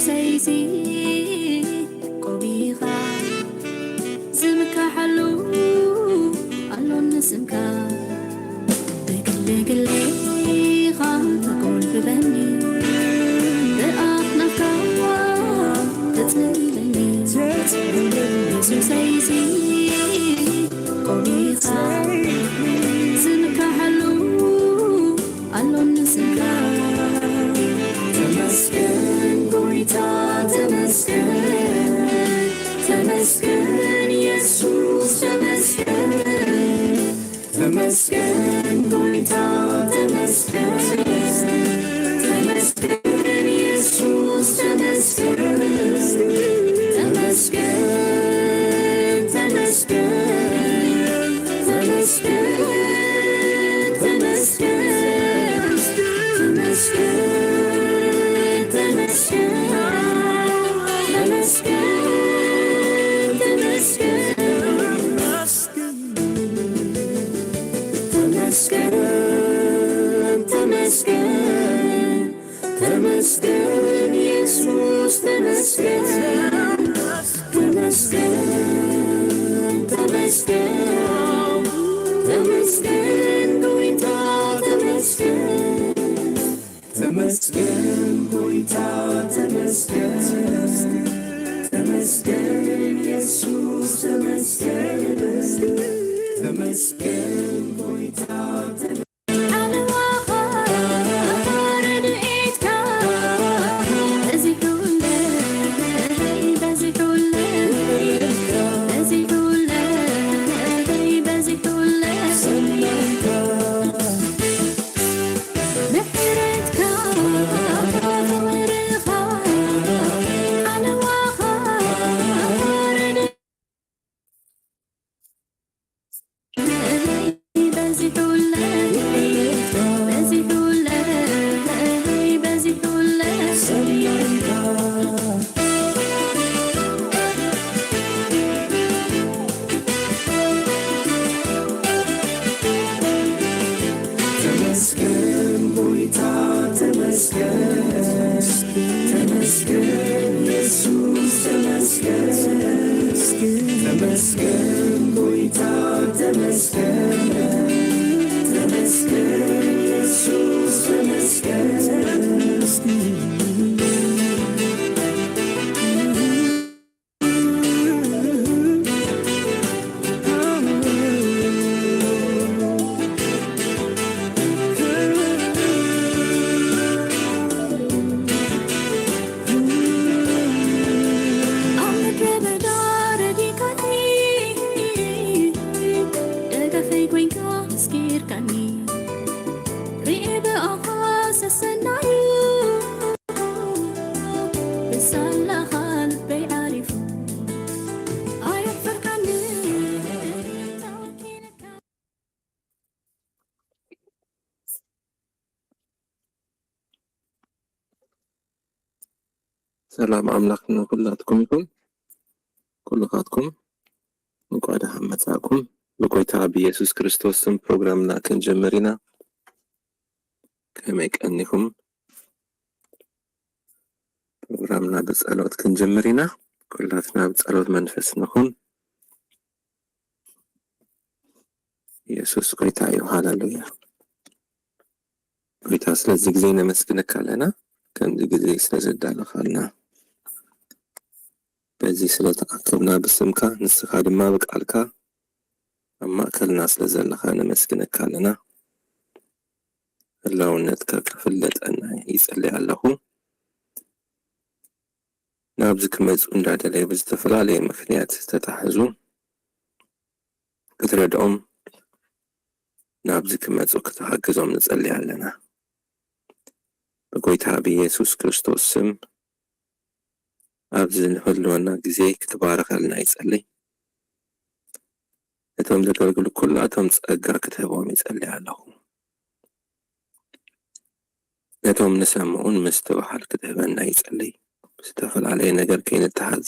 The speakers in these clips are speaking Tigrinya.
ሰይዚ ቆቢኻ ዝምካሓሉ ኣሎ ንስምካ። ብግለ ግሌኻ ተጎልብበኒ፣ ብኣኽናፍካ ተጽልለኒ። የሱሰይዚ ቆቢኻ ዝምካሓሉ ኣሎ ንስምካ። ተመስገን ጎይታ፣ ተመስገን፣ ተመስገን የሱስ፣ ተመስገን። ተመስገን ጎይታ፣ ተመስገን፣ ተመስገን የሱስ፣ ተመስገን። ተመስገን፣ ተመስገን፣ ተመስገን፣ ተመስገን፣ ተመስገን፣ ተመስገን፣ ተመስገን፣ ተመስገን። ተመስገን፣ ተመስገን፣ ተመስገን የሱስ፣ ተመስገን፣ ተመስገን፣ ተመስገን፣ ተመስገን ጎይታ፣ ተመስገን። ተመስገን ጎይታ፣ ተመስገን፣ ተመስገን የሱስ፣ ተመስገን፣ ተመስገን ጎይታ፣ ተመስገን። ዓለዋኻ ረድኤትካ በዚሑለይ፣ በዚሑለይ፣ በዚሑለይ፣ በዚሑለይ። ምሕረትካ ፍቕርኻ ዓለዋኻ ረድኤትካ በዚሑለይ፣ በዚሑለይ፣ በዚሑለይ። ተመስገን ጎይታ፣ ተመስገን፣ ተመስገን የሱስ፣ ተመስገን፣ ተመስገን ጎይታ፣ ተመስገን፣ ተመስገን የሱስ፣ ተመስገን። ኣብ ምድረ በዳ ረዲእካኒ፣ ደገፈይ ኮይንካ ኣስጊርካኒ፣ ርኤ ብኣኻ ሰሰናዩ። ብሳላኻ ልበይ ዓሪፉ ኣየሕፈርካኒ፣ ተወኪለካ። ሰላም ኣምላኽ ንኹላትኩም ይኹን። ኩልኻትኩም እንኳዕ ደሓን መጻእኩም። ብጎይታ ብኢየሱስ ክርስቶስ ስም ፕሮግራምና ክንጀምር ኢና። ከመይ ቀኒኹም? ፕሮግራምና ብጸሎት ክንጀምር ኢና። ኩላትና ብጸሎት መንፈስ ንኹን። ኢየሱስ ጎይታ እዩ። ሃሌሉያ። ጎይታ ስለዚ ግዜ ነመስግነካ ኣለና። ከምዚ ግዜ ስለ ዘዳለኻልና፣ በዚ ስለ ተኣከብና ብስምካ፣ ንስኻ ድማ ብቃልካ ኣብ ማእከልና ስለ ዘለኻ ነመስግነካ ኣለና። ህላውነትካ ክፍለጠና ይጸሊ ኣለኹ። ናብዚ ክመጹ እንዳደለዩ ብዝተፈላለየ ምኽንያት ዝተታሕዙ ክትረድኦም፣ ናብዚ ክመጹ ክትሓግዞም ንጸሊ ኣለና። ብጎይታ ብኢየሱስ ክርስቶስ ስም ኣብዚ ንህልወና ግዜ ክትባረኸልና ይጸሊ። ነቶም ዘገልግሉ ኩላቶም ጸጋ ክትህቦም ይጸሊ ኣለኹ። ነቶም ንሰምዑን ምስትብሃል ክትህበና ይጸሊ። ብዝተፈላለየ ነገር ከይንተሓዝ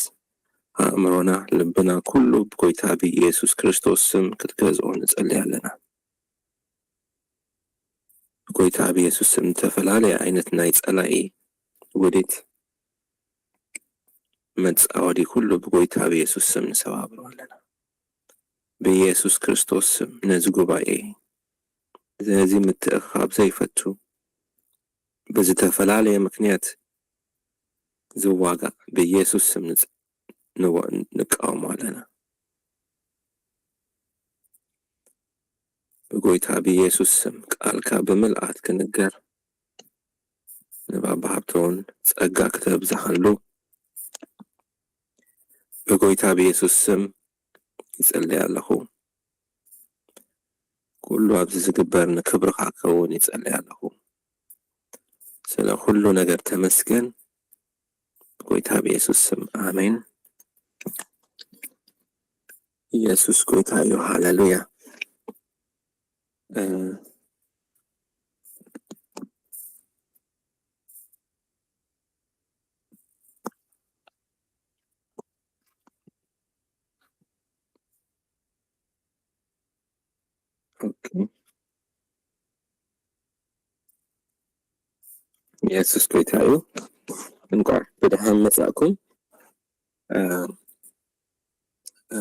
ኣእምሮና፣ ልብና፣ ኩሉ ብጎይታ ብኢየሱስ ክርስቶስ ስም ክትገዝኦ ንጸሊ ኣለና። ብጎይታ ብኢየሱስ ስም ዝተፈላለየ ዓይነት ናይ ጸላኢ ውዲት መጻወዲ ኩሉ ብጎይታ ብየሱስ ስም ንሰባብሮ ኣለና። ብየሱስ ክርስቶስ ስም ነዚ ጉባኤ፣ ነዚ ምትእኽኻብ ዘይፈቱ፣ ብዝተፈላለየ ምኽንያት ዝዋጋእ ብየሱስ ስም ንጽ-፣ ንዋ-፣ ንቃወሞ ኣለና። ብጎይታ ብየሱስ ስም ቃልካ ብምልኣት ክንገር፣ ንባባ ሃብተ እውን ጸጋ ክተብዝሓሉ ብጎይታ ብየሱስ ስም ይጸልይ ኣለኹ። ኩሉ ኣብዚ ዝግበር ንክብርኻ ክኸውን ይጸልይ ኣለኹ። ስለ ኩሉ ነገር ተመስገን። ብጎይታ ብየሱስ ስም ኣሜን። ኢየሱስ ጎይታ እዩ። ሃሌሉያ። እ፣ ኦኬ። ኢየሱስ ጎይታ እዩ። እንኳዕ ብደሓን መጻእኩም። እ፣ እ፣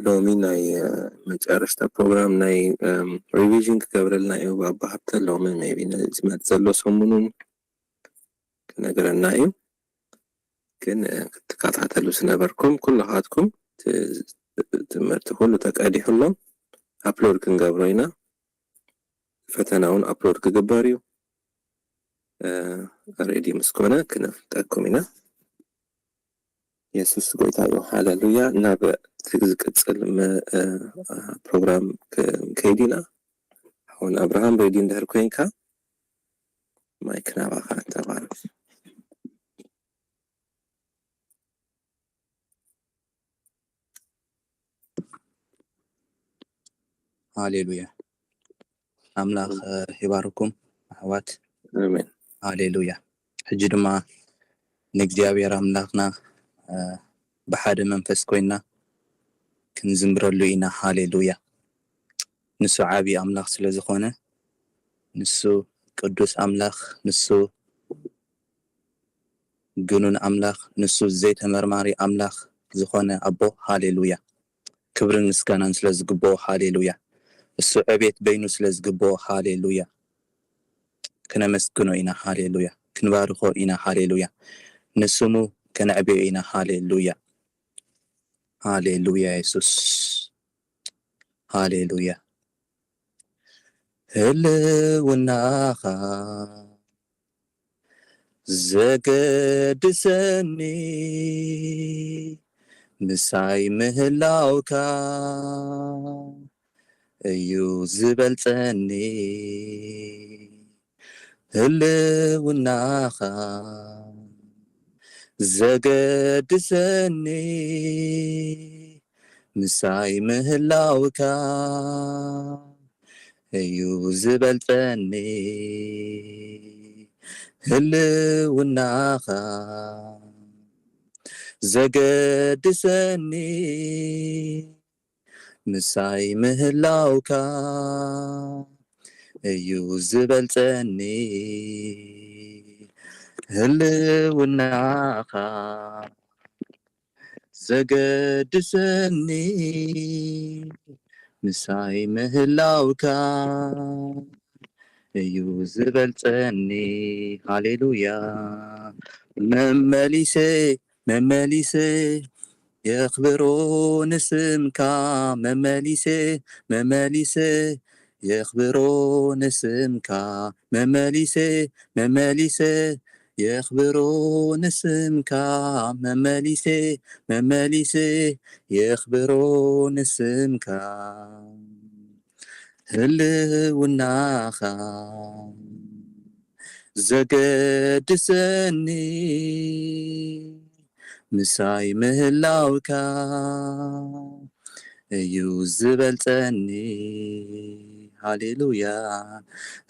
ሎሚ ናይ፣ እ፣ መጨረሽታ ፕሮግራም ናይ፣ እም፣ ሪቪዥን ክገብረልና እዩ ባባ ሃብተ። ሎሚ ሜቢ ነዚ ዝመጽእ ዘሎ ሰሙኑን ክነግረና እዩ። ግን፣ እ፣ ክትከታተሉ ዝነበርኩም ኩልኻትኩም ት-፣ ትምህርቲ ኩሉ ተቀዲሑ ኣሎ። ኣፕሎድ ክንገብሮ ኢና። ፈተና እውን ኣፕሎድ ክግበር እዩ። እ፣ ሬዲ ምስ ኮነ ክነፍልጠኩም ኢና። የሱስ ጎይታ እዩ። ሃሌሉያ። ናብ እቲ ዝቅጽል መ-፣ እ፣ ፕሮግራም ክንከይድ ኢና። ሓውን ኣብርሃም ሬዲ እንድሕር ኮይንካ ማይክ ናባኻ። ተባረክ። ሃሌሉያ። ኣምላኽ፣ እ፣ ይባርኩም ኣሕዋት። ኣሜን። ሃሌሉያ። ሕጂ ድማ ንእግዚኣብሔር ኣምላኽና፣ እ፣ ብሓደ መንፈስ ኮይንና ክንዝምረሉ ኢና። ሃሌሉያ። ንሱ ዓቢ ኣምላኽ ስለ ዝኾነ፣ ንሱ ቅዱስ ኣምላኽ፣ ንሱ ግኑን ኣምላኽ፣ ንሱ ዘይተመርማሪ ኣምላኽ ዝኾነ ኣቦ፣ ሃሌሉያ። ክብርን ምስጋናን ስለ ዝግብኦ፣ ሃሌሉያ። እሱ ዕቤት በይኑ ስለ ዝግብኦ፣ ሃሌሉያ። ክነመስግኖ ኢና፣ ሃሌሉያ። ክንባርኾ ኢና፣ ሃሌሉያ። ንስሙ ከነዕብዮ ኢና፣ ሃሌሉያ። ሃሌሉያ የሱስ። ሃሌሉያ። ህልውናኻ ዘገድሰኒ፣ ምሳይ ምህላውካ እዩ ዝበልጸኒ። ህልውናኻ ዘገድሰኒ፣ ምሳይ ምህላውካ እዩ ዝበልጸኒ። ህልውናኻ ዘገድሰኒ፣ ምሳይ ምህላውካ እዩ ዝበልጸኒ። ህልውናኻ ዘገድሰኒ፣ ምሳይ ምህላውካ እዩ ዝበልጸኒ። ሃሌሉያ። መመሊሰ፣ መመሊሰ የኽብሮ ንስምካ፣ መመሊሰ፣ መመሊሰ የኽብሮ ንስምካ፣ መመሊሰ፣ መመሊሰ የኽብሮ ንስምካ፣ መመሊሰ፣ መመሊሰ የኽብሮ ንስምካ። ህልውናኻ ዘገድሰኒ፣ ምሳይ ምህላውካ እዩ ዝበልጸኒ። ሃሌሉያ።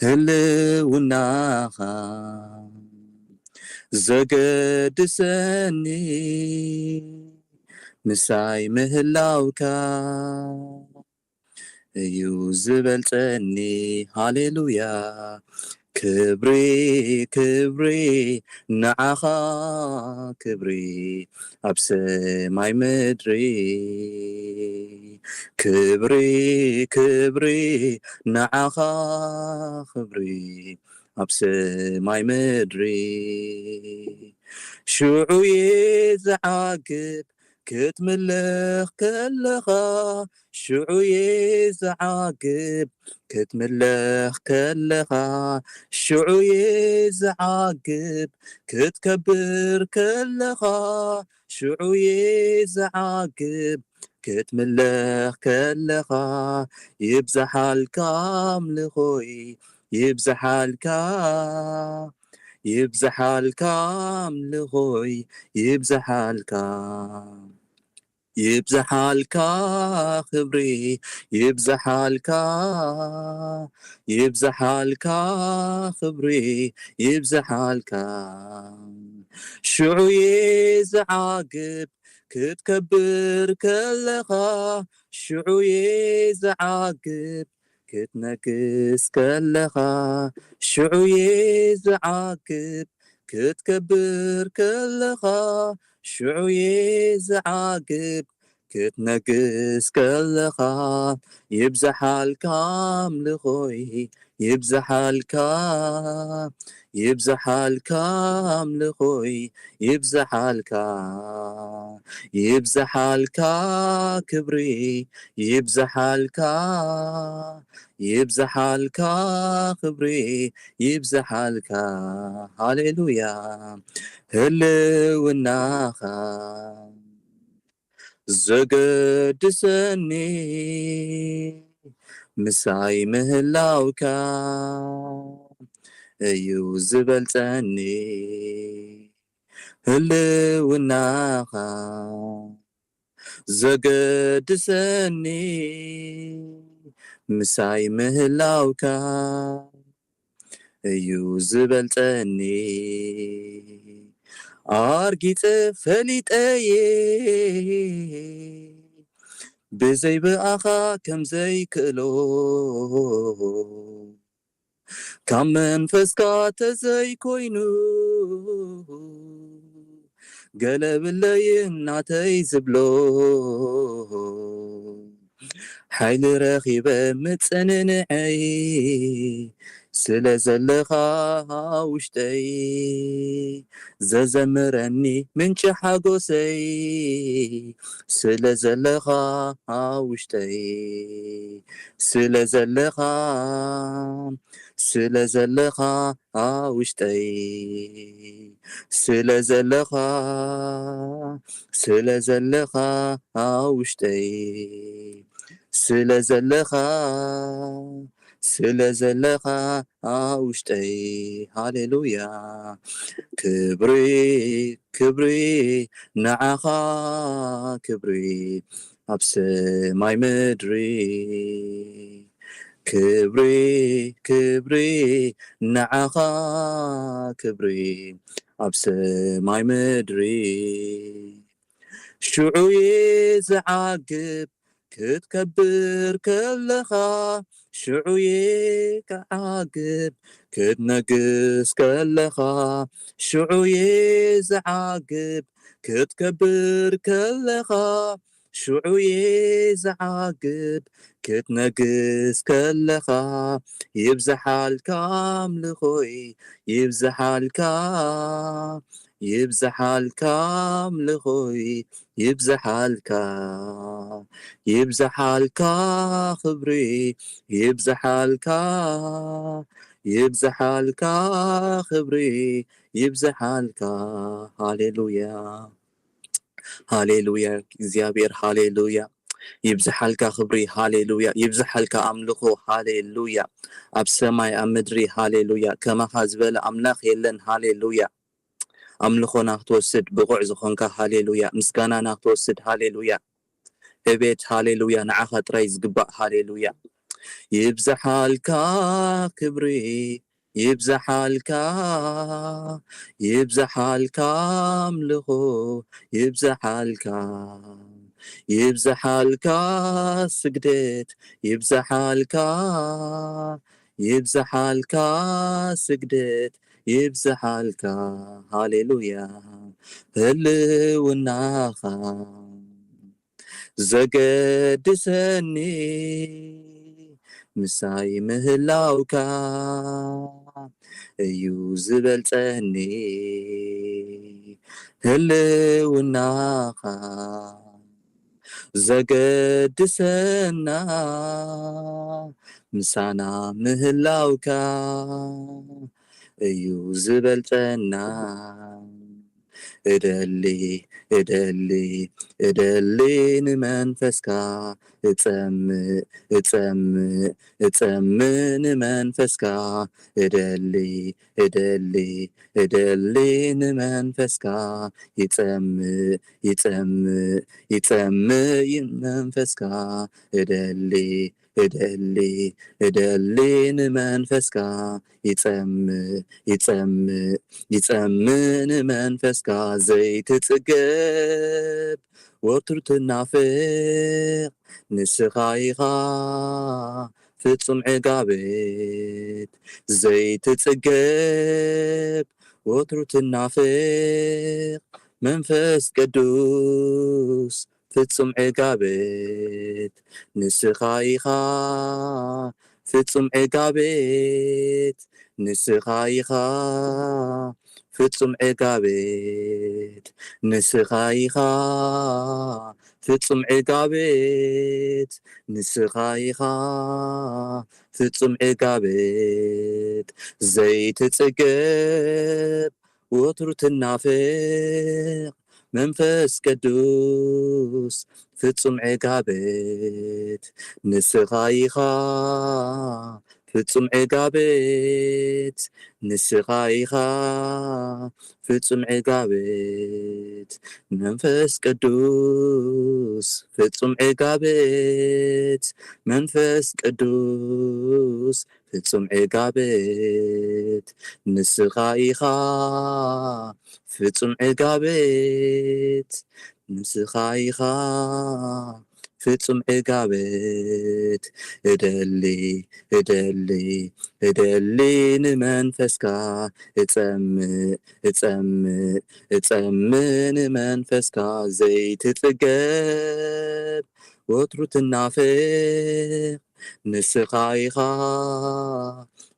ህልውናኻ ዘገድሰኒ፣ ምሳይ ምህላውካ እዩ ዝበልጸኒ። ሃሌሉያ። ክብሪ ክብሪ ንዓኻ ክብሪ ኣብ ሰማይ ምድሪ። ክብሪ ክብሪ ንዓኻ ክብሪ ኣብ ሰማይ ምድሪ። ሽዑ እየ ዝዓግብ ክትምለኽ ከለኻ፣ ሽዑ እየ ዝዓግብ ክትምለኽ ከለኻ፣ ሽዑ እየ ዝዓግብ ክትከብር ከለኻ፣ ሽዑ እየ ዝዓግብ ክትምለኽ ከለኻ። ይብዝሓልካ ኣምልኾይ፣ ይብዝሓልካ፣ ይብዝሓልካ ኣምልኾይ፣ ይብዝሓልካ፣ ይብዝሓልካ ክብሪ፣ ይብዝሓልካ፣ ይብዝሓልካ ክብሪ፣ ይብዝሓልካ። ሽዑ እየ ዝዓግብ ክትከብር ከለኻ፣ ሽዑ እየ ዝዓግብ ክትነግስ ከለኻ፣ ሽዑ እየ ዝዓግብ ክትከብር ከለኻ፣ ሽዑ እየ ዝዓግብ ክትነግስ ከለኻ። ይብዝሓልካ ኣምልኾይ፣ ይብዝሓልካ፣ ይብዝሓልካ ኣምልኾይ፣ ይብዝሓልካ፣ ይብዝሓልካ ክብሪ፣ ይብዝሓልካ፣ ይብዝሓልካ ክብሪ፣ ይብዝሓልካ። ሃሌሉያ። ህልውናኻ ዘገድሰኒ፣ ምሳይ ምህላውካ እዩ ዝበልጸኒ። ህልውናኻ ዘገድሰኒ፣ ምሳይ ምህላውካ እዩ ዝበልጸኒ። ኣርጊጸ ፈሊጠየ፣ ብዘይ ብኣኻ ከም ዘይክእሎ፣ ካብ መንፈስካ ተዘይኮይኑ፣ ገለ ብለይ እናተይ ዝብሎ፣ ሓይሊ ረኺበ ምጽንንዐይ፣ ስለ ዘለኻ ውሽጠይ፣ ዘዘምረኒ ምንጪ ሓጎሰይ፣ ስለ ዘለኻ ውሽጠይ፣ ስለ ዘለኻ፣ ስለ ዘለኻ ውሽጠይ፣ ስለ ዘለኻ፣ ስለ ዘለኻ ውሽጠይ፣ ስለ ዘለኻ፣ ስለ ዘለኻ ውሽጠይ። ሃሌሉያ። ክብሪ፣ ክብሪ ንዓኻ፣ ክብሪ ኣብ ሰማይ ምድሪ። ክብሪ፣ ክብሪ ንዓኻ፣ ክብሪ ኣብ ሰማይ ምድሪ። ሽዑ እየ ዝዓግብ ክትከብር ከለኻ፣ ሽዑ እየ ክዓግብ ክትነግስ ከለኻ፣ ሽዑ እየ ዝዓግብ ክትከብር ከለኻ፣ ሽዑ እየ ዝዓግብ ክትነግስ ከለኻ። ይብዝሓልካ ኣምልኾይ፣ ይብዝሓልካ፣ ይብዝሓልካ ኣምልኾይ፣ ይብዝሓልካ፣ ይብዝሓልካ ክብሪ፣ ይብዝሓልካ፣ ይብዝሓልካ ክብሪ፣ ይብዝሓልካ። ሃሌሉያ። ሃሌሉያ እግዚኣብሔር፣ ሃሌሉያ። ይብዝሓልካ ክብሪ፣ ሃሌሉያ። ይብዝሓልካ ኣምልኾ፣ ሃሌሉያ። ኣብ ሰማይ ኣብ ምድሪ፣ ሃሌሉያ። ከማኻ ዝበለ ኣምላኽ የለን፣ ሃሌሉያ። ኣምልኾና ክትወስድ ብቑዕ ዝኾንካ፣ ሃሌሉያ። ምስጋናና ክትወስድ፣ ሃሌሉያ። ዕቤት፣ ሃሌሉያ፣ ንዓኻ ጥራይ ዝግባእ፣ ሃሌሉያ። ይብዝሓልካ ክብሪ፣ ይብዝሓልካ፣ ይብዝሓልካ ኣምልኾ፣ ይብዝሓልካ፣ ይብዝሓልካ ስግደት፣ ይብዝሓልካ፣ ይብዝሓልካ ስግደት፣ ይብዝሓልካ ሃሌሉያ፣ ህልውናኻ ዘገድሰኒ፣ ምሳይ ምህላውካ እዩ ዝበልጸኒ፣ ህልውናኻ ዘገድሰና፣ ምሳና ምህላውካ እዩ ዝበልጸና። እደሊ፣ እደሊ፣ እደሊ ንመንፈስካ፣ እጸምእ፣ እጸምእ፣ እጸምእ ንመንፈስካ። እደሊ፣ እደሊ፣ እደሊ ንመንፈስካ። ይጸምእ፣ ይጸምእ፣ ይጸምእ መንፈስካ። እደሊ፣ እደሊ፣ እደሊ ንመንፈስካ። ይጸምእ፣ ይጸምእ፣ ይጸምእ ንመንፈስካ። ዘይትጽገብ ወትሩ ትናፍቕ ንስኻ ኢኻ ፍጹም ዕጋበት። ዘይትጽገብ ወትሩ ትናፍቕ መንፈስ ቅዱስ ፍጹም ዕጋበት። ንስኻ ኢኻ ፍጹም ዕጋበት፣ ንስኻ ኢኻ ፍጹም ዕጋበት፣ ንስኻ ኢኻ ፍጹም ዕጋበት፣ ንስኻ ኢኻ ፍጹም ዕጋበት። ዘይትጽገብ ወትሩ ትናፍቕ መንፈስ ቅዱስ ፍጹም ዕጋበት። ንስኻ ኢኻ ፍጹም ዕጋበት፣ ንስኻ ኢኻ ፍጹም ዕጋበት። መንፈስ ቅዱስ ፍጹም ዕጋበት፣ መንፈስ ቅዱስ ፍጹም ዕጋበት። ንስኻ ኢኻ ፍጹም ዕጋበት፣ ንስኻ ኢኻ ፍጹም ዕጋበት። እደሊ፣ እደሊ፣ እደሊ ንመንፈስካ። እጸምእ፣ እጸምእ፣ እጸምእ ንመንፈስካ። ዘይትጽገብ ወትሩ ትናፍቕ ንስኻ ኢኻ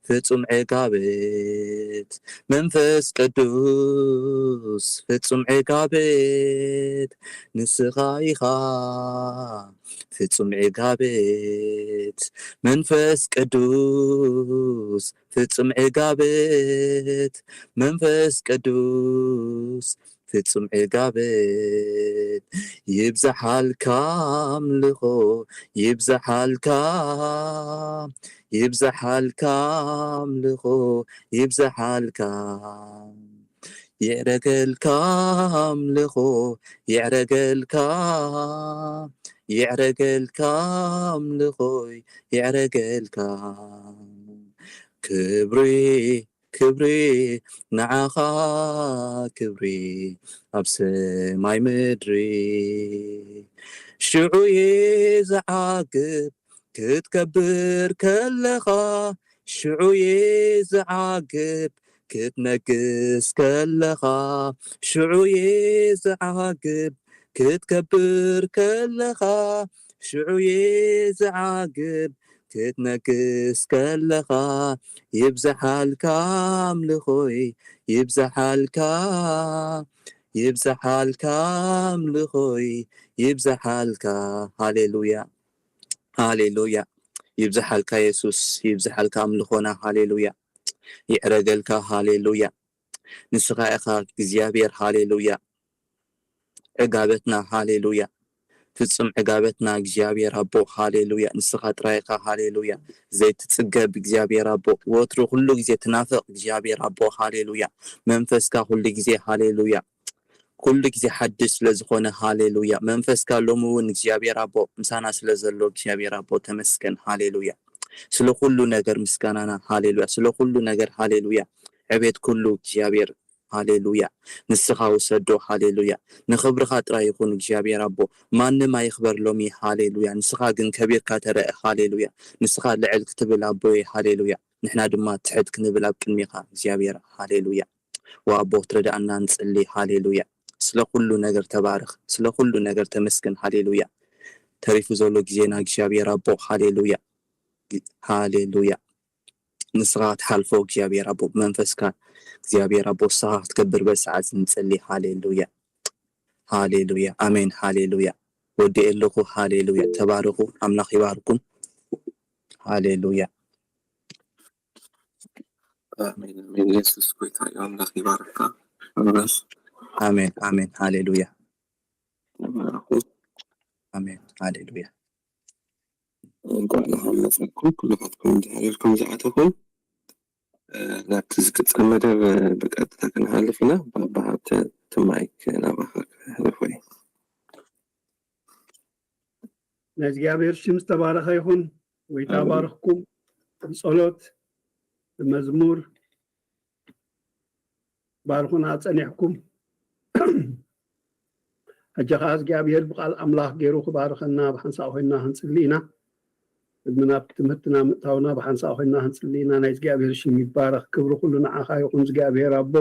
ፍጹም ዕጋበት። መንፈስ ቅዱስ ፍጹም ዕጋበት፣ ንስኻ ኢኻ ፍጹም ዕጋበት። መንፈስ ቅዱስ ፍጹም ዕጋበት፣ መንፈስ ቅዱስ ፍጹም ዕጋበት። ይብዝሓልካ ኣምልኾ፣ ይብዝሓልካ፣ ይብዝሓልካ ኣምልኾ፣ ይብዝሓልካ። ይዕረገልካ ኣምልኾ፣ ይዕረገልካ፣ ይዕረገልካ ኣምልኾይ፣ ይዕረገልካ። ክብሪ፣ ክብሪ ንዓኻ፣ ክብሪ ኣብ ሰማይ ምድሪ። ሽዑ እየ ዝዓግብ ክትከብር ከለኻ፣ ሽዑ እየ ዝዓግብ ክትነግስ ከለኻ፣ ሽዑ እየ ዝዓግብ ክትከብር ከለኻ፣ ሽዑ እየ ዝዓግብ ክትነግስ ከለኻ። ይብዝሓልካ ኣምልኾይ፣ ይብዝሓልካ፣ ይብዝሓልካ ኣምልኾይ፣ ይብዝሓልካ። ሃሌሉያ፣ ሃሌሉያ። ይብዝሓልካ የሱስ፣ ይብዝሓልካ ኣምልኾና። ሃሌሉያ። ይዕረገልካ። ሃሌሉያ። ንስኻ ኢኻ እግዚኣብሔር። ሃሌሉያ። ዕጋበትና። ሃሌሉያ። ፍጹም ዕጋበትና እግዚኣብሔር ኣቦ። ሃሌሉያ። ንስኻ ጥራይ ኢኻ። ሃሌሉያ። ዘይትጽገብ እግዚኣብሔር ኣቦ። ወትሩ ኩሉ ግዜ ትናፍቕ እግዚኣብሔር ኣቦ። ሃሌሉያ። መንፈስካ ኩሉ ግዜ። ሃሌሉያ። ኩሉ ግዜ ሓድሽ ስለ ዝኾነ። ሃሌሉያ። መንፈስካ ሎሚ እውን እግዚኣብሔር ኣቦ ምሳና ስለ ዘሎ እግዚኣብሔር ኣቦ ተመስገን። ሃሌሉያ። ስለ ኩሉ ነገር ምስጋናና። ሃሌሉያ። ስለ ኩሉ ነገር። ሃሌሉያ። ዕቤት ኩሉ እግዚኣብሔር። ሃሌሉያ። ንስኻ ውሰዶ። ሃሌሉያ። ንኽብርኻ ጥራይ ይኹን እግዚኣብሔር ኣቦ። ማንም ኣይኽበር ሎሚ። ሃሌሉያ። ንስኻ ግን ከቢርካ ተረአ። ሃሌሉያ። ንስኻ ልዕል ክትብል ኣቦየ። ሃሌሉያ። ንሕና ድማ ትሕት ክንብል ኣብ ቅድሚኻ እግዚኣብሔር። ሃሌሉያ። ወኣቦ ትረዳእና ንጽሊ። ሃሌሉያ። ስለ ኩሉ ነገር ተባረኽ፣ ስለ ኩሉ ነገር ተመስገን። ሃሌሉያ። ተሪፉ ዘሎ ግዜና እግዚኣብሔር ኣቦ። ሃሌሉያ። ሃሌሉያ። ንስኻ ክትሓልፎ እግዚኣብሔር ኣቦ ብመንፈስካ እግዚኣብሔር ኣቦ ንስኻ ክትከብር በዚ ሰዓት ንጸሊ። ሃሌሉያ። ሃሌሉያ። ኣሜን። ሃሌሉያ። ወዲኤ ኣለኹ። ሃሌሉያ። ተባረኹ። ኣምላኽ ይባርኩም። ሃሌሉያ። ኣሜን ኣሜን። ኢየሱስ ጎይታ እዩ። ኣምላኽ ይባርካ። ኣሜን። ኣሜን ኣሜን። ሃሌሉያ። ተባረኹ። ኣሜን። ሃሌሉያ። እንኳዕ ደሓን መጻኩም ኩልኻትኩም እንድሕር ኢልኩም ዝኣተኹም። እ፣ ናብቲ ዝቅጽል መደብ፣ እ፣ ብቀጥታ ክንሃልፍ ኢና። ባባ ሃብተ፣ እቲ ማይክ ናባኻ ክህልፎ እዩ። ናይ እግዚኣብሔር ሽም ዝተባረኸ ይኹን። ጎይታ ኣሜን። ባርኽኩም። ብጸሎት፣ ብመዝሙር ባርኹና ጸኒሕኩም። ሕጂ ኸዓ እግዚኣብሔር ብቓል ኣምላኽ ገይሩ ክባርኸና ብሓንሳእ ኮይንና ክንጽሊ ኢና። ቅድሚ ናብ ትምህርትና ምእታውና ብሓንሳእ ኮይንና ክንጽሊ ኢና። ናይ እግዚኣብሔር ሽም ይባረኽ። ክብሪ ኩሉ ንዓኻ ይኹን እግዚኣብሔር ኣቦ።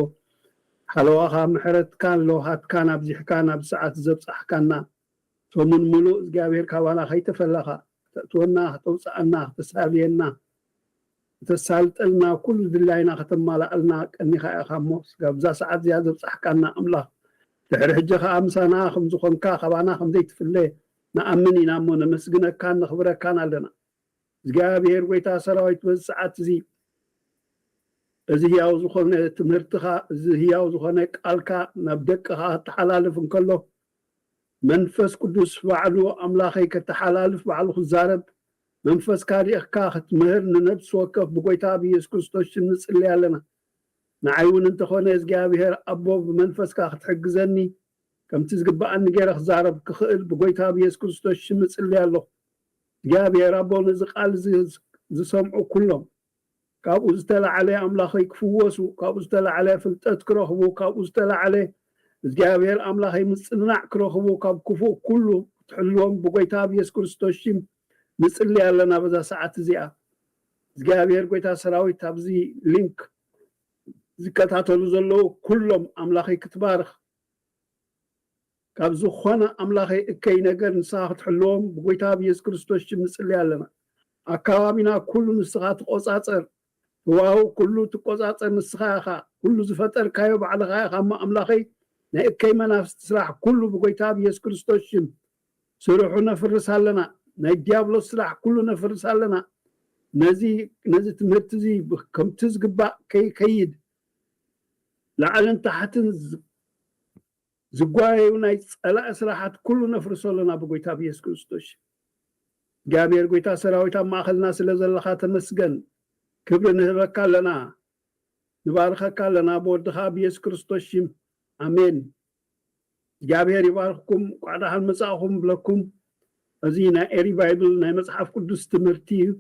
ሓለዋኻ ምሕረትካን ለውሃትካን ኣብዚሕካ ናብ ሰዓት ዘብጻሕካና ሰሙን ሙሉእ እግዚኣብሔር ካባና ከይተፈለኻ ክተእትወና ክተውፅኣና ክተሳልየና ክተሳልጠልና ኩሉ ድላይና ከተማላኣልና ቀኒኻ ኢኻ እሞ ስጋብ እዛ ሰዓት እዚኣ ዘብፃሕካና ኣምላኽ ድሕሪ ሕጂ ከዓ ምሳና ከምዝኾንካ ካባና ከምዘይትፍለ ንኣምን ኢና እሞ ነመስግነካን ነኽብረካን ኣለና እግዚኣብሔር ጎይታ ሰራዊት በዚ ሰዓት እዚ እዚ ህያው ዝኾነ ትምህርትኻ እዚ ህያው ዝኾነ ቃልካ ናብ ደቅኻ ክተሓላልፍ እንከሎ መንፈስ ቅዱስ ባዕሉ ኣምላኸይ ከተሓላልፍ ባዕሉ ክዛረብ መንፈስካ ሊእኽካ ክትምህር ንነብሲ ወከፍ ብጎይታ ብኢየሱስ ክርስቶስ ሽም ንጽሊ ኣለና ንዓይ እውን እንተኾነ እግዚኣብሔር ኣቦ ብመንፈስካ ክትሕግዘኒ ከምቲ ዝግብኣኒ ገይረ ክዛረብ ክኽእል ብጎይታ ብኢየሱስ ክርስቶስ ሽም እጽሊ ኣለኹ እግዚኣብሔር ኣቦ ነዚ ቃል ዝሰምዑ ኩሎም ካብኡ ዝተላዓለ ኣምላኸይ ክፍወሱ ካብኡ ዝተላዓለ ፍልጠት ክረኽቡ ካብኡ ዝተላዓለ እግዚኣብሔር ኣምላኸይ ምፅንናዕ ክረኽቡ ካብ ክፉእ ኩሉ ክትሕልዎም ብጎይታ ብየሱስ ክርስቶስ ሽም ንፅሊ ኣለና በዛ ሰዓት እዚኣ እግዚኣብሔር ጎይታ ሰራዊት ኣብዚ ሊንክ ዝከታተሉ ዘለዉ ኩሎም ኣምላኸይ ክትባርኽ ካብ ዝኾነ ኣምላኸይ እከይ ነገር ንስኻ ክትሕልዎም ብጎይታ ብየሱስ ክርስቶስ ሽም ንፅሊ ኣለና ኣካባቢና ኩሉ ንስኻ ትቆፃፀር ህዋሁ ኩሉ ትቆፃፀር ንስኻ ኢኻ ኩሉ ዝፈጠርካዮ ባዕልኻ ኢኻ እሞ ኣምላኸይ ናይ እከይ መናፍስቲ ስራሕ ኩሉ ብጎይታ ብየሱስ ክርስቶስ ሽም ስርሑ ነፍርስ ኣለና ናይ ዲያብሎስ ስራሕ ኩሉ ነፍርስ ኣለና ነዚ ነዚ ትምህርቲ እዚ ከምቲ ዝግባእ ከይከይድ ላዕልን ታሕትን ዝጓየዩ ናይ ፀላኢ ስራሓት ኩሉ ነፍርሶ ኣለና ብጎይታ ብየሱስ ክርስቶስ እግዚኣብሔር ጎይታ ሰራዊት ኣብ ማእኸልና ስለ ዘለኻ ተመስገን ክብሪ ንህበካ ኣለና ንባርኸካ ኣለና ብወድኻ ብየሱስ ክርስቶስ ሽም ኣሜን እግዚኣብሔር ይባርክኩም ቋዕዳሓን መፃእኹም ብለኩም እዚ ናይ ኤሪ ባይብል ናይ መፅሓፍ ቅዱስ ትምህርቲ እዩ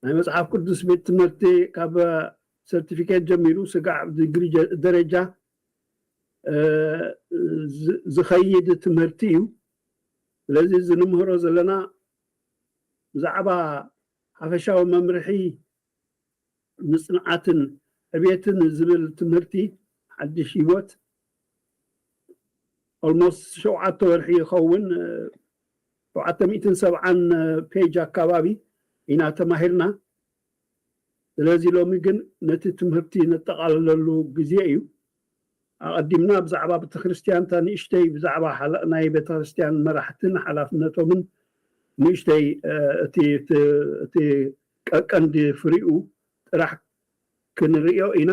ናይ መፅሓፍ ቅዱስ ቤት ትምህርቲ ካብ ሰርቲፊኬት ጀሚሩ ስጋዕ ዲግሪ ደረጃ ዝኸይድ ትምህርቲ እዩ ስለዚ እዚ ንምህሮ ዘለና ብዛዕባ ሓፈሻዊ መምርሒ ንፅንዓትን ዕቤትን ዝብል ትምህርቲ ሓድሽ ህይወት ኦልሞስት ሸውዓተ ወርሒ ይኸውን ሸውዓተ ሚእትን ሰብዓን ፔጅ ኣካባቢ ኢና ተማሂርና ስለዚ ሎሚ ግን ነቲ ትምህርቲ ነጠቓልለሉ ግዜ እዩ ኣቐዲምና ብዛዕባ ቤተክርስትያን እታ ንእሽተይ ብዛዕባ ናይ ቤተክርስትያን መራሕትን ሓላፍነቶምን ንእሽተይ እቲ ቀቀንዲ ፍሪኡ ጥራሕ ክንርእዮ ኢና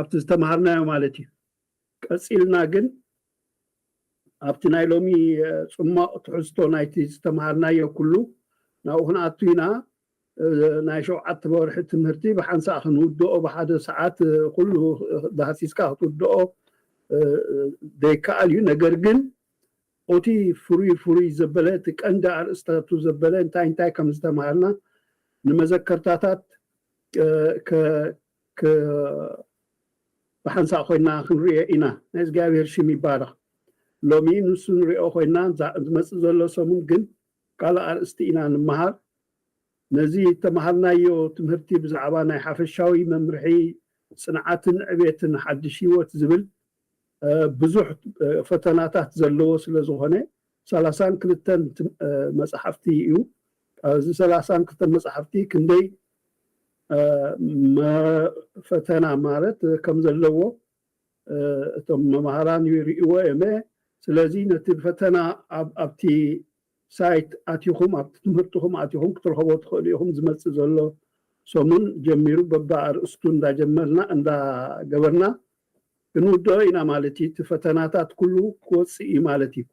ኣብቲ ዝተምሃርናዮ ማለት እዩ ቀፂልና ግን ኣብቲ ናይ ሎሚ ፅማቕ ትሕዝቶ ናይቲ ዝተምሃርናዮ ኩሉ ናብኡ ክንኣቱ ኢና ናይ ሸውዓተ ወርሒ ትምህርቲ ብሓንሳእ ክንውድኦ ብሓደ ሰዓት ኩሉ ዳህሲስካ ክትውድኦ ዘይከኣል እዩ ነገር ግን ኦቲ ፍሩይ ፍሩይ ዘበለ እቲ ቀንዲ ኣርእስታቱ ዘበለ እንታይ እንታይ ከም ዝተምሃርና ንመዘከርታታት ብሓንሳእ ኮይና ክንሪኦ ኢና ናይ እግዚኣብሔር ሽም ይባረኽ ሎሚ ንሱ ንሪኦ ኮይና ዝመፅእ ዘሎ ሰሙን ግን ካልእ ኣርእስቲ ኢና ንምሃር ነዚ እተምሃርናዮ ትምህርቲ ብዛዕባ ናይ ሓፈሻዊ መምርሒ ጽንዓትን ዕቤትን ሓድሽ ህይወት ዝብል ብዙሕ ፈተናታት ዘለዎ ስለ ዝኾነ ሰላሳን ክልተን መፅሓፍቲ እዩ። እዚ ሰላሳን ክልተን መፅሓፍቲ ክንደይ ፈተና ማለት ከም ዘለዎ እቶም መምሃራን ይርእይዎ እዮም። ስለዚ ነቲ ፈተና ኣብቲ ሳይት ኣቲኹም ኣብቲ ትምህርትኹም ኣቲኹም ክትረኸቦ ትኽእሉ ኢኹም። ዝመፅእ ዘሎ ሰሙን ጀሚሩ በብኣርእስቱ እንዳጀመርና እንዳገበርና ክንውድኦ ኢና ማለት እዩ። እቲ ፈተናታት ኩሉ ክወፅእ እዩ ማለት እዩ።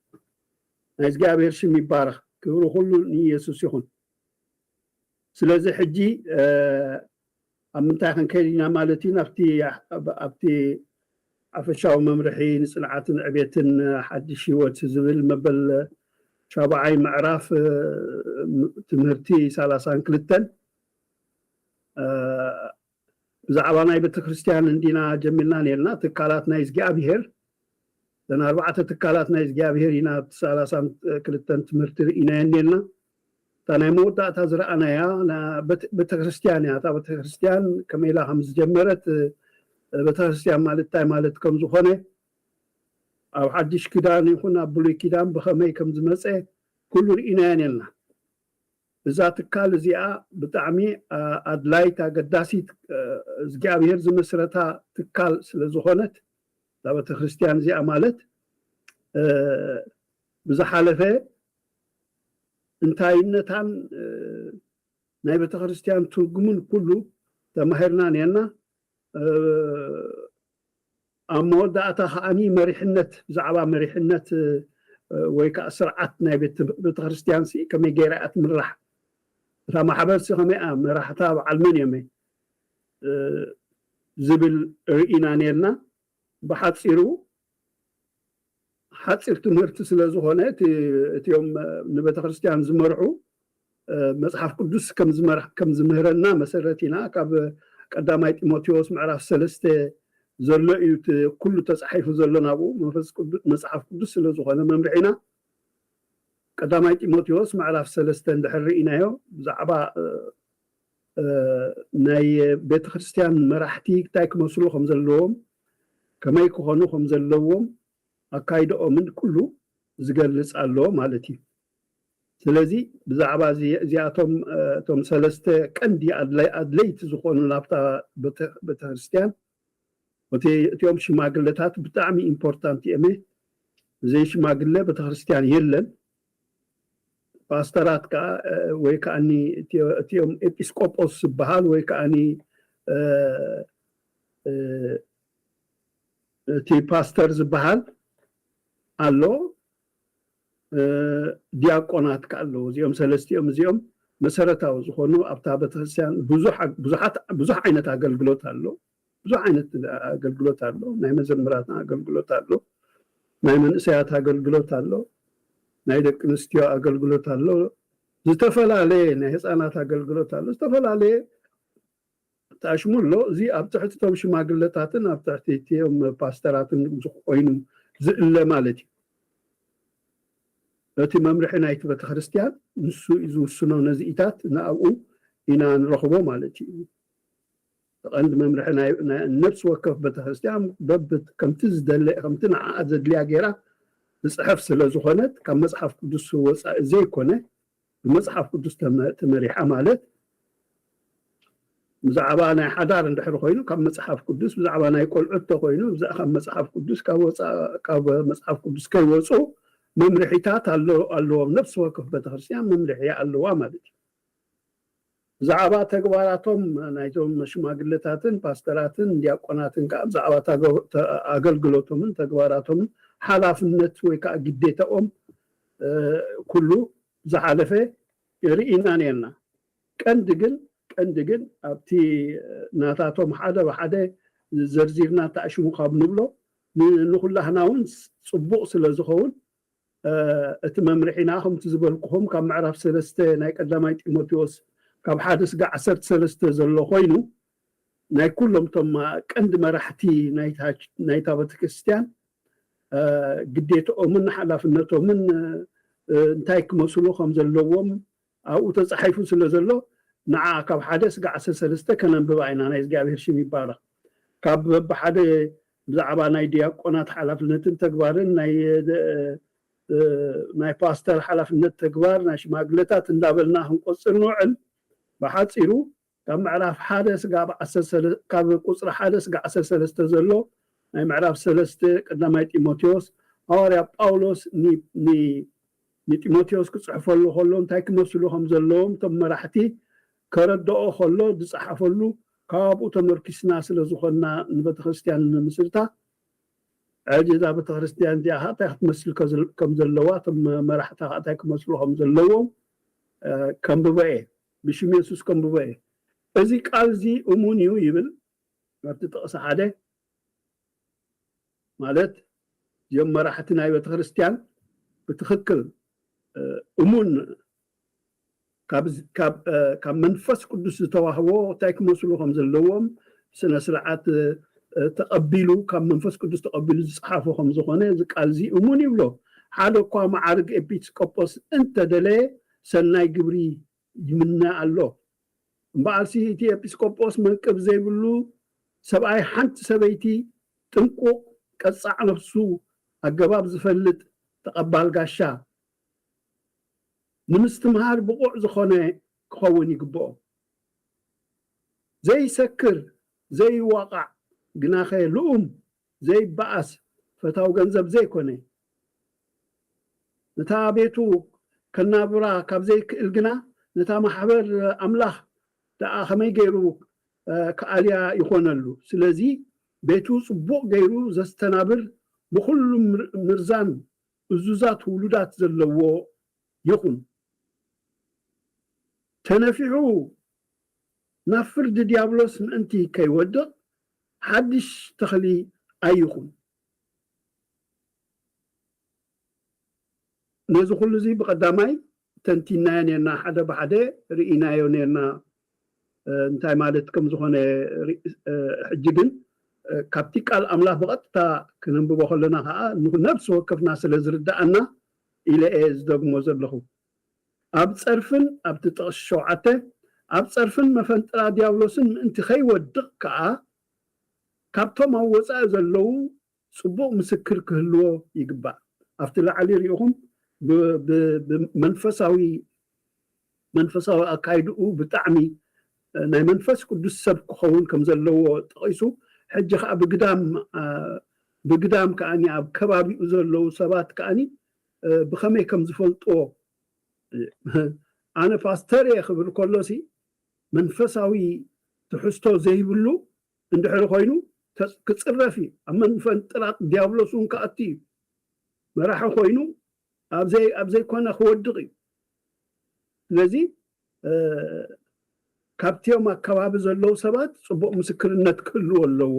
ናይ እግዚኣብሔር ሽም ይባረኽ። ክብሪ ኩሉ ንኢየሱስ ይኹን። ስለዚ ሕጂ ኣብ ምንታይ ክንከይድ ኢና ማለት እዩ? ናብቲ ኣብቲ ሓፈሻዊ መምርሒ ንፅንዓትን ዕቤትን ሓድሽ ህይወት ዝብል መበል ሻብዓይ ምዕራፍ ትምህርቲ ሰላሳን ክልተን ብዛዕባ ናይ ቤተክርስትያን እንዲና ጀሚርና ነርና። ትካላት ናይ እግዚኣብሔር እተን ኣርባዕተ ትካላት ናይ እግዚኣብሔር ኢና ኣብቲ ሰላሳን ክልተን ትምህርቲ ርኢናየን ነርና። እታ ናይ መወዳእታ ዝረኣናያ ቤተክርስትያን እያ። እታ ቤተክርስትያን ከመይ ኢላ ከም ዝጀመረት ቤተክርስትያን ማለት እንታይ ማለት ከም ዝኾነ ኣብ ሓድሽ ኪዳን ይኹን ኣብ ብሉይ ኪዳን ብኸመይ ከም ዝመፀ ኩሉ ርኢናየን ነርና። እዛ ትካል እዚኣ ብጣዕሚ ኣድላይት ኣገዳሲት እግዚኣብሔር ዝመስረታ ትካል ስለ ዝኾነት እዛ ቤተክርስትያን እዚኣ ማለት ብዝሓለፈ እንታይነታን ናይ ቤተክርስትያን ትርጉምን ኩሉ ተማሂርና ነርና። ኣብ መወዳእታ ከዓኒ መሪሕነት ብዛዕባ መሪሕነት ወይ ከዓ ስርዓት ናይ ቤተክርስትያን ከመይ ገይራ እያ ትምራሕ፣ እታ ማሕበር ከመይ እያ መራሕታ፣ በዓል መን እዮም ዝብል ርኢና ነርና። ብሓፂሩ ሓፂር ትምህርቲ ስለ ዝኾነ እቲኦም ንቤተክርስትያን ዝመርሑ መፅሓፍ ቅዱስ ከም ዝምህረና መሰረት ኢና ካብ ቀዳማይ ጢሞቴዎስ ምዕራፍ ሰለስተ ዘሎ እዩ ኩሉ ተፃሒፉ ዘሎ ናብኡ። መንፈስ መፅሓፍ ቅዱስ ስለ ዝኾነ መምርሒና ቀዳማይ ጢሞቴዎስ ምዕራፍ ሰለስተ እንድሕር ርኢናዮ ብዛዕባ ናይ ቤተክርስትያን መራሕቲ እንታይ ክመስሉ ከም ዘለዎም ከመይ ክኾኑ ከም ዘለዎም ኣካይደኦምን ኩሉ ዝገልፅ ኣሎ ማለት እዩ። ስለዚ ብዛዕባ እዚኣቶም እቶም ሰለስተ ቀንዲ ኣድለይቲ ዝኾኑ ናብታ ቤተክርስትያን እቲኦም ሽማግለታት ብጣዕሚ ኢምፖርታንት እዮም። ብዘይ ሽማግለ ቤተክርስትያን የለን። ፓስተራት ከዓ ወይ ከዓ እቲኦም ኤጲስቆጶስ ዝበሃል ወይ ከዓ እቲ ፓስተር ዝበሃል ኣሎ፣ ዲያቆናት ከዓ ኣለዉ። እዚኦም ሰለስቲኦም እዚኦም መሰረታዊ ዝኾኑ ኣብታ ቤተክርስትያን ብዙሕ ዓይነት ኣገልግሎት ኣሎ። ብዙሕ ዓይነት ኣገልግሎት ኣሎ። ናይ መዘምራትን ኣገልግሎት ኣሎ፣ ናይ መንእሰያት ኣገልግሎት ኣሎ፣ ናይ ደቂ ኣንስትዮ ኣገልግሎት ኣሎ፣ ዝተፈላለየ ናይ ህፃናት ኣገልግሎት ኣሎ፣ ዝተፈላለየ ተኣሽሙ ኣሎ። እዚ ኣብ ትሕቲ እቶም ሽማግለታትን ኣብ ትሕቲ እቲኦም ፓስተራትን ኮይኑ ዝእለ ማለት እዩ። እቲ መምርሒ ናይቲ ቤተክርስትያን ንሱ እዩ ዝውስኖ። ነዚኢታት ንኣብኡ ኢና ንረኽቦ ማለት እዩ። ቀንዲ መምርሒ ናይ ነብሲ ወከፍ ቤተክርስትያን በብ ከምቲ ዝደለ ከምቲ ንዓኣ ዘድልያ ገይራ ትፅሕፍ ስለ ዝኾነት ካብ መፅሓፍ ቅዱስ ወፃኢ ዘይኮነ ብመፅሓፍ ቅዱስ ተመሪሓ ማለት ብዛዕባ ናይ ሓዳር እንድሕር ኮይኑ ካብ መፅሓፍ ቅዱስ፣ ብዛዕባ ናይ ቆልዑ እንተኮይኑ ካብ መፅሓፍ ቅዱስ፣ ካብ መፅሓፍ ቅዱስ ከይወፁ መምርሒታት ኣለዎም። ነብሲ ወከፍ ቤተክርስትያን መምርሒ ኣለዋ ማለት እዩ። ብዛዕባ ተግባራቶም ናይቶም ሽማግለታትን ፓስተራትን ዲያቆናትን ከዓ ብዛዕባ ኣገልግሎቶምን ተግባራቶምን ሓላፍነት ወይ ከዓ ግዴታኦም ኩሉ ዝሓለፈ ርኢና ነርና። ቀንዲ ግን ቀንዲ ግን ኣብቲ ናታቶም ሓደ ብሓደ ዘርዚርና ተኣሽሙ ካብ ንብሎ ንኩላህና እውን ፅቡቕ ስለ ዝኸውን እቲ መምርሒና ከምቲ ዝበልኩኹም ካብ ምዕራፍ ሰለስተ ናይ ቀዳማይ ጢሞቴዎስ ካብ ሓደ ስጋ ዓሰርተ ሰለስተ ዘሎ ኮይኑ ናይ ኩሎም እቶም ቀንዲ መራሕቲ ናይታ ቤተክርስትያን ግዴታኦምን ሓላፍነቶምን እንታይ ክመስሉ ከም ዘለዎም ኣብኡ ተፃሒፉ ስለ ዘሎ ንዓ ካብ ሓደ ስጋዕ ዓሰርተ ሰለስተ ከነንብባ ኢና። ናይ እግዚኣብሔር ሽም ይባረኽ። ካብ በብሓደ ብዛዕባ ናይ ዲያቆናት ሓላፍነትን ተግባርን ናይ ናይ ፓስተር ሓላፍነት ተግባር ናይ ሽማግለታት እንዳበልና ክንቆፅር ንውዕል። ብሓፂሩ ካብ ምዕራፍ ሓደ ስጋዕ ዓሰርተ ሰለስተ፣ ካብ ቁፅሪ ሓደ ስጋዕ ዓሰርተ ሰለስተ ዘሎ ናይ ምዕራፍ ሰለስተ ቀዳማይ ጢሞቴዎስ፣ ሃዋርያ ጳውሎስ ንጢሞቴዎስ ክፅሕፈሉ ከሎ እንታይ ክመስሉ ከም ዘለዎም እቶም መራሕቲ ከረድኦ ከሎ ዝፀሓፈሉ፣ ካብኡ ተመርኪስና ስለ ዝኾንና ንቤተክርስትያን ንምስርታ፣ ሕጂ እዛ ቤተክርስትያን እዚኣ ከዓ እንታይ ክትመስል ከም ዘለዋ፣ እቶም መራሕታ ከዓ እንታይ ክመስሉ ከም ዘለዎም ከንብቦ እየ። ብሽም የሱስ ከንብቦ እየ። እዚ ቃል እዚ እሙን እዩ ይብል ኣብቲ ጥቕሲ ሓደ። ማለት እዚኦም መራሕቲ ናይ ቤተክርስትያን ብትኽክል እሙን ካብ መንፈስ ቅዱስ ዝተዋህቦ እንታይ ክመስሉ ከም ዘለዎም ስነ ስርዓት ተቐቢሉ፣ ካብ መንፈስ ቅዱስ ተቐቢሉ ዝፀሓፎ ከም ዝኾነ እዚ ቃል እዚ እሙን ይብሎ። ሓደ እኳ መዓርግ ኤጲስቆጶስ እንተደለየ ሰናይ ግብሪ ይምነ ኣሎ። እምበኣርሲ እቲ ኤጲስቆጶስ መንቅብ ዘይብሉ ሰብኣይ ሓንቲ ሰበይቲ ጥንቁቕ ቀጻዕ ነፍሱ ኣገባብ ዝፈልጥ ተቐባል ጋሻ ንምስትምሃር ብቑዕ ዝኾነ ክኸውን ይግብኦ። ዘይሰክር ዘይዋቓዕ ግናኸ ልኡም ዘይበኣስ ፈታው ገንዘብ ዘይኮነ ነታ ቤቱ ከናብራ ካብ ዘይክእል ግና ነታ ማሕበር ኣምላኽ ደኣ ከመይ ገይሩ ክኣልያ ይኾነሉ። ስለዚ ቤቱ ጽቡቕ ገይሩ ዘስተናብር ብኹሉ ምርዛን እዙዛት ውሉዳት ዘለዎ ይኹን። ተነፊሑ ናብ ፍርዲ ዲያብሎስ ምእንቲ ከይወድቕ ሓድሽ ተኽሊ ኣይኹን። ነዚ ኩሉ እዚ ብቐዳማይ ተንቲናዮ ኔርና፣ ሓደ ብሓደ ርኢናዮ ኔርና እንታይ ማለት ከም ዝኾነ። ሕጂ ግን ካብቲ ቃል ኣምላኽ ብቐጥታ ክነንብቦ ከለና ከዓ ነፍሲ ወከፍና ስለ ዝርድኣና ኢለ እየ ዝደግሞ ዘለኹ። ኣብ ጸርፍን ኣብቲ ጥቕሲ ሸውዓተ ኣብ ጸርፍን መፈንጥራ ዲያብሎስን ምእንቲ ከይወድቕ ከዓ ካብቶም ኣብ ወጻኢ ዘለዉ ጽቡቕ ምስክር ክህልዎ ይግባእ። ኣብቲ ላዕሊ ሪኢኹም ብመንፈሳዊ መንፈሳዊ ኣካይድኡ ብጣዕሚ ናይ መንፈስ ቅዱስ ሰብ ክኸውን ከም ዘለዎ ጠቒሱ፣ ሕጂ ከዓ ብግዳም ብግዳም ከዓኒ ኣብ ከባቢኡ ዘለዉ ሰባት ከዓኒ ብኸመይ ከም ዝፈልጥዎ፣ ኣነ ፓስተር እየ ክብል ከሎሲ መንፈሳዊ ትሕዝቶ ዘይብሉ እንድሕሪ ኮይኑ ክፅረፍ እዩ። ኣብ መንፈንጥራጥ ዲያብሎስ እውን ክኣቱ እዩ። መራሒ ኮይኑ ኣብ ዘይኮነ ክወድቕ እዩ። ስለዚ ካብቲኦም ኣከባቢ ዘለዉ ሰባት ፅቡቕ ምስክርነት ክህልዎ ኣለዎ።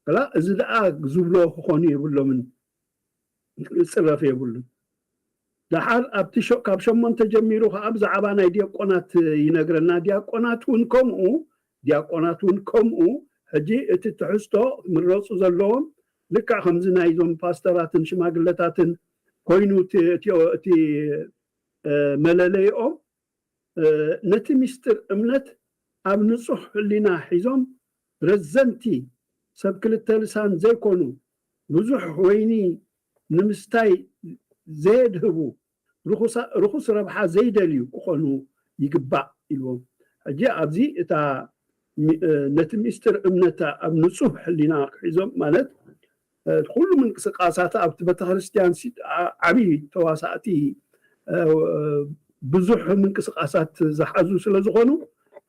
ከላ እዚ ደኣ ዝብሎ ክኾኑ የብሎምን፣ ክፅረፍ የብሉን። ደሓር ኣብቲ ካብ ሸሞንተ ጀሚሩ ከዓ ብዛዕባ ናይ ዲያቆናት ይነግረና። ዲያቆናት እውን ከምኡ ዲያቆናት እውን ከምኡ። ሕጂ እቲ ትሕዝቶ ክምረፁ ዘለዎም ልክዕ ከምዚ ናይዞም ፓስተራትን ሽማግለታትን ኮይኑ እቲ መለለይኦም ነቲ ምስጢር እምነት ኣብ ንጹሕ ሕሊና ሒዞም ረዘንቲ ሰብ ክልተ ልሳን ዘይኮኑ ብዙሕ ወይኒ ንምስታይ ዘየድህቡ ርኹስ ረብሓ ዘይደልዩ ክኾኑ ይግባእ ኢልዎም። ሕጂ ኣብዚ እታ ነቲ ምስጢር እምነት ኣብ ንጹህ ሕሊና ክሒዞም ማለት ኩሉ ምንቅስቃሳት ኣብቲ ቤተክርስትያን ዓብዪ ተዋሳእቲ ብዙሕ ምንቅስቃሳት ዝሓዙ ስለ ዝኾኑ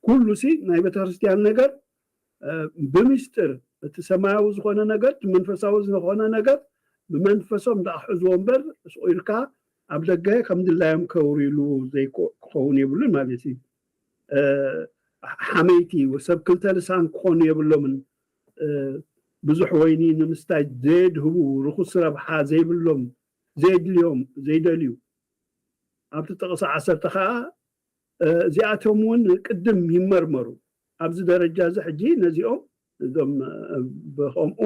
ኩሉ ሲ ናይ ቤተክርስትያን ነገር ብምስጢር እቲ ሰማያዊ ዝኾነ ነገር እቲ መንፈሳዊ ዝኾነ ነገር ብመንፈሶም ደኣ ክሕዝዎ እምበር ስቕ ኢልካ ኣብ ደገ ከም ድላዮም ከውርይሉ ክኸውን የብሉን ማለት እዩ። ሓመይቲ ሰብ ክልተ ልሳን ክኾኑ የብሎምን። ብዙሕ ወይኒ ንምስታይ ዘየድህቡ ርኹስ ረብሓ ዘይብሎም ዘየድልዮም ዘይደልዩ ኣብቲ ጥቕሲ ዓሰርተ ከዓ እዚኣቶም እውን ቅድም ይመርመሩ። ኣብዚ ደረጃ እዚ ሕጂ ነዚኦም እዞም ብከምኡ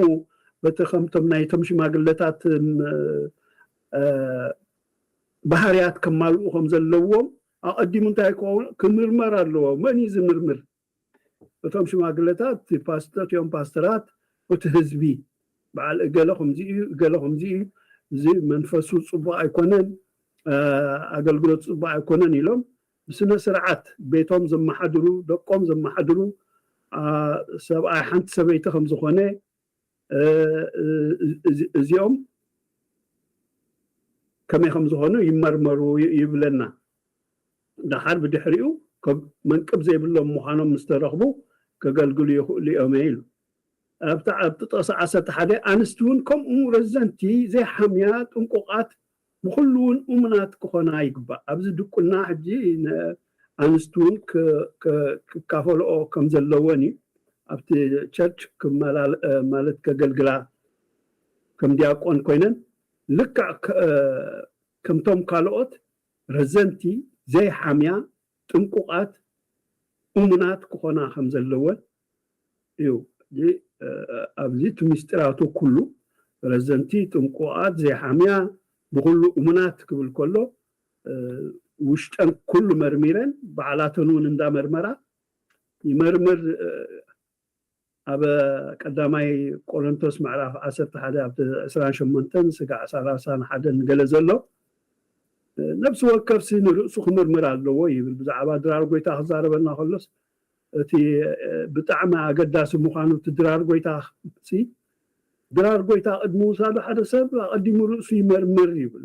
በቲ ከምቶም ናይቶም ሽማግለታት ባህርያት ከማልኡ ከም ዘለዎም ኣቐዲሙ እንታይ ክኸውን ክምርመር ኣለዎ። መን እዩ ዝምርምር? እቶም ሽማግለታት፣ እቲ ፓስተር፣ እቲኦም ፓስተራት፣ እቲ ህዝቢ በዓል እገለ ከምዚ እዩ፣ እገለ ከምዚ እዩ፣ እዚ መንፈሱ ጽቡቕ ኣይኮነን፣ አ፣ ኣገልግሎት ጽቡቕ ኣይኮነን ኢሎም ብስነ ስርዓት ቤቶም ዘመሓድሩ፣ ደቆም ዘመሓድሩ፣ አ፣ ሰብኣይ ሓንቲ ሰበይቲ ከም ዝኾነ፣ እ፣ እ፣ እዚ-፣ እዚኦም ከመይ ከም ዝኾኑ ይመርመሩ ይ-፣ ይብለና። ደሓር ብድሕሪኡ ከብ-፣ መንቅብ ዘይብሎም ምዃኖም ምስ ተረኽቡ ከገልግሉ ይኽእሉ እዮም ኢሉ። ኣብቲ፣ ኣብቲ ጥቕሲ ዓሰርተ ሓደ ኣንስቲ እውን ከምኡ ረዘንቲ ዘይሓምያ ጥንቁቓት ብኹሉ እውን እሙናት ክኾና ይግባእ። ኣብዚ ድቁና ሕጂ ን-፣ ኣንስቲ እውን ክ-፣ ክ-፣ ክካፈልኦ ከም ዘለወን እዩ። ኣብቲ ቸርች ክመላል-፣ እ፣ ማለት ከገልግላ ከም ዲያቆን ኮይነን ልክዕ ከ-፣ እ፣ ከምቶም ካልኦት ረዘንቲ ዘይሓምያ ጥንቁቓት እሙናት ክኾና ከም ዘለወን እዩ። እዚ፣ እ፣ ኣብዚ እቲ ምስጢራቱ ኩሉ ረዘንቲ ጥንቁቓት ዘይሓምያ ብኹሉ እሙናት ክብል ከሎ፣ እ፣ ውሽጠን ኩሉ መርሚረን ባዕላተን እውን እንዳመርመራ ይመርምር። እ፣ ኣብ ቀዳማይ ቆሮንቶስ ምዕራፍ ዓሰርተ ሓደ ኣብቲ ዕስራን ሸሞንተን ስጋዕ ሰላሳን ሓደን ገለ ዘሎ፣ እ፣ ነፍሲ ወከፍሲ ንርእሱ ክምርምር ኣለዎ ይብል። ብዛዕባ ድራር ጎይታ ክዛረበና ከሎስ እቲ፣ እ፣ ብጣዕሚ ኣገዳሲ ምዃኑ እቲ ድራር ጎይታ ሲ፣ ድራር ጎይታ ቅድሚ ምውሳዱ ሓደ ሰብ ኣቐዲሙ ርእሱ ይመርምር ይብል።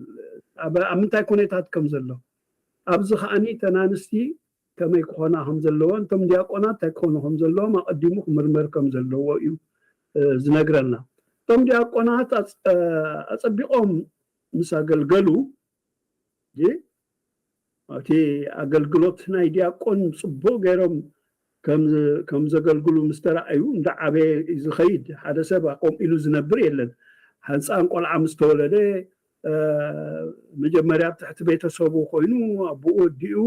ኣብ፣ ኣብ ምንታይ ኩነታት ከም ዘሎ። ኣብዚ ከኣኒ እተን ኣንስቲ ከመይ ክኾና ከም ዘለወን፣ እቶም ዲያቆናት እንታይ ክኾኑ ከም ዘለዎም ኣቐዲሙ ክምርመር ከም ዘለዎ እዩ፣ እ፣ ዝነግረና። እቶም ዲያቆናት ኣጽ-፣ እ፣ ኣጸቢቖም ምስ ኣገልገሉ፣ እ፣ እቲ ኣገልግሎት ናይ ዲያቆን ጽቡቕ ገይሮም ከም ዝ-፣ ከም ዘገልግሉ ምስ ተራእዩ፣ እንዳዓበየ እዩ ዝኸይድ። ሓደ ሰብ ከምኡ ኢሉ ዝነብር የለን። ህጻን ቆልዓ ምስ ተወለደ፣ እ፣ መጀመርያ ኣብ ትሕቲ ቤተሰቡ ኮይኑ፣ ኣቦኡ ኣዲኡ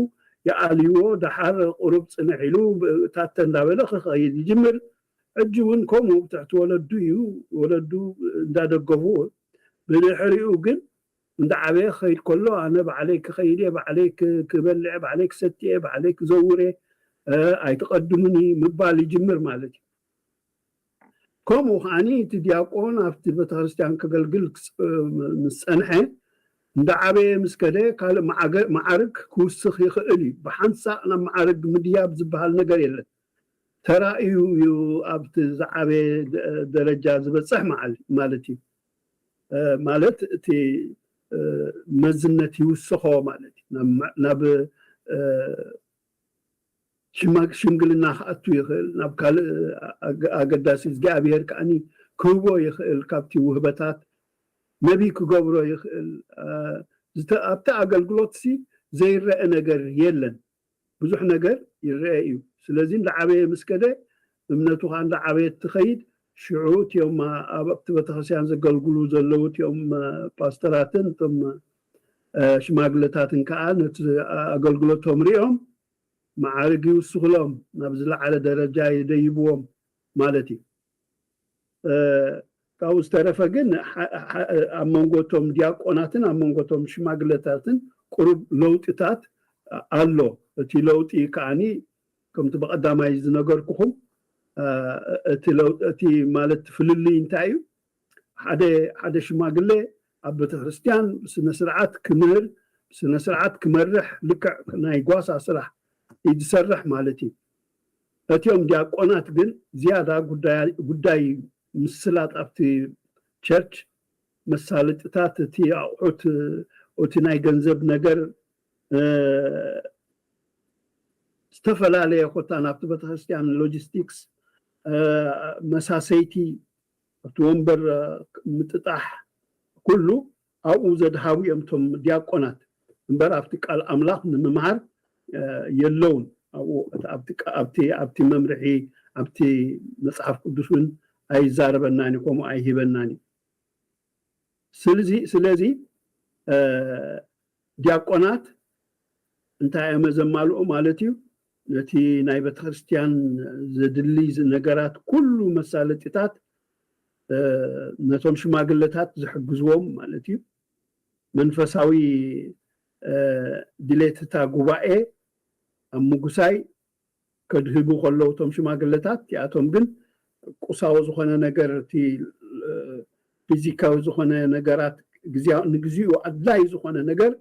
ይኣልይዎ፣ ደሓር ቁሩብ ጽንሕ ኢሉ፣ ብ-፣ ታተ እንዳበለ ክኸይድ ይጅምር። ሕጂ እውን ከምኡ ኣብ ትሕቲ ወለዱ እዩ፣ ወለዱ እንዳደገፉ። ብድሕሪኡ ግን እንዳዓበየ ክኸይድ ከሎ፣ ኣነ ባዕለይ ክኸይድ እየ፣ ባዕለይ ክ-፣ ክበልዕ፣ ባዕለይ ክሰቲ እየ፣ ባዕለይ ክዘውር እየ፣ እ፣ ኣይትቐድሙኒ ምባል ይጅምር ማለት እዩ። ከምኡ ከዓኒ እቲ ዲያቆን ኣብቲ ቤተክርስትያን ከገልግል ክጽ-፣ ምስ ጸንሐ፣ እንዳዓበየ ምስ ከደ፣ ካልእ መዓገ-፣ መዓርግ ክውስኽ ይኽእል እዩ። ብሓንሳእ ናብ መዓርግ ምድያብ ዝበሃል ነገር የለን። ተራእዩ እዩ ኣብቲ ዝዓበየ ደ-፣ ደረጃ ዝበጽሕ መዓል-፣ ማለት እዩ። እ፣ ማለት እቲ፣ እ፣ መዝነት ይውስኾ ማለት እዩ። ናብ መ-፣ ናብ፣ እ፣ ሽማ-፣ ሽምግልና ክኣቱ ይኽእል፣ ናብ ካልእ ኣገ-፣ ኣገዳሲ እግዚኣብሔር ከኣኒ ክህቦ ይኽእል፣ ካብቲ ውህበታት ነቢይ ክገብሮ ይኽእል። እ፣ ዝተ-፣ ኣብቲ ኣገልግሎትሲ ዘይረአ ነገር የለን። ብዙሕ ነገር ይረአ እዩ። ስለዚ እንዳዓበየ ምስ ከደ፣ እምነቱ ኸዓ እንዳዓበየት ትኸይድ፣ ሽዑ እቲኦም ኣብ ኣብቲ ቤተክርስትያን ዘገልግሉ ዘለዉ እቲኦም፣ እ፣ ፓስተራትን እቶም፣ እ፣ ሽማግለታትን ከኣ ነቲ ኣገልግሎቶም ሪኦም መዓርግ ይውስኹሎም፣ ናብ ዝለዓለ ደረጃ ይደይብዎም ማለት እዩ። እ፣ ካብኡ ዝተረፈ ግን ሓ-፣ ሓ-፣ ኣብ መንጎ እቶም ዲያቆናትን ኣብ መንጎ እቶም ሽማግለታትን ቁሩብ ለውጢታት ኣሎ። እቲ ለውጢ ከኣኒ ከምቲ ብቐዳማይ ዝነገርኩኹም፣ እ፣ እቲ ለውጢ፣ እቲ ማለት ፍልልይ እንታይ እዩ? ሓደ፣ ሓደ ሽማግለ ኣብ ቤተክርስትያን ብስነ ስርዓት ክምህር፣ ብስነ ስርዓት ክመርሕ፣ ልክዕ ናይ ጓሳ ስራሕ እዩ ዝሰርሕ ማለት እዩ። እቲኦም ዲያቆናት ግን ዝያዳ ጉዳያ-፣ ጉዳይ ምስላጥ ኣብቲ ቸርች መሳለጥታት፣ እቲ ኣቑሑት፣ እቲ ናይ ገንዘብ ነገር፣ እ፣ ዝተፈላለየ ኮታ ናብቲ ቤተክርስትያን ሎጂስቲክስ፣ እ፣ መሳሰይቲ፣ ኣብቲ ወንበር፣ እ፣ ምጥጣሕ፣ ኩሉ ኣብኡ ዘድሃቡ እዮም እቶም ዲያቆናት። እምበር ኣብቲ ቃል ኣምላኽ ንምምሃር፣ እ፣ የለውን። ኣብኡ፣ ኣብቲ ቃ-፣ ኣብቲ፣ ኣብቲ መምርሒ፣ ኣብቲ መጽሓፍ ቅዱስ እውን ኣይዛረበናን እዩ፣ ከምኡ ኣይሂበናን እዩ። ስለዚ፣ ስለዚ፣ እ፣ ዲያቆናት እንታይ እዮም ዘማልኡ ማለት እዩ? ነቲ ናይ ቤተክርስትያን ዘድሊ ዝ-፣ ነገራት ኩሉ መሳለጢታት፣ እ፣ ነቶም ሽማግለታት ዝሕግዝዎም ማለት እዩ። መንፈሳዊ፣ ድሌት እታ ጉባኤ ኣብ ምጉሳይ ከድህቡ ከለዉ እቶም ሽማግለታት እቲኣቶም ግን ቁሳዊ ዝኾነ ነገር እቲ ፊዚካዊ ዝኾነ ነገራት ንግዚኡ ኣድላይ ዝኾነ ነገር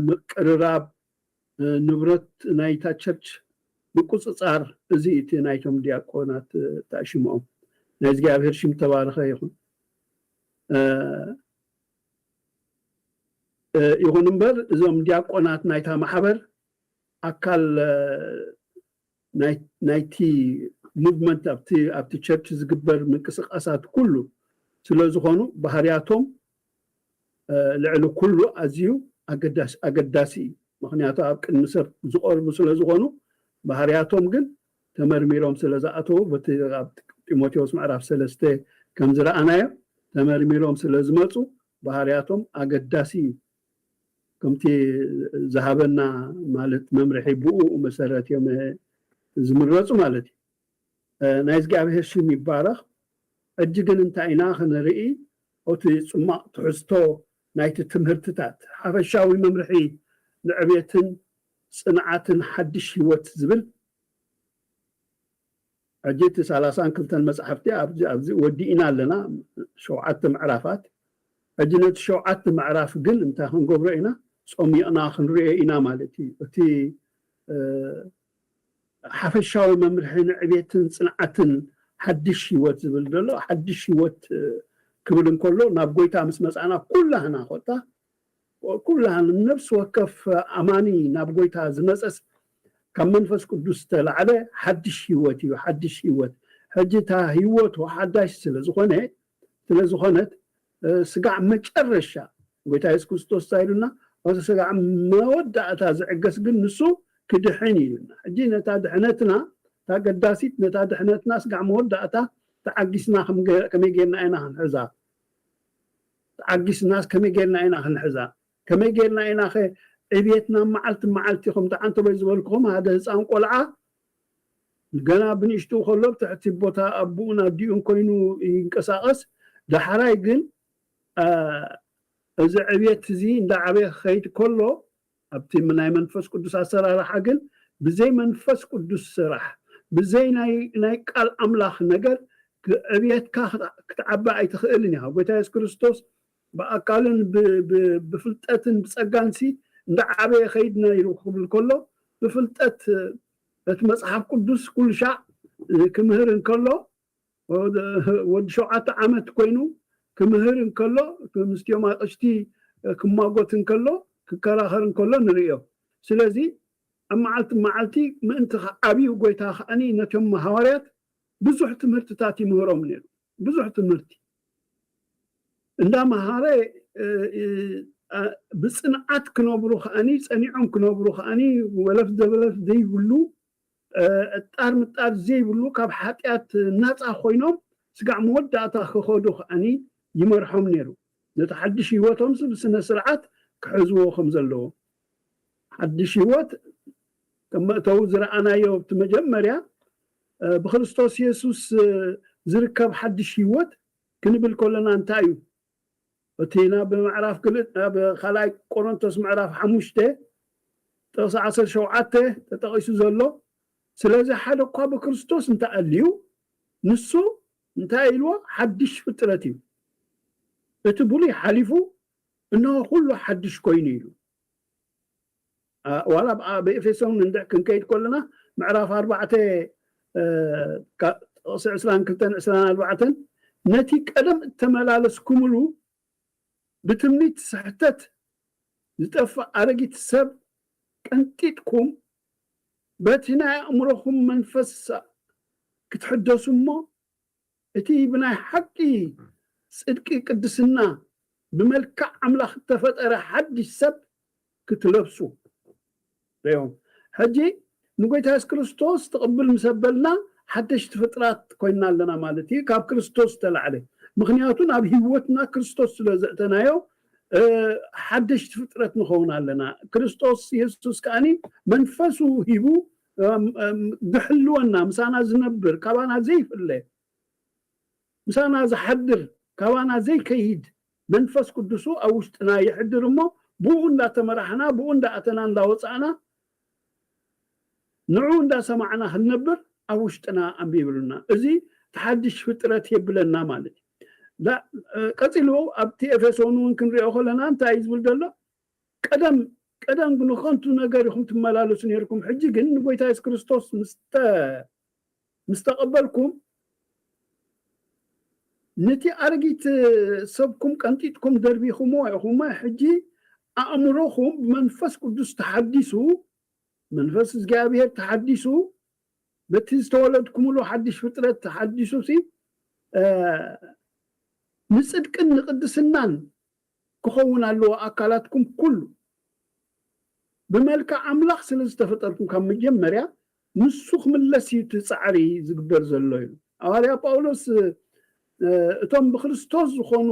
ምቅርራብ ንብረት ናይታ ቸርች ምቁፅፃር እዚ እቲ ናይቶም ዲያቆናት ተኣሽምኦም ናይ እግዚኣብሔር ሽም ተባረኸ ይኹን ይኹን እምበር እዞም ዲያቆናት ናይታ ማሕበር ኣካል ናይቲ ሙቭመንት ኣብቲ ቸርች ዝግበር ምንቅስቃሳት ኩሉ ስለ ዝኾኑ ባህርያቶም ልዕሊ ኩሉ ኣዝዩ ኣገዳሲ እዩ። ምክንያቱ ኣብ ቅድሚ ሰብ ዝቐርቡ ስለ ዝኾኑ ባህርያቶም ግን ተመርሚሮም ስለ ዝኣተዉ በቲ ኣብ ጢሞቴዎስ ምዕራፍ ሰለስተ ከም ዝረኣናዮ ተመርሚሮም ስለ ዝመፁ ባህርያቶም ኣገዳሲ እዩ። ከምቲ ዝሃበና ማለት መምርሒ ብኡ መሰረት እዮም ዝምረፁ ማለት እዩ። ናይ እግዚኣብሔር ሽም ይባረኽ። ሕጂ ግን እንታይ ኢና ክንርኢ? እቲ ጽማቕ ትሕዝቶ ናይቲ ትምህርትታት ሓፈሻዊ መምርሒ ንዕቤትን ጽንዓትን ሓድሽ ህይወት ዝብል ሕጂ እቲ ሰላሳን ክልተን መጽሓፍቲ ኣብዚ ወዲእና ኣለና ሸውዓተ ምዕራፋት ሕጂ ነቲ ሸውዓተ ምዕራፍ ግን እንታይ ክንገብሮ ኢና ጾሚቕና ክንሪኦ ኢና ማለት እዩ እቲ ሓፈሻዊ መምርሒ ንዕቤትን ጽንዓትን ሓድሽ ህይወት ዝብል ዘሎ ሓድሽ ህይወት ክብል እንከሎ ናብ ጎይታ ምስ መጻና ኩላህና ኮታ ኩላህን ነፍሲ ወከፍ ኣማኒ ናብ ጎይታ ዝመጸስ ካብ መንፈስ ቅዱስ ዝተላዕለ ሓድሽ ህይወት እዩ ሓድሽ ህይወት ሕጂ እታ ህይወቱ ሓዳሽ ስለ ዝኾነ ስለ ዝኾነት ስጋዕ መጨረሻ ጎይታ የሱስ ክርስቶስ እንታይ ኢሉና እቲ ስጋዕ መወዳእታ ዝዕገስ ግን ንሱ ክድሕን እዩ ኢሉና ሕጂ ነታ ድሕነትና እታ ገዳሲት ነታ ድሕነትና ስጋዕ መወዳእታ ተዓጊስና ከመይ ጌርና ኢና ክንሕዛ ተዓጊስናስ ከመይ ጌርና ኢና ክንሕዛ ከመይ ጌርና ኢና ኸ ዕብየትና መዓልቲ መዓልቲ ከም ተዓንተበይ ዝበልኩኹም ሓደ ህፃን ቆልዓ ገና ብንእሽቱ ከሎ ትሕቲ ቦታ ኣቦኡን ኣዲኡን ኮይኑ ይንቀሳቐስ ዳሕራይ ግን እዚ ዕብየት እዚ እንዳዓበየ ክኸይድ ከሎ ኣብቲ ናይ መንፈስ ቅዱስ ኣሰራርሓ ግን ብዘይ መንፈስ ቅዱስ ስራሕ ብዘይ ናይ ቃል ኣምላኽ ነገር ዕብየትካ ክትዓቢ ኣይትኽእልን ኢኻ ጎይታ የሱስ ክርስቶስ ብኣካልን ብፍልጠትን ብፀጋንሲ እንዳዓበየ ኸይድ ነይሩ ክብል ከሎ ብፍልጠት እቲ መፅሓፍ ቅዱስ ኩሉ ሻዕ ክምህር እንከሎ ወዲ ሸውዓተ ዓመት ኮይኑ ክምህር እንከሎ ምስቲኦም ኣቅሽቲ ክማጎት እንከሎ ክከራኸር እንከሎ ንርእዮ ስለዚ ኣብ መዓልቲ መዓልቲ ምእንቲ ዓብዩ ጎይታ ከዓኒ ነቶም ሃዋርያት ብዙሕ ትምህርትታት ይምህሮም ነይሩ ብዙሕ ትምህርቲ እንዳመሃረ ብፅንዓት ክነብሩ ከዓኒ ፀኒዖም ክነብሩ ከዓኒ ወለፍ ዘበለፍ ዘይብሉ ዕጣር ምጣር ዘይብሉ ካብ ሓጢኣት ናፃ ኮይኖም ስጋዕ መወዳእታ ክኸዱ ከዓኒ ይመርሖም ነይሩ ነቲ ሓድሽ ህይወቶም ስብ ስነ ስርዓት ክሕዝዎ ከም ዘለዎ ሓድሽ ህይወት ከም መእተዊ ዝረኣናዮ እቲ መጀመርያ ብክርስቶስ የሱስ ዝርከብ ሓድሽ ህይወት ክንብል ከለና እንታይ እዩ እቲ ናብ ምዕራፍ ክልእ ናብ ካልኣይ ቆሮንቶስ ምዕራፍ ሓሙሽተ ጥቕሲ ዓሰርተ ሸውዓተ ተጠቒሱ ዘሎ ስለዚ ሓደ እኳ ብክርስቶስ እንተኣልዩ ንሱ እንታይ ኢልዎ ሓድሽ ፍጥረት እዩ እቲ ብሉይ ሓሊፉ እንሆ ኩሉ ሓድሽ ኮይኑ ኢሉ ዋላ ብኤፌሶን እንድዕ ክንከይድ ከለና ምዕራፍ ኣርባዕተ ጥቕሲ ዕስራን ክልተን ዕስራን ኣርባዕተን ነቲ ቀደም እተመላለስኩምሉ ብትምኒት ስሕተት ዝጠፍእ ኣረጊት ሰብ ቀንጢጥኩም በቲ ናይ ኣእምሮኹም መንፈስ ክትሕደሱ እሞ እቲ ብናይ ሓቂ ጽድቂ ቅድስና ብመልክዕ ኣምላኽ እተፈጠረ ሓድሽ ሰብ ክትለብሱ ዮም ሕጂ ንጎይታ የሱስ ክርስቶስ ትቕብል ምስ ኣበልና ሓደሽቲ ፍጥራት ኮይንና ኣለና ማለት እዩ ካብ ክርስቶስ ዝተላዕለ ምክንያቱ ናብ ህይወትና ክርስቶስ ስለ ዘእተናዮ ሓደሽቲ ፍጥረት ንኸውን ኣለና ክርስቶስ የሱስ ከዓኒ መንፈሱ ሂቡ ዝሕልወና ምሳና ዝነብር ካባና ዘይፍለ ምሳና ዝሓድር ካባና ዘይከይድ መንፈስ ቅዱሱ ኣብ ውሽጥና ይሕድር እሞ ብኡ እንዳተመራሕና፣ ብኡ እንዳኣተና እንዳወፃእና፣ ንዑ እንዳሰማዕና ክንነብር ኣብ ውሽጥና ኣንቢብሉና። እዚ ተሓድሽ ፍጥረት የብለና ማለት እዩ። ዳ- እ፣ ቀፂሉ ኣብቲ ኤፌሶን እውን ክንሪኦ ከለና እንታይ እዩ ዝብል ዘሎ? ቀደም ቀደም ንኸንቱ ነገር ኢኹም ትመላለሱ ነርኩም፣ ሕጂ ግን ንጎይታ የሱስ ክርስቶስ ምስ ተ- ምስ ተቐበልኩም፣ ነቲ ኣረጊት ሰብኩም ቀንጢጥኩም ደርቢኹምዎ ኢኹም። ሕጂ ኣእምሮኹም ብመንፈስ ቅዱስ ተሓዲሱ፣ መንፈስ እግዚኣብሔር ተሓዲሱ፣ በቲ ዝተወለድኩምሉ ሓድሽ ፍጥረት ተሓዲሱ ሲ እ፣ ንጽድቅን ንቅድስናን ክኸውን ኣለዎ ኣካላትኩም ኩሉ። ብመልክዕ ኣምላኽ ስለ ዝተፈጠርኩም ካብ መጀመርያ ንሱ ክምለስ እዩ እቲ ጻዕሪ ዝግበር ዘሎ እዩ። ሃዋርያ ጳውሎስ እ፣ እቶም ብክርስቶስ ዝኾኑ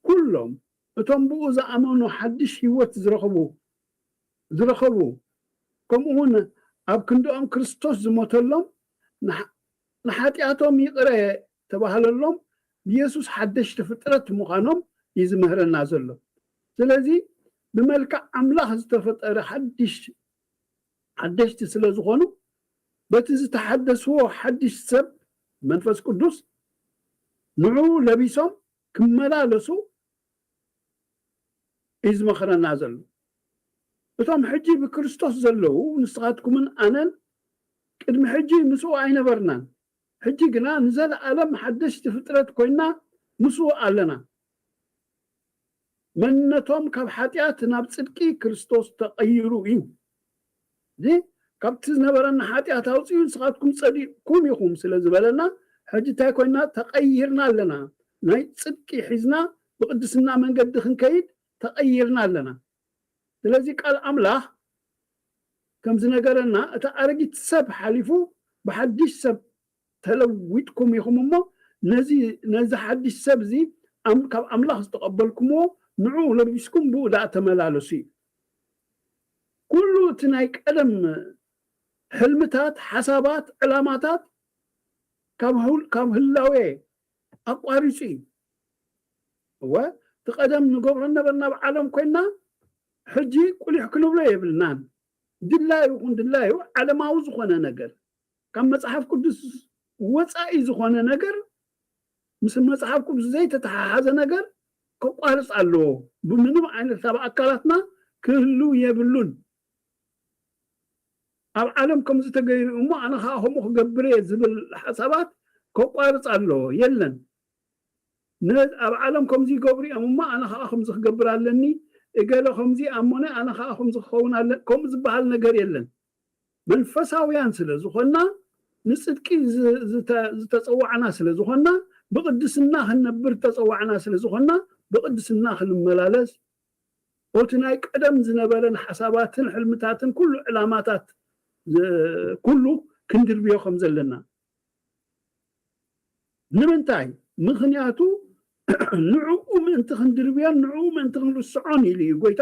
ኩሎም፣ እቶም ብኡ ዝኣመኑ ሓድሽ ህይወት ዝረኸቡ ዝረኸቡ፣ ከምኡ እውን ኣብ ክንድኦም ክርስቶስ ዝሞተሎም፣ ንሓ- ንሓጢኣቶም ይቕረ ተባህለሎም፣ ብየሱስ ሓደሽቲ ፍጥረት ምዃኖም እዩ ዝምህረና ዘሎ። ስለዚ ብመልክዕ ኣምላኽ ዝተፈጠረ ሓድሽ ሓደሽቲ ስለ ዝኾኑ፣ በቲ ዝተሓደስዎ ሓድሽ ሰብ መንፈስ ቅዱስ ንዕኡ ለቢሶም ክመላለሱ እዩ ዝመኽረና ዘሎ። እቶም ሕጂ ብክርስቶስ ዘለዉ ንስኻትኩምን ኣነን ቅድሚ ሕጂ ምስኡ ኣይነበርናን። ሕጂ ግና ንዘለኣለም ሓደሽቲ ፍጥረት ኮይና ምስኡ ኣለና። መንነቶም ካብ ሓጢኣት ናብ ጽድቂ ክርስቶስ ተቐይሩ እዩ። እዚ ካብቲ ዝነበረና ሓጢኣት ኣውጺኡ ንስኻትኩም ጸዲቕኩም ኢኹም ስለ ዝበለና፣ ሕጂ እንታይ ኮይና? ተቐይርና ኣለና። ናይ ጽድቂ ሒዝና ብቕድስና መንገዲ ክንከይድ ተቐይርና ኣለና። ስለዚ ቃል ኣምላኽ ከም ዝነገረና፣ እቲ ኣረጊት ሰብ ሓሊፉ ብሓድሽ ሰብ ተለዊጥኩም ኢኹም እሞ፣ ነዚ ነዚ ሓድሽ ሰብ እዚ ኣም- ካብ ኣምላኽ ዝተቐበልኩምዎ ንዕኡ ለቢስኩም ብኡ ደኣ ተመላለሱ እዩ። ኩሉ እቲ ናይ ቀደም ሕልምታት፣ ሓሳባት፣ ዕላማታት ካብ ህል- ካብ ህላዌ ኣቋሪጹ እዩ። እወ፣ እቲ ቀደም ንገብሮ ነበርና ኣብ ዓለም ኮይና፣ ሕጂ ቁሊሕ ክንብሎ የብልናን። ድላዩ ይኹን ድላዩ ዓለማዊ ዝኾነ ነገር፣ ካብ መጽሓፍ ቅዱስ ወጻኢ ዝኾነ ነገር፣ ምስ መጽሓፍ ቅዱስ ዘይተተሓሓዘ ነገር ከቋርጽ ኣለዎ። ብምንም ዓይነት ኣብ ኣካላትና ክህሉ የብሉን። ኣብ ዓለም ከምዚ ተገይሩ እሞ ኣነ ኸዓ ከምኡ ክገብር እየ ዝብል ሓሳባት ከቋርጽ ኣለዎ። የለን። ነ- ኣብ ዓለም ከምዚ ይገብሩ እዮም እሞ ኣነ ኸዓ ከምዚ ክገብር ኣለኒ፣ እገለ ከምዚ ኣሞነ ኣነ ኸዓ ከምዚ ክኸውን ኣለ፣ ከምኡ ዝበሃል ነገር የለን። መንፈሳውያን ስለ ዝኾንና፣ ንጽድቂ ዝ- ዝተ- ዝተጸዋዕና ስለ ዝኾንና፣ ብቕድስና ክንነብር ዝተጸዋዕና ስለ ዝኾንና፣ ብቕድስና ክንመላለስ፣ ኦቲ ናይ ቀደም ዝነበረን ሓሳባትን ሕልምታትን ኩሉ ዕላማታት ዝ- ኩሉ ክንድርብዮ ከም ዘለና። ንምንታይ? ምኽንያቱ ንዕኡ ምእንቲ ክንድርብዮን ንዕኡ ምእንቲ ክንርስዖን ኢሉ እዩ ጎይታ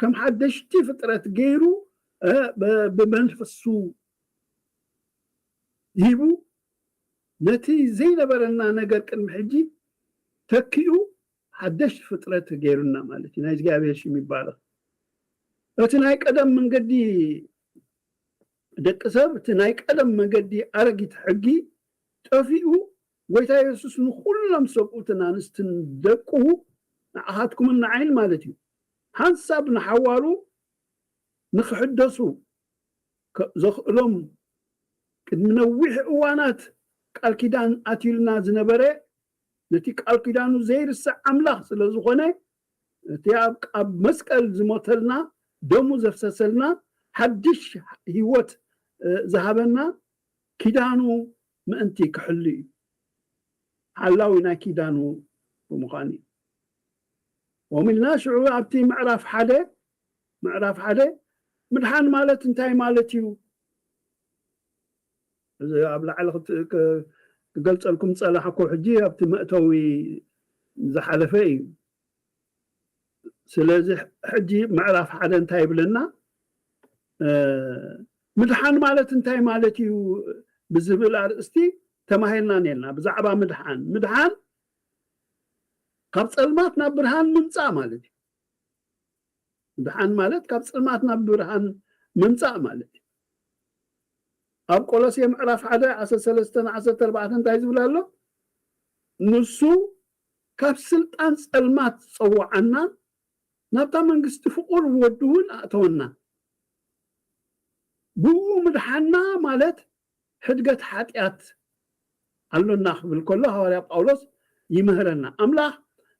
ከም ሓደሽቲ ፍጥረት ገይሩ፣ እ፣ ብ- ብመንፈሱ ሂቡ ነቲ ዘይነበረና ነገር ቅድሚ ሕጂ ተኪኡ ሓደሽ ፍጥረት ገይሩና ማለት እዩ። ናይ እግዚኣብሔር ሽም ይባረኽ። እቲ ናይ ቀደም መንገዲ ደቂ ሰብ፣ እቲ ናይ ቀደም መንገዲ ኣረጊት ሕጊ ጠፊኡ፣ ጎይታ የሱስ ንኹሎም ሰብኡትን ኣንስትን ደቁ፣ ንዓኻትኩምን ንዓይን ማለት እዩ፣ ሓንሳብ ንሓዋሩ ንኽሕደሱ ከ- ዘኽእሎም ቅድሚ ነዊሕ እዋናት ቃል ኪዳን ኣትዩልና ዝነበረ፣ ነቲ ቃል ኪዳኑ ዘይርስዕ ኣምላኽ ስለ ዝኾነ፣ እቲ ኣብ ኣብ መስቀል ዝሞተልና፣ ደሙ ዘፍሰሰልና፣ ሓድሽ ህይወት እ፣ ዝሃበና ኪዳኑ ምእንቲ ክሕሉ እዩ። ሓላዊ ናይ ኪዳኑ ብምዃን እዩ። ወሚልና ሽዑ ኣብቲ ምዕራፍ ሓደ፣ ምዕራፍ ሓደ ምድሓን ማለት እንታይ ማለት እዩ? እዚ ኣብ ላዕሊ ክት- ክ- ክገልጸልኩም ጸላሕኩ ሕጂ ኣብቲ መእተዊ ዝሓለፈ እዩ። ስለዚ ሕጂ ምዕራፍ ሓደ እንታይ ይብለና? እ፣ ምድሓን ማለት እንታይ ማለት እዩ ብዝብል ኣርእስቲ ተማሂርና ነርና። ብዛዕባ ምድሓን፣ ምድሓን ካብ ጸልማት ናብ ብርሃን ምምጻእ ማለት እዩ። ምድሓን ማለት ካብ ጸልማት ናብ ብርሃን ምምጻእ ማለት እዩ። ኣብ ቆሎሴ ምዕራፍ ሓደ ዓሰርተ ሰለስተ ንዓሰርተ ኣርባዕተ እንታይ ዝብል ኣሎ? ንሱ ካብ ስልጣን ጸልማት ጸውዓና፣ ናብታ መንግስቲ ፍቑር ወዱ እውን ኣእተወና። ብኡ ምድሓና ማለት ሕድገት ሓጢኣት ኣሎና ክብል ከሎ ሃዋርያ ጳውሎስ ይምህረና። ኣምላኽ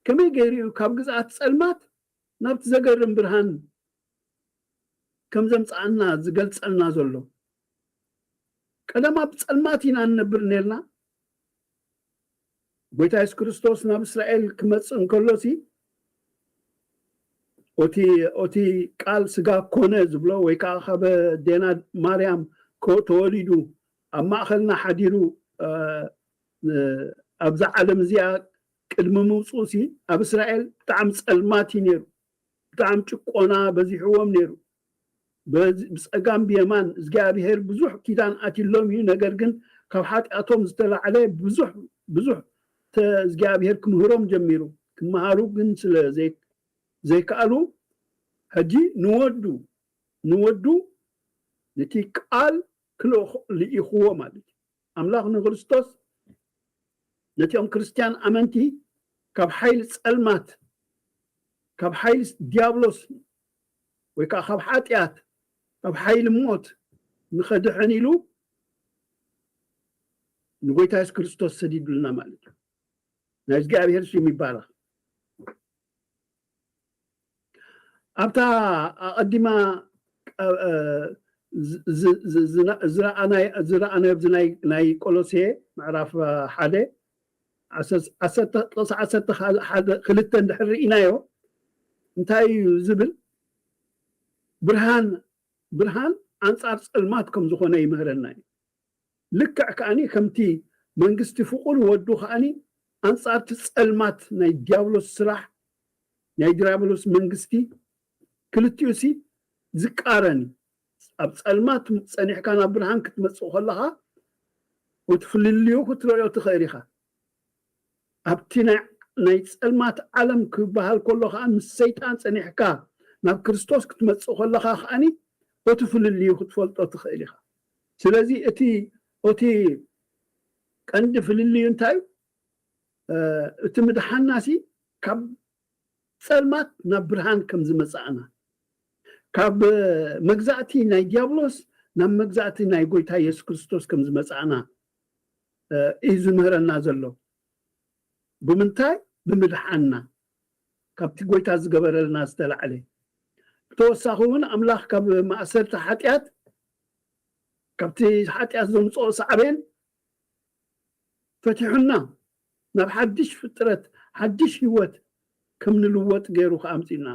ከመይ ገይሩ እዩ ካብ ግዝኣት ጸልማት ናብቲ ዘገርም ብርሃን ከም ዘምጽኣና ዝገልጸልና ዘሎ? ቀደማ ብጸልማት ኢና ንነብር ነርና። ጎይታ የሱስ ክርስቶስ ናብ እስራኤል ክመጽእ እንከሎሲ፣ ኦቲ ኦቲ ቃል ስጋ ኮነ ዝብሎ፣ ወይ ከዓ ካብ ኣዴና ማርያም ኮ ተወሊዱ ኣብ ማእኸልና ሓዲሩ፣ እ፣ እ፣ ኣብዛ ዓለም እዚኣ ቅድሚ ምውጽኡሲ ኣብ እስራኤል ብጣዕሚ ጸልማት እዩ ነይሩ። ብጣዕሚ ጭቆና በዚሕዎም ነይሩ። በዚ ብጸጋም ብየማን እግዚኣብሔር ብዙሕ ኪዳን ኣትሎም እዩ። ነገር ግን ካብ ሓጢኣቶም ዝተላዕለ ብዙሕ ብዙሕ ተ እግዚኣብሔር ክምህሮም ጀሚሩ። ክመሃሩ ግን ስለ ዘይ ዘይከኣሉ፣ ሕጂ ንወዱ ንወዱ ነቲ ቃል ክልእኹ ልኢኽዎ ማለት እዩ። ኣምላኽ ንክርስቶስ ነቲኦም ክርስትያን ኣመንቲ ካብ ሓይሊ ጸልማት፣ ካብ ሓይሊ ዲያብሎስ፣ ወይ ከዓ ካብ ሓጢኣት፣ ካብ ሓይሊ ሞት ንኸድሕን ኢሉ ንጎይታ የሱስ ክርስቶስ ሰዲዱልና ማለት እዩ። ናይ እግዚኣብሔር ሽም ይባረኽ። ኣብታ ኣቐዲማ፣ እ፣ እ፣ ዝ-፣ ዝ-፣ ዝ-፣ ዝና-፣ ዝረኣናይ-፣ ዝረኣናዮ ኣብዚ ናይ፣ ናይ ቆሎሴ ምዕራፍ ሓደ ዓሰርተ፣ ዓሰርተ፣ ጥቕሲ ዓሰርተ ሓደ ክልተ እንድሕር ርኢናዮ፣ እንታይ እዩ ዝብል? ብርሃን፣ ብርሃን ኣንጻር ጸልማት ከም ዝኾነ ይምህረና እዩ። ልክዕ ከኣኒ ከምቲ መንግስቲ ፍቑር ወዱ ከኣኒ ኣንጻርቲ ጸልማት ናይ ዲያብሎስ ስራሕ፣ ናይ ዲያብሎስ መንግስቲ ክልቲኡሲ ዝቃረን እዩ። ኣብ ጸልማት ጸኒሕካ ናብ ብርሃን ክትመጽእ ከለኻ፣ እቲ ፍልልዩ ክትርእዮ ትኽእል ኢኻ። ኣብቲ ናይ፣ ናይ ጸልማት ዓለም ክበሃል ከሎ ኸዓ ምስ ሰይጣን ጸኒሕካ ናብ ክርስቶስ ክትመጽእ ከለኻ ከኣኒ፣ እቲ ፍልልዩ ክትፈልጦ ትኽእል ኢኻ። ስለዚ እቲ፣ እቲ ቀንዲ ፍልልዩ እንታይ እዩ? እ፣ እቲ ምድሓናሲ ካብ ጸልማት ናብ ብርሃን ከም ዝመጻእና፣ ካብ መግዛእቲ ናይ ዲያብሎስ ናብ መግዛእቲ ናይ ጎይታ የሱስ ክርስቶስ ከም ዝመጻእና፣ እ፣ እዩ ዝምህረና ዘሎ። ብምንታይ? ብምድሓንና፣ ካብቲ ጎይታ ዝገበረልና ዝተላዕለ። ብተወሳኺ እውን ኣምላኽ ካብ ማእሰርቲ ሓጢኣት፣ ካብቲ ሓጢኣት ዘምጽኦ ሳዕቤን ፈቲሑና፣ ናብ ሓድሽ ፍጥረት፣ ሓድሽ ህይወት ከም ንልወጥ ገይሩ ከኣ ኣምጺእና።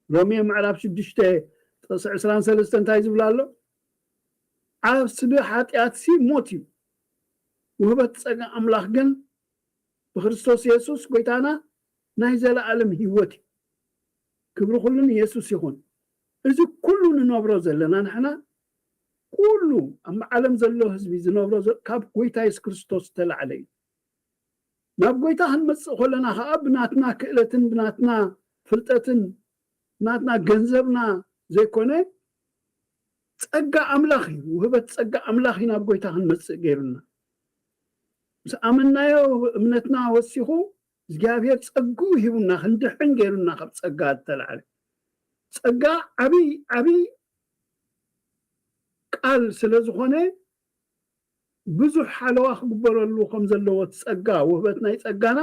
ሮሜ ምዕራፍ ሽዱሽተ ጥቕሲ ዕስራን ሰለስተን እንታይ ዝብል ኣሎ? ዓስቢ ሓጢኣትሲ ሞት እዩ፣ ውህበት ጸጋ ኣምላኽ ግን ብክርስቶስ የሱስ ጎይታና ናይ ዘለኣለም ህይወት እዩ። ክብሪ ኩሉ ንየሱስ ይኹን። እዚ ኩሉ ንነብሮ ዘለና ንሕና፣ ኩሉ ኣብ ዓለም ዘሎ ህዝቢ ዝነብሮ ዘ-፣ ካብ ጎይታ የሱስ ክርስቶስ ዝተላዕለ እዩ። ናብ ጎይታ ክንመጽእ ከለና ኸኣ ብናትና ክእለትን ብናትና ፍልጠትን ብናትና ገንዘብና ዘይኮነ፣ ጸጋ ኣምላኽ እዩ። ውህበት ጸጋ ኣምላኽ እዩ ናብ ጎይታ ክንመጽእ ገይሩና። ምስ ኣመናዮ እምነትና ወሲኹ እግዚኣብሔር ጸግኡ ሂቡና፣ ክንድሕን ገይሩና፣ ካብ ጸጋ ዝተላዕለ። ጸጋ ዓብይ፣ ዓብይ ቃል ስለ ዝኾነ፣ ብዙሕ ሓለዋ ክግበረሉ ከም ዘለዎ፣ እቲ ጸጋ፣ ውህበት ናይ ጸጋና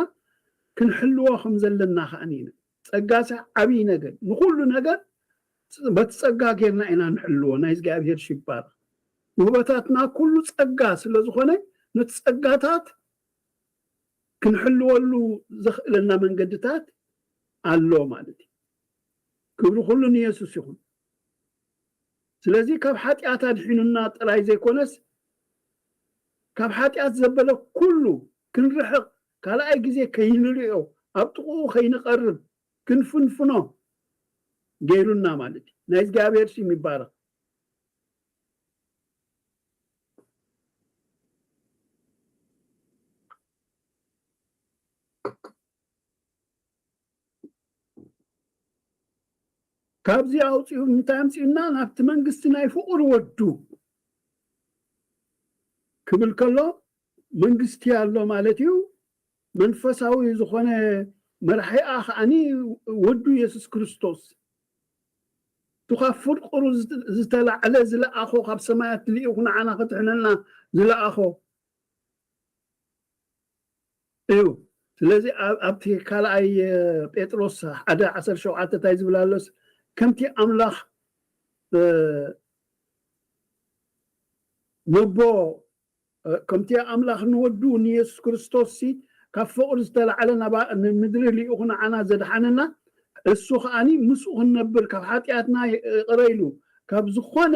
ክንሕልዎ ከም ዘለና ከኣኒ ኢና። ጸጋሲ ዓብይ ነገር፣ ንኹሉ ነገር በቲ ጸጋ ጌርና ኢና ንሕልዎ። ናይ እግዚኣብሔር ሽም ይባረኽ። ውህበታትና ኩሉ ጸጋ ስለ ዝኾነ፣ ነቲ ጸጋታት ክንሕልወሉ ዘኽእለና መንገድታት ኣሎ ማለት እዩ። ክብሪ ኩሉ ንየሱስ ይኹን። ስለዚ ካብ ሓጢኣት ኣድሒኑና ጥራይ ዘይኮነስ፣ ካብ ሓጢኣት ዘበለ ኩሉ ክንርሕቕ፣ ካልኣይ ግዜ ከይንርእዮ፣ ኣብ ጥቕኡ ከይንቐርብ፣ ክንፍንፍኖ ገይሩና ማለት እዩ። ናይ እግዚኣብሔር ሽም ይባረኽ። ካብዚ ኣውፂኡ እንታይ ኣምፂኡና? ናብቲ መንግስቲ ናይ ፍቑር ወዱ ክብል ከሎ መንግስቲ ኣሎ ማለት እዩ። መንፈሳዊ ዝኾነ መራሒኣ ከዓኒ ወዱ የሱስ ክርስቶስ፣ እቲ ካብ ፍርቁሩ ዝተ-፣ ዝተላዕለ ዝለኣኾ፣ ካብ ሰማያት ልኢኹ ንዓና ክድሕነና ዝለኣኾ እዩ። ስለዚ ኣብ-፣ ኣብቲ ካልኣይ፣ እ፣ ጴጥሮስ ሓደ ዓሰርተ ሸውዓተ እንታይ ዝብል ኣሎስ? ከምቲ ኣምላኽ፣ እ፣ ነቦ፣ እ፣ ከምቲ ኣምላኽ ንወዱ ንየሱስ ክርስቶስ ሲ ካብ ፍቕሪ ዝተላዕለ ናባ-፣ ንምድሪ ልኢኹ ንዓና ዘድሓነና፣ እሱ ከኣኒ ምስኡ ክንነብር፣ ካብ ሓጢኣትና ይቕረ ኢሉ፣ ካብ ዝኾነ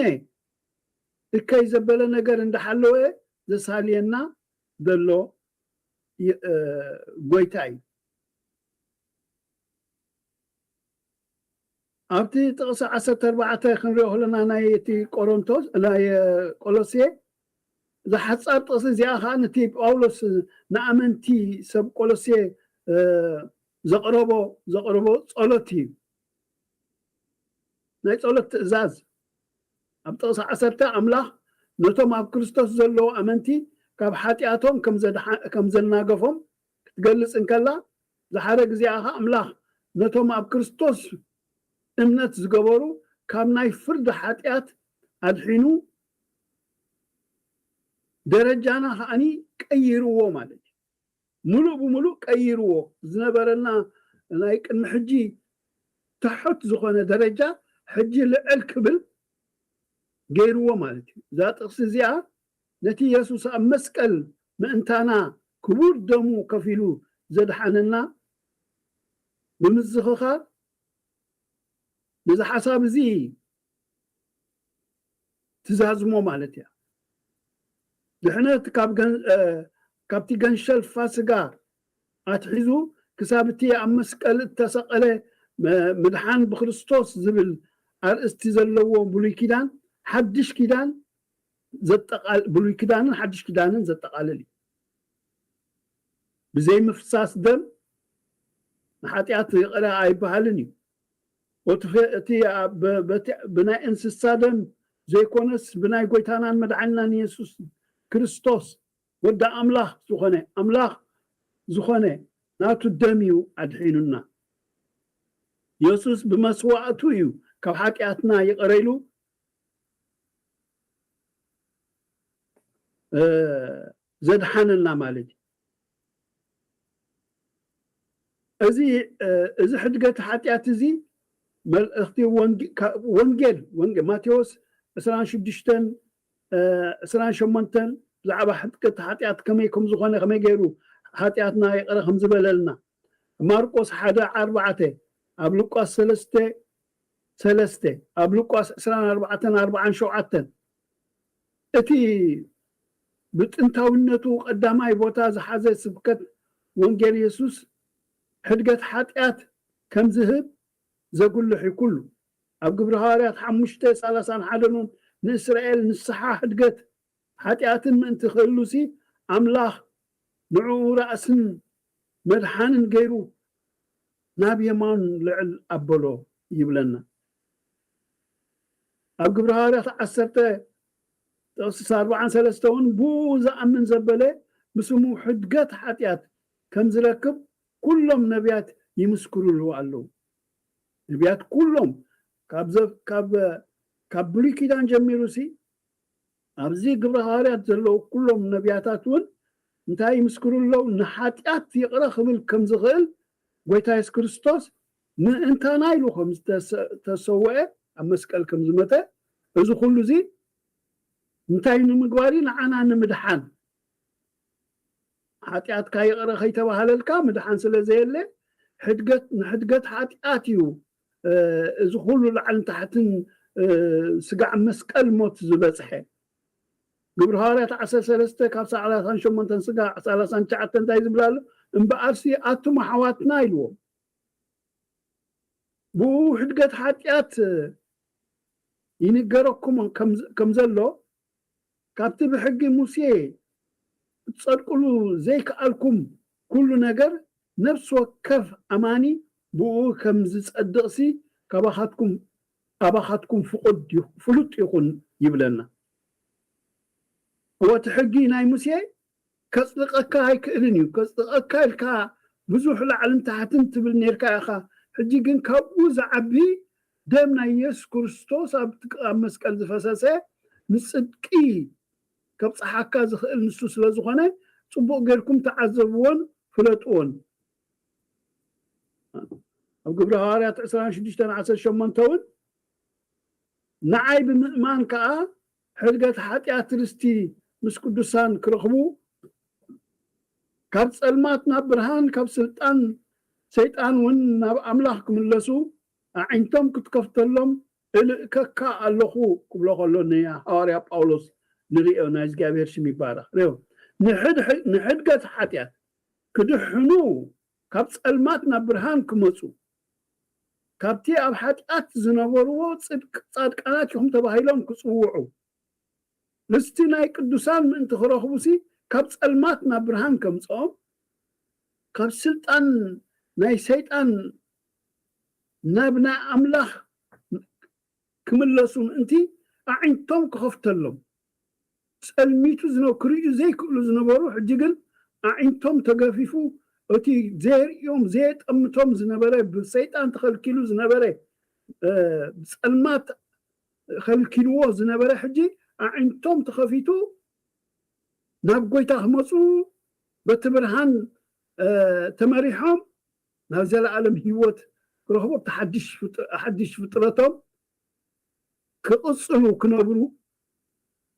እከይ ዘበለ ነገር እንዳሓለወ ዘሳልየና ዘሎ ይ-፣ እ፣ ጎይታ እዩ። ኣብቲ ጥቕሲ ዓሰርተ ኣርባዕተ ክንሪኦ ከለና፣ ናይ እቲ ቆሮንቶስ፣ ናይ፣ እ፣ ቆሎሴ፣ እዛ ሓጻር ጥቕሲ እዚኣ ኸዓ ነቲ ጳውሎስ ንኣመንቲ ሰብ ቆሎሴ፣ እ፣ ዘቕረቦ፣ ዘቕረቦ ጸሎት እዩ። ናይ ጸሎት ትእዛዝ። ኣብ ጥቕሲ ዓሰርተ ኣምላኽ ነቶም ኣብ ክርስቶስ ዘለዉ ኣመንቲ ካብ ሓጢኣቶም ከም ዘድሓ-፣ ከም ዘናገፎም ክትገልጽ እንከላ፣ ዝሓረግ እዚኣ ኸዓ ኣምላኽ ነቶም ኣብ ክርስቶስ እምነት ዝገበሩ ካብ ናይ ፍርዲ ሓጢኣት ኣድሒኑ፣ ደረጃና ከዓኒ ቀይርዎ ማለት እዩ። ምሉእ ብምሉእ ቀይርዎ። ዝነበረና ናይ ቅድሚ ሕጂ ትሑት ዝኾነ ደረጃ ሕጂ ልዕል ክብል ገይርዎ ማለት እዩ። እዛ ጥቕሲ እዚኣ ነቲ የሱስ ኣብ መስቀል ምእንታና ክቡር ደሙ ከፊሉ ዘድሓነና ብምዝኽኻር፣ ነዚ ሓሳብ እዚ ትዛዝሞ ማለት እያ። ድሕነት ካብ ገን-፣ እ፣ ካብቲ ገንሸል ፋስጋ ኣትሒዙ ክሳብ እቲ ኣብ መስቀል እተሰቐለ መ-፣ ምድሓን ብክርስቶስ ዝብል ኣርእስቲ ዘለዎ ብሉይ ኪዳን፣ ሓድሽ ኪዳን ዘጠቓል-፣ ብሉይ ኪዳንን ሓድሽ ኪዳንን ዘጠቓልል እዩ። ብዘይ ምፍሳስ ደም ንሓጢኣት ይቕረ ኣይበሃልን እዩ። እቲ ፈ-፣ እቲ ብ-፣ በቲ ብናይ እንስሳ ደም ዘይኮነስ ብናይ ጎይታናን መድሓኒናን የሱስ ክርስቶስ ወዲ ኣምላኽ ዝኾነ፣ ኣምላኽ ዝኾነ ናቱ ደም እዩ ኣድሒኑና። የሱስ ብመስዋእቱ እዩ ካብ ሓጢኣትና ይቕረ ኢሉ፣ እ፣ ዘድሓነና ማለት እዩ። እዚ፣ እ፣ እዚ ሕድገት ሓጢኣት እዚ መልእኽቲ ወንጌ-፣ ካ-፣ ወንጌል፣ ወንጌል ማቴዎስ ዕስራን ሽዱሽተን፣ እ፣ ዕስራን ሸሞንተን ብዛዕባ ሕድገት ሓጢኣት ከመይ ከም ዝኾነ፣ ከመይ ገይሩ ሓጢኣትና ይቕረ ከም ዝበለልና፣ ማርቆስ ሓደ ኣርባዕተ፣ ኣብ ሉቃስ ሰለስተ ሰለስተ፣ ኣብ ሉቃስ ዕስራን ኣርባዕተን ኣርባዓን ሸውዓተን፣ እቲ ብጥንታዊነቱ ቀዳማይ ቦታ ዝሓዘ ስብከት ወንጌል የሱስ ሕድገት ሓጢኣት ከም ዝህብ ዘጉልሕ እዩ ኩሉ። ኣብ ግብሪ ሃዋርያት ሓሙሽተ ሰላሳን ሓደን እውን ንእስራኤል ንስሓ ሕድገት ሓጢኣትን ምእንቲ ክህሉሲ ኣምላኽ ንዕኡ ራእስን መድሓንን ገይሩ ናብ የማን ልዕል ኣበሎ ይብለና። ኣብ ግብሪ ሃዋርያት ዓሰርተ ጥቕሲ ኣርባዓን ሰለስተ እውን ብኡ ዝኣምን ዘበለ ብስሙ ሕድገት ሓጢኣት ከም ዝረክብ ኩሎም ነቢያት ይምስክሩሉ ኣለዉ። ነቢያት ኩሎም ካብ ዘ-፣ ካብ፣ ካብ ብሉይ ኪዳን ጀሚሩ ሲ ኣብዚ ግብረ ሃዋርያት ዘለዉ ኩሎም ነቢያታት እውን እንታይ ይምስክሩ ኣለዉ? ንሓጢኣት ይቕረ ክብል ከም ዝኽእል ጎይታ የሱስ ክርስቶስ ምእንታና ኢሉ ከም ዝተሰ-፣ ተሰውአ፣ ኣብ መስቀል ከም ዝመተ፣ እዚ ኩሉ እዚ እንታይ ንምግባር እዩ? ንዓና ንምድሓን። ሓጢኣትካ ይቕረ ከይተባሃለልካ ምድሓን ስለ ዘየለ፣ ሕድገት፣ ንሕድገት ሓጢኣት እዩ፣ እ፣ እዚ ኩሉ ላዕልን ታሕትን፣ እ፣ ስጋዕ መስቀል ሞት ዝበጽሐ። ግብሪ ሃዋርያት ዓሰርተ ሰለስተ ካብ ሰላሳን ሸሞንተን ስጋዕ ሰላሳን ትሽዓተን እንታይ ዝብል ኣሎ? እምበኣርሲ ኣቱም ኣሕዋትና ኢልዎም። ብኡ ሕድገት ሓጢኣት ይንገረኩም ከም፣ ከም ዘሎ፣ ካብቲ ብሕጊ ሙሴ ክትጸድቅሉ ዘይከኣልኩም ኩሉ ነገር፣ ነፍሲ ወከፍ ኣማኒ ብኡ ከም ዝጸድቕሲ ካባኻትኩም ኣባኻትኩም ፍቁድ ዩ- ፍሉጥ ይኹን ይብለና። እወ እቲ ሕጊ ናይ ሙሴ ከጽድቐካ ኣይክእልን እዩ። ከጽድቐካ ኢልካ ብዙሕ ላዕልን ታሕትን ትብል ኔርካ ኢኻ። ሕጂ ግን ካብኡ ዝዓቢ ደም ናይ የሱስ ክርስቶስ ኣብ ትቅ- ኣብ መስቀል ዝፈሰሰ ንጽድቂ ከብጽሓካ ዝኽእል ንሱ ስለ ዝኾነ ጽቡቕ ጌርኩም ተዓዘብዎን ፍለጥዎን። ኣብ ግብሪ ሃዋርያት ዕስራን ሽዱሽተን ዓሰርተ ሸሞንተ እውን ንዓይ ብምእማን ከኣ ሕድገት ሓጢኣት ርስቲ ምስ ቅዱሳን ክረኽቡ ካብ ጸልማት ናብ ብርሃን ካብ ስልጣን ሰይጣን እውን ናብ ኣምላኽ ክምለሱ ኣዒንቶም ክትከፍተሎም እልእከካ ኣለኹ ክብሎ ከሎ ንሃዋርያ ጳውሎስ ንርእዮ ናይ እግዚኣብሔር ሽም ይባረኽ ርእዮ ንሕድገት ሓጢኣት ክድሕኑ ካብ ጸልማት ናብ ብርሃን ክመጹ ካብቲ ኣብ ሓጢኣት ዝነበርዎ ጽድቅ ጻድቃናት ኢኹም ተባሂሎም ክጽውዑ ርስቲ ናይ ቅዱሳን ምእንቲ ክረኽቡሲ ካብ ጸልማት ናብ ብርሃን ከምጽኦም ካብ ስልጣን ናይ ሰይጣን ናብ ናይ ኣምላኽ ክምለሱ ምእንቲ ኣዒንቶም ክኸፍተሎም ጸልሚቱ ዝነ ክርእዩ ዘይክእሉ ዝነበሩ ሕጂ ግን ኣዒንቶም ተገፊፉ እቲ ዘየርእዮም ዘየጠምቶም ዝነበረ ብሰይጣን ተኸልኪሉ ዝነበረ ብጸልማት ከልኪልዎ ዝነበረ ሕጂ ኣዒንቶም ተኸፊቱ ናብ ጎይታ ክመፁ በቲ ብርሃን ተመሪሖም ናብ ዘለኣለም ህይወት ክረኽቡ ኣብቲ ሓድሽ ፍጥረቶም ክቕፅሉ ክነብሩ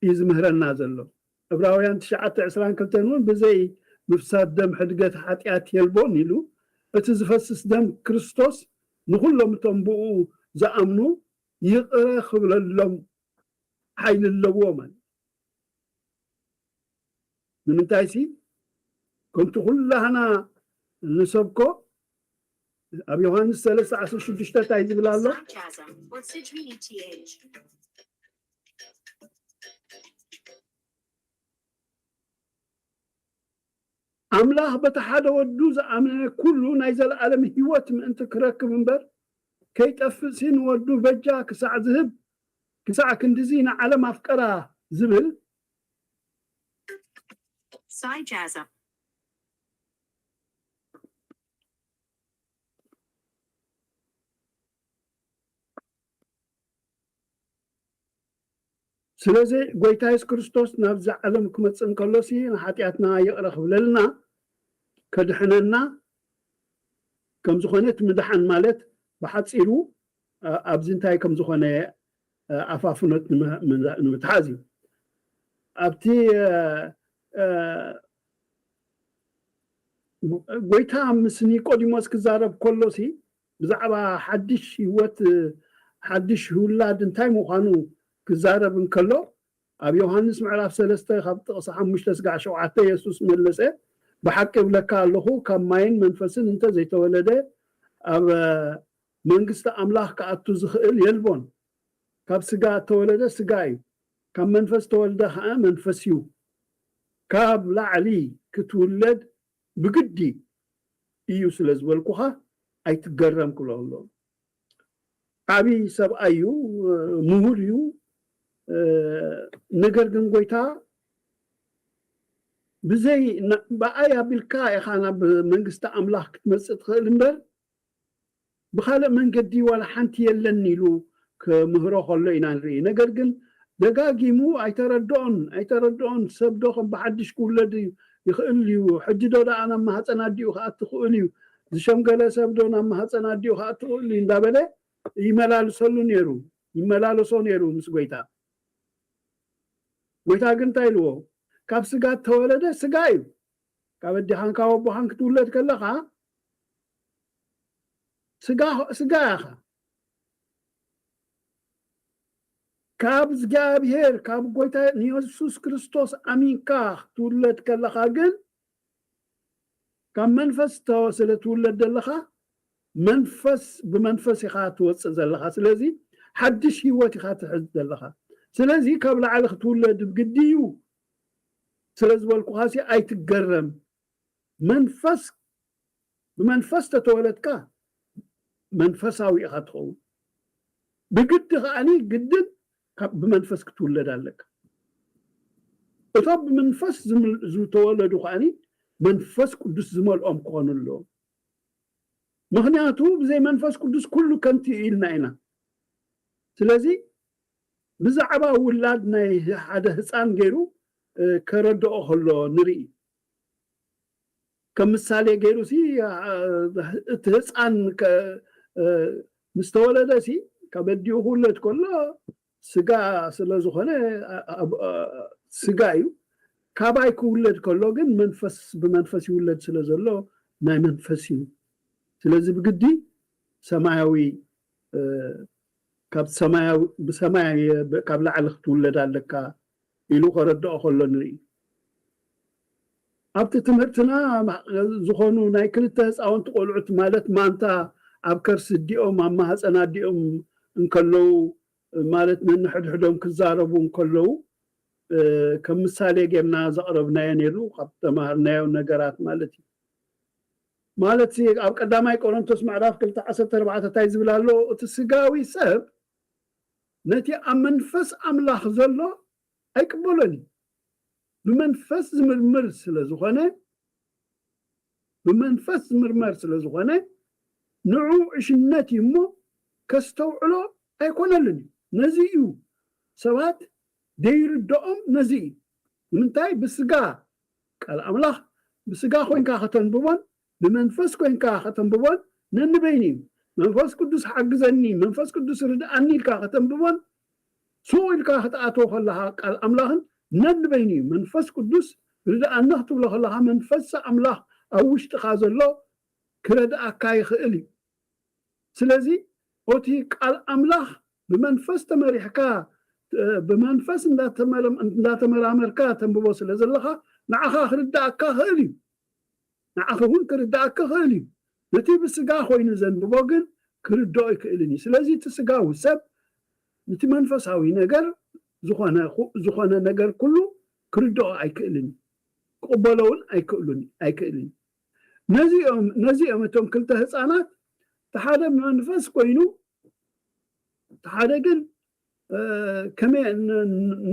እዩ ዝምህረና ዘሎ። ዕብራውያን ትሽዓተ ዕስራን ክልተን እውን ብዘይ ምፍሳስ ደም ሕድገት ሓጢኣት የልቦን ኢሉ እቲ ዝፈስስ ደም ክርስቶስ ንኩሎም እቶም ብኡ ዝኣምኑ ይቕረ ክብለሎም ሓይሊ ኣለዎ ማለት ንምንታይ ሲ ከምቲ ኩላህና ንሰብኮ ኣብ ዮሃንስ ሰለስተ ዓሰርተ ሽዱሽተ እንታይ ዝብል ኣሎ ኣምላኽ በቲ ሓደ ወዱ ዝኣመነ ኩሉ ናይ ዘለኣለም ህይወት ምእንቲ ክረክብ እምበር ከይጠፍእሲ ንወዱ በጃ ክሳዕ ዝህብ ክሳዕ ክንድዚ ንዓለም ኣፍቀራ ዝብል ስለዚ ጎይታ የሱስ ክርስቶስ ናብዚ ዓለም ክመፅእ እንከሎሲ ንሓጢኣትና ይቕረ ክብለልና ከድሕነና ከም ዝኾነ እቲ ምድሓን ማለት ብሓፂሩ ኣብዚ እንታይ ከም ዝኾነ ኣፋፍኖት ንምትሓዝ እዩ ኣብቲ ጎይታ ምስ ኒቆዲሞስ ክዛረብ ከሎ ሲ ብዛዕባ ሓድሽ ህይወት ሓድሽ ህውላድ እንታይ ምዃኑ ክዛረብ እንከሎ ኣብ ዮሃንስ ምዕራፍ ሰለስተ ካብ ጥቕሲ ሓሙሽተ ስጋዕ ሸውዓተ የሱስ መለሰ ብሓቂ እብለካ ኣለኹ ካብ ማይን መንፈስን እንተ ዘይተወለደ ኣብ መንግስቲ ኣምላኽ ክኣቱ ዝኽእል የልቦን ካብ ስጋ እተወለደ ስጋ እዩ ካብ መንፈስ ተወልደ ከዓ መንፈስ እዩ ካብ ላዕሊ ክትውለድ ብግዲ እዩ ስለ ዝበልኩኻ ኣይትገረም ክብሎ ኣሎ ዓብይ ሰብኣይ እዩ ምሁር እዩ ነገር ግን ጎይታ ብዘይ ብኣይ ኣቢልካ ኢኻ ናብ መንግስቲ ኣምላኽ ክትመፅእ ትኽእል እምበር ብኻልእ መንገዲ ዋላ ሓንቲ የለን ኢሉ ክምህሮ ከሎ ኢና ንርኢ ነገር ግን ደጋጊሙ ኣይተረድኦን ኣይተረድኦን ሰብ ዶ ከም ብሓድሽ ክውለድ ይኽእል እዩ ሕጂ ዶ ደኣ ናብ ማህፀን ኣዲኡ ክኣቲ ክእል እዩ ዝሸምገለ ሰብ ዶ ናብ ማህፀን ኣዲኡ ክኣቲ ክእል እዩ እንዳበለ ይመላልሰሉ ነይሩ ይመላለሶ ነይሩ ምስ ጎይታ ጎይታ ግን እንታይ ኢልዎ ካብ ስጋ ተወለደ ስጋ እዩ ካብ ኣዲኻን ካብ ኣቦኻን ክትውለድ ከለኻ ስጋ ኢኻ ካብ እግዚኣብሔር ካብ ጎይታ ንየሱስ ክርስቶስ ኣሚንካ ክትውለድ ከለኻ ግን ካብ መንፈስ ስለ ትውለድ ዘለኻ መንፈስ ብመንፈስ ኢኻ ትወፅእ ዘለኻ ስለዚ ሓድሽ ህይወት ኢኻ ትሕዝ ዘለኻ ስለዚ ካብ ላዕሊ ክትውለድ ብግዲ እዩ ስለ ዝበልኩኻሲ ኣይትገረም መንፈስ ብመንፈስ ተተወለድካ መንፈሳዊ ኢኻ ትኸውን ብግዲ ከዓኒ ግድን ካብ ብመንፈስ ክትውለድ ኣለካ። እቶም ብመንፈስ ዝምል- ዝተወለዱ ከዓኒ መንፈስ ቅዱስ ዝመልኦም ክኾኑ ኣለዎም። ምክንያቱ ብዘይ መንፈስ ቅዱስ ኩሉ ከንቲ ኢልና ኢና። ስለዚ ብዛዕባ ውላድ ናይ ሓደ ህፃን ገይሩ ከረድኦ ከሎ ንርኢ። ከም ምሳሌ ገይሩ ሲ እቲ ህፃን ምስ ተወለደ ሲ ካብ ኣዲኡ ክውለድ ከሎ ስጋ ስለ ዝኾነ ስጋ እዩ። ካባይ ክውለድ ከሎ ግን መንፈስ ብመንፈስ ይውለድ ስለ ዘሎ ናይ መንፈስ እዩ። ስለዚ ብግዲ ሰማያዊ ካብ ሰማያዊ ብሰማይ ካብ ላዕሊ ክትውለድ ኣለካ ኢሉ ከረድኦ ከሎ ንርኢ። ኣብቲ ትምህርትና ዝኾኑ ናይ ክልተ ህፃውንቲ ቆልዑት ማለት ማንታ ኣብ ከርሲ ኣዲኦም ኣብ ማህፀን ኣዲኦም እንከለዉ ማለት ነንሕድሕዶም ክዛረቡ እንከለዉ ከም ምሳሌ ጌርና ዘቕረብናዮ ነይሩ ካብ ተማሃርናዮ ነገራት ማለት እዩ። ማለት ኣብ ቀዳማይ ቆሮንቶስ ምዕራፍ ክልተ ዓሰርተ ኣርባዕተ እንታይ ዝብል ኣሎ? እቲ ስጋዊ ሰብ ነቲ ኣብ መንፈስ ኣምላኽ ዘሎ ኣይቅበሎን እዩ። ብመንፈስ ዝምርምር ስለ ዝኾነ ብመንፈስ ዝምርመር ስለ ዝኾነ ንዑ ዕሽነት እዩ እሞ ከስተውዕሎ ኣይኮነሉን እዩ። ነዚ እዩ ሰባት ደይርድኦም ነዚ እዩ። ንምንታይ ብስጋ ቃል ኣምላኽ ብስጋ ኮይንካ ከተንብቦን ብመንፈስ ኮይንካ ከተንብቦን ነንበይኑ እዩ። መንፈስ ቅዱስ ሓግዘኒ መንፈስ ቅዱስ ርድኣኒ ኢልካ ከተንብቦን ሱቕ ኢልካ ክትኣትዎ ከለኻ ቃል ኣምላኽን ነንበይኑ እዩ። መንፈስ ቅዱስ ርድኣኒ ክትብሎ ከለኻ መንፈስ ኣምላኽ ኣብ ውሽጥኻ ዘሎ ክረድኣካ ይኽእል እዩ። ስለዚ ኦቲ ቃል ኣምላኽ ብመንፈስ ተመሪሕካ ብመንፈስ እንዳተመራመርካ ተንብቦ ስለ ዘለኻ ንዓኻ ክርዳእካ ክእል እዩ። ንዓኺ እውን ክርዳእካ ክእል እዩ። ነቲ ብስጋ ኮይኑ ዘንብቦ ግን ክርድኦ ኣይክእልን እዩ። ስለዚ እቲ ስጋዊ ሰብ ነቲ መንፈሳዊ ነገር ዝኾነ ነገር ኩሉ ክርድኦ ኣይክእልን እዩ። ክቕበሎ እውን ኣይክእሉን ኣይክእልን እዩ። ነዚኦም ነዚኦም እቶም ክልተ ህፃናት እቲ ሓደ ብመንፈስ ኮይኑ እቲ ሓደ ግን ከመይ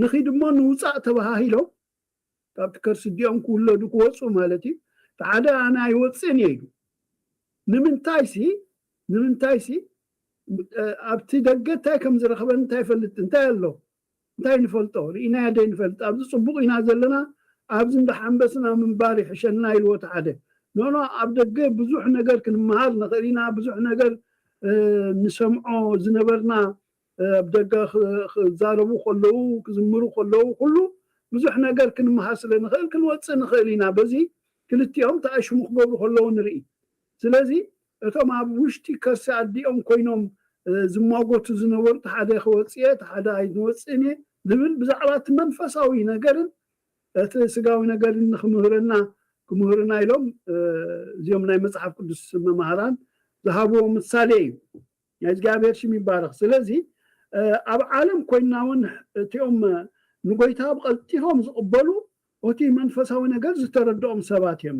ንኺድ እሞ ንውፃእ ተባሃሂሎም ካብቲ ከርሲ ኣዲኦም ክውለዱ ክወፁ ማለት እዩ። እቲ ሓደ ኣነ ኣይወፅእን እየ ኢሉ። ንምንታይ ሲ ንምንታይ ሲ ኣብቲ ደገ እንታይ ከም ዝረኸበ እንታይ ይፈልጥ እንታይ ኣሎ እንታይ ንፈልጦ ርኢናዮ ደይ ንፈልጥ ኣብዚ ፅቡቅ ኢና ዘለና ኣብዚ እንዳሓንበስና ምንባር ይሕሸና ኢልዎ እቲ ሓደ። ኖኖ ኣብ ደገ ብዙሕ ነገር ክንመሃር ንኽእል ኢና ብዙሕ ነገር ንሰምዖ ዝነበርና ኣብ ደገ ክዛረቡ ከለዉ ክዝምሩ ከለዉ ኩሉ ብዙሕ ነገር ክንመሃር ስለ ንኽእል ክንወፅእ ንኽእል ኢና። በዚ ክልቲኦም ተኣሽሙ ክገብሩ ከለዉ ንርኢ። ስለዚ እቶም ኣብ ውሽጢ ከርሲ ኣዲኦም ኮይኖም ዝማጎቱ ዝነበሩ እቲ ሓደ ክወፅእ እየ እቲ ሓደ ኣይንወፅእን እየ ዝብል ብዛዕባ እቲ መንፈሳዊ ነገርን እቲ ስጋዊ ነገርን ንክምህረና ክምህሩና ኢሎም እዚኦም ናይ መፅሓፍ ቅዱስ መማህራን ዝሃብዎ ምሳሌ እዩ። ናይ እግዚኣብሔር ሽም ይባረኽ። ስለዚ ኣብ ዓለም ኮይንና እውን እቲኦም ንጎይታ ብቐልጢፎም ዝቕበሉ እቲ መንፈሳዊ ነገር ዝተረድኦም ሰባት እዮም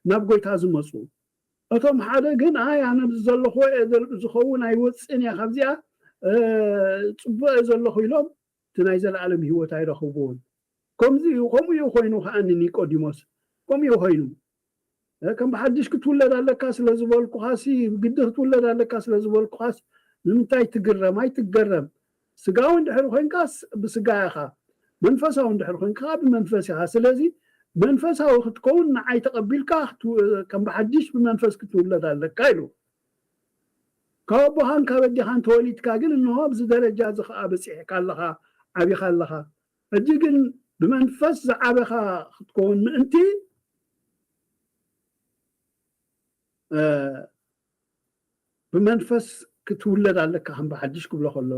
ናብ ጎይታ ዝመፁ። እቶም ሓደ ግን ኣይ ኣነ ዘለኹ ዝኸውን ኣይወፅእን እያ ካብዚኣ ፅቡቅ እየ ዘለኹ ኢሎም እቲ ናይ ዘለኣለም ህይወት ኣይረኽብዎን። ከምዚ እዩ ከምኡ እዩ ኮይኑ ከዓኒ ኒቆዲሞስ ከምኡ እዩ ኮይኑ ከም ብሓድሽ ክትውለድ ኣለካ ስለ ዝበልኩኻሲ ብግዲ ክትውለድ ኣለካ ስለ ዝበልኩኻስ ንምንታይ ትግረም ኣይትገረም። ስጋዊ እንድሕር ኮይንካ ብስጋ ኢኻ መንፈሳዊ እንድሕር ኮይንካ ብመንፈስ ኢኻ። ስለዚ መንፈሳዊ ክትከውን ንዓይ ተቐቢልካ ከም ብሓድሽ ብመንፈስ ክትውለድ ኣለካ ኢሉ። ካብ ኣቦኻን ካብ ኣዴኻን ተወሊድካ ግን እንሆ ኣብዚ ደረጃ እዚ ከዓ በፂሕካ ኣለኻ ዓቢኻ ኣለኻ። ሕጂ ግን ብመንፈስ ዝዓበኻ ክትከውን ምእንቲ ብመንፈስ ክትውለድ ኣለካ ከም ብሓድሽ ክብሎ ከሎ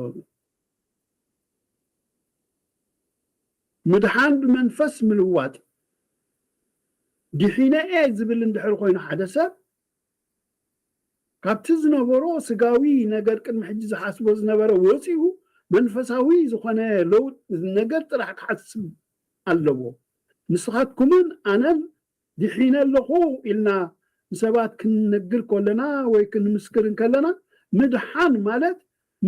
ምድሓን ብመንፈስ ምልዋጥ ድሒነ እየ ዝብል እንድሕር ኮይኑ ሓደ ሰብ ካብቲ ዝነበሮ ስጋዊ ነገር ቅድሚ ሕጂ ዝሓስቦ ዝነበረ ወፂኡ መንፈሳዊ ዝኾነ ለውጥ ነገር ጥራሕ ክሓስብ ኣለዎ። ንስኻትኩምን ኣነን ድሒነ ኣለኹ ኢልና ንሰባት ክንነግር ከለና ወይ ክንምስክር እንከለና ምድሓን ማለት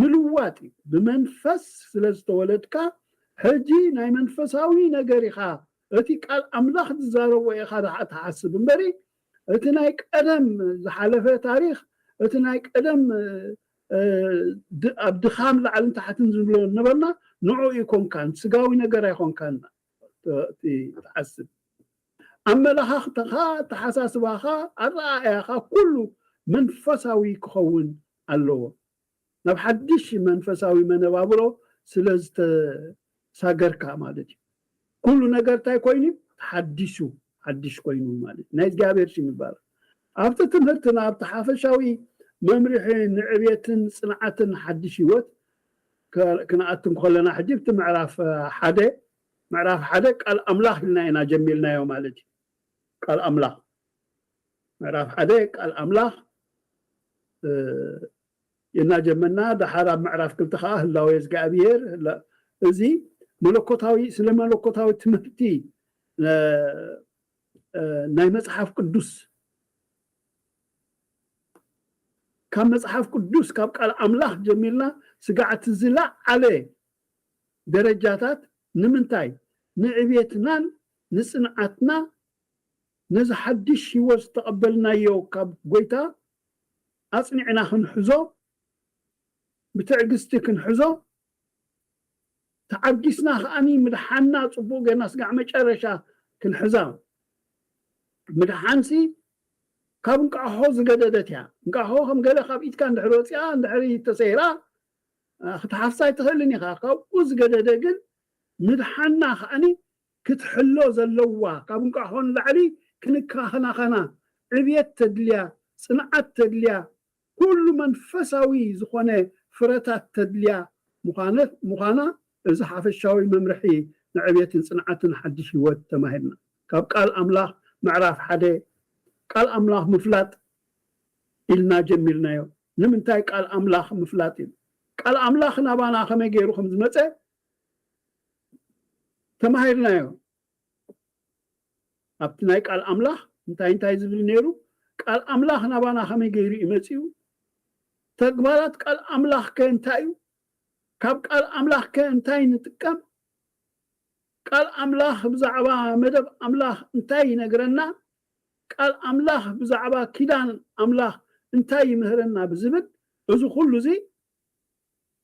ምልዋጥ እዩ። ብመንፈስ ስለ ዝተወለድካ ሕጂ ናይ መንፈሳዊ ነገር ኢኻ፣ እቲ ቃል ኣምላኽ ዝዛረቦ ኢኻ ደኣ ትሓስብ እምበሪ፣ እቲ ናይ ቀደም ዝሓለፈ ታሪኽ፣ እቲ ናይ ቀደም ኣብ ድኻም ላዕልን ታሕትን ዝብሎ ነበርና፣ ንዑ ይኮንካን ስጋዊ ነገር ኣይኮንካን ትሓስብ። ኣመለኻኽታኻ፣ ኣተሓሳስባኻ፣ ኣረኣእያኻ ኩሉ መንፈሳዊ ክኸውን ኣለዎ። ናብ ሓድሽ መንፈሳዊ መነባብሮ ስለ ዝተሳገርካ ማለት እዩ። ኩሉ ነገር እንታይ ኮይኑ? ሓዲሱ ሓድሽ ኮይኑ ማለት እዩ። ናይ እግዚኣብሔር ሽም ይባረክ። ኣብቲ ትምህርትና ኣብቲ ሓፈሻዊ መምርሒ ንዕብየትን ጽንዓትን ሓድሽ ህይወት ክንኣቱ ከለና ሕጂ ኣብቲ ምዕራፍ ሓደ ምዕራፍ ሓደ ቃል ኣምላኽ ኢልና ኢና ጀሚርናዮ ማለት እዩ። ቃል ኣምላኽ ምዕራፍ ሓደ ቃል ኣምላኽ እና ጀመና ደሓር ኣብ ምዕራፍ ክልተ ከዓ ህላዌ እግዚኣብሔር እዚ መለኮታዊ ስለ መለኮታዊ ትምህርቲ ናይ መፅሓፍ ቅዱስ ካብ መፅሓፍ ቅዱስ ካብ ቃል ኣምላኽ ጀሚርና ስጋዕቲ ዝለዓለ ደረጃታት ንምንታይ ንዕቤትናን ንፅንዓትና ነዚ ሓድሽ ህይወት ዝተቐበልናዮ ካብ ጎይታ ኣጽኒዕና ክንሕዞ ብትዕግስቲ ክንሕዞ ተዓጊስና ከዓኒ ምድሓንና ጽቡቕ ጌርና ስጋዕ መጨረሻ ክንሕዛ ምድሓንሲ ካብ እንቃሖ ዝገደደት እያ። እንቃሖ ከም ገለ ካብ ኢድካ እንድሕር ወፂኣ እንድሕር ተሰይራ ክትሓፍሳ ኣይትኽእልን ኢኻ። ካብኡ ዝገደደ ግን ምድሓንና ከዓኒ ክትሕሎ ዘለዋ ካብ እንቃሖ ንላዕሊ ክንከናኸና ዕብየት ተድልያ፣ ጽንዓት ተድልያ፣ ኩሉ መንፈሳዊ ዝኾነ ፍረታት ተድልያ ምዃና እዚ ሓፈሻዊ መምርሒ ንዕብየትን ጽንዓትን ሓድሽ ህይወት ተማሂርና። ካብ ቃል ኣምላኽ ምዕራፍ ሓደ ቃል ኣምላኽ ምፍላጥ ኢልና ጀሚርናዮ። ንምንታይ ቃል ኣምላኽ ምፍላጥ እዩ? ቃል ኣምላኽ ናባና ከመይ ገይሩ ከም ዝመጸ ተማሂርናዮ። ኣብቲ ናይ ቃል ኣምላኽ እንታይ እንታይ ዝብል ነይሩ? ቃል ኣምላኽ ናባና ከመይ ገይሩ እዩ መጺኡ? ተግባራት ቃል ኣምላኽ ከ እንታይ እዩ? ካብ ቃል ኣምላኽ ከ እንታይ ንጥቀም? ቃል ኣምላኽ ብዛዕባ መደብ ኣምላኽ እንታይ ይነግረና? ቃል ኣምላኽ ብዛዕባ ኪዳን ኣምላኽ እንታይ ይምህረና ብዝብል እዚ ኩሉ እዚ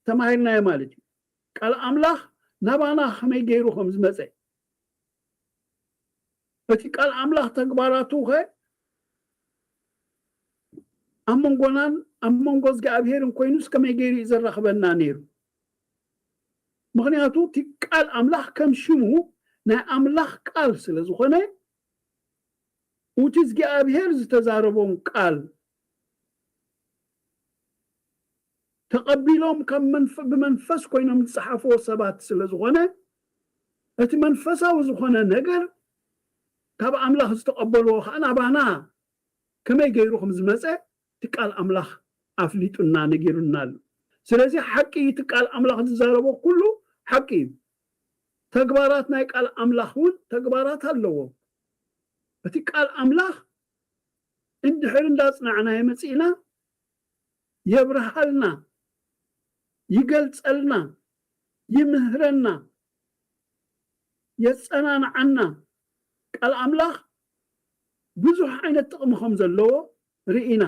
ተማሂርናዮ ማለት እዩ። ቃል ኣምላኽ ናባና ከመይ ገይሩ ከም ዝመጸ እቲ ቃል ኣምላኽ ተግባራቱ ኸ ኣብ መንጎናን ኣብ መንጎ እግዚኣብሄርን ኮይኑስ ከመይ ገይሩ እዩ ዘራኽበና ነይሩ? ምኽንያቱ እቲ ቃል ኣምላኽ ከም ሽሙ ናይ ኣምላኽ ቃል ስለ ዝኾነ እቲ እግዚኣብሄር ዝተዛረቦም ቃል ተቐቢሎም ካብ ብመንፈስ ኮይኖም ዝፀሓፍዎ ሰባት ስለ ዝኾነ እቲ መንፈሳዊ ዝኾነ ነገር ካብ ኣምላኽ ዝተቐበልዎ ከዓ ናባና ከመይ ገይሩ ከም ዝመፀ እቲ ቃል ኣምላኽ ኣፍሊጡና ነጊሩና ኣሎ። ስለዚ ሓቂ እቲ ቃል ኣምላኽ ዝዛረቦ ኩሉ ሓቂ እዩ። ተግባራት ናይ ቃል ኣምላኽ እውን ተግባራት ኣለዎ። እቲ ቃል ኣምላኽ እንድሕር እንዳጽናዕናዮ መጺእና የብርሃልና፣ ይገልጸልና፣ ይምህረና፣ የጸናንዓና። ቃል ኣምላኽ ብዙሕ ዓይነት ጥቕሚ ከም ዘለዎ ርኢና።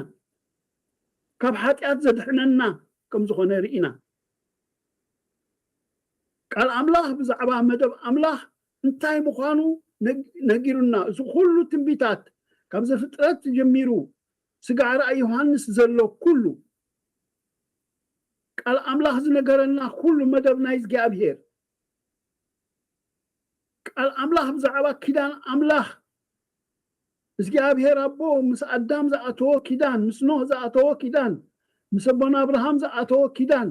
ካብ ሓጢኣት ዘድሕነና ከም ዝኾነ ርኢና። ቃል ኣምላኽ ብዛዕባ መደብ ኣምላኽ እንታይ ምዃኑ ነጊሩና። እዚ ኩሉ ትንቢታት ካብ ዘፍጥረት ጀሚሩ ስጋዕ ራእይ ዮሃንስ ዘሎ ኩሉ ቃል ኣምላኽ ዝነገረና ኩሉ መደብ ናይ እግዚኣብሄር ቃል ኣምላኽ ብዛዕባ ኪዳን ኣምላኽ እግዚኣብሄር ኣቦ ምስ ኣዳም ዝኣተዎ ኪዳን፣ ምስ ኖህ ዝኣተዎ ኪዳን፣ ምስ ኣቦና ኣብርሃም ዝኣተዎ ኪዳን፣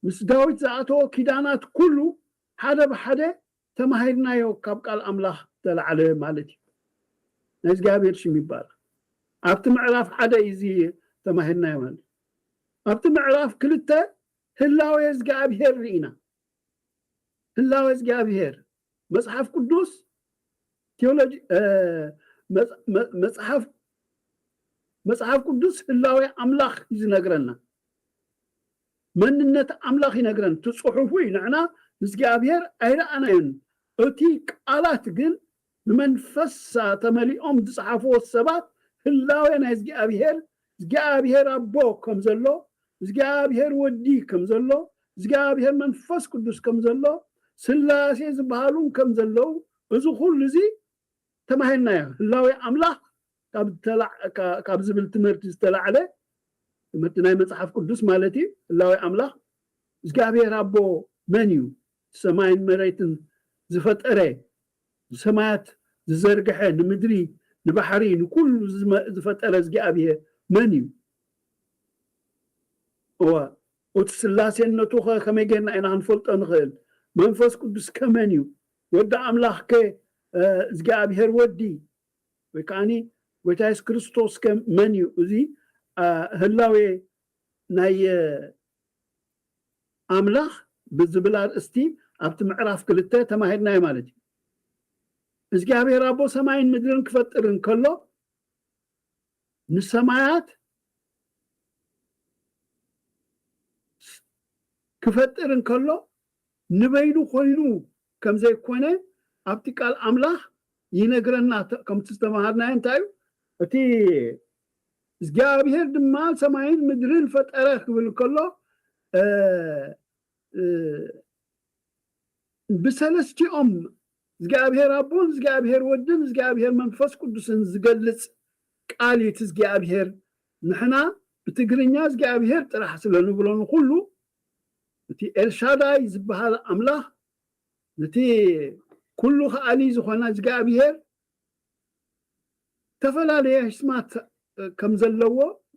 ምስ ዳዊት ዝኣተዎ ኪዳናት ኩሉ ሓደ ብሓደ ተማሂርናዮ ካብ ቃል ኣምላኽ ተላዕለ ማለት እዩ። ናይ እግዚኣብሔር ሽም ይባረክ። ኣብቲ ምዕራፍ ሓደ እዩ እዚ ተማሂርናዮ ማለት እዩ። ኣብቲ ምዕራፍ ክልተ ህላዌ እግዚኣብሔር ርኢና። ህላዌ እግዚኣብሔር መጽሓፍ ቅዱስ ቴዎሎጂ መጽሓፍ መጽሓፍ ቅዱስ ህላዌ ኣምላኽ እዩ ዝነግረና። መንነት ኣምላኽ ይነግረን። እቲ ጽሑፉ እዩ። ንሕና ንእግዚኣብሔር ኣይረኣናዮን። እቲ ቃላት ግን ብመንፈስ ተመሊኦም ዝጸሓፍዎ ሰባት ህላዌ ናይ እግዚኣብሔር፣ እግዚኣብሔር ኣቦ ከም ዘሎ፣ እግዚኣብሔር ወዲ ከም ዘሎ፣ እግዚኣብሔር መንፈስ ቅዱስ ከም ዘሎ፣ ስላሴ ዝበሃሉ ከም ዘለዉ፣ እዚ ኩሉ እዚ ተማሂርናዮ። ህላዌ ኣምላኽ ካብ ዝተላ-፣ ካ-፣ ካብ ዝብል ትምህርቲ ዝተላዕለ፣ ትምህርቲ ናይ መጽሓፍ ቅዱስ ማለት እዩ። ህላዌ ኣምላኽ እግዚኣብሔር ኣቦ መን እዩ? ሰማይን መሬትን ዝፈጠረ፣ ሰማያት ዝዘርግሐ፣ ንምድሪ፣ ንባሕሪ፣ ንኩሉ ዝመ-፣ ዝፈጠረ እግዚኣብሔር መን እዩ? እዋ፣ እቲ ስላሴነቱ ኸ ከመይ ጌርና ኢና ክንፈልጦ ንኽእል? መንፈስ ቅዱስ ከ መን እዩ? ወዲ ኣምላኽ ከ፣ እ፣ እግዚኣብሔር ወዲ ወይ ከዓኒ ጎይታ የሱስ ክርስቶስ ከ መን እዩ? እዚ፣ እ፣ ህላዌ ናይ፣ እ፣ ኣምላኽ ብዝብል ኣርእስቲ ኣብቲ ምዕራፍ ክልተ ተማሂርናዮ ማለት እዩ። እግዚኣብሔር ኣቦ ሰማይን ምድርን ክፈጥር እንከሎ፣ ንሰማያት ክፈጥር እንከሎ፣ ንበይኑ ኮይኑ ከም ዘይኮነ ኣብቲ ቃል ኣምላኽ ይነግረና። ተ-፣ ከምቲ ዝተምሃርናዮ እንታይ እዩ? እቲ እግዚኣብሔር ድማ ሰማይን ምድርን ፈጠረ ክብል ከሎ፣ እ፣ እ፣ ብሰለስቲኦም እግዚኣብሔር ኣቦን እግዚኣብሔር ወድን እግዚኣብሔር መንፈስ ቅዱስን ዝገልጽ ቃል እዩ እቲ እግዚኣብሔር። ንሕና ብትግርኛ እግዚኣብሔር ጥራሕ ስለ ንብሎ ንኹሉ፣ እቲ ኤልሻዳይ ዝበሃል ኣምላኽ፣ ነቲ ኩሉ ከኣሊ ዝኾነ እግዚኣብሔር፣ ዝተፈላለየ ሽማት ከም ዘለዎ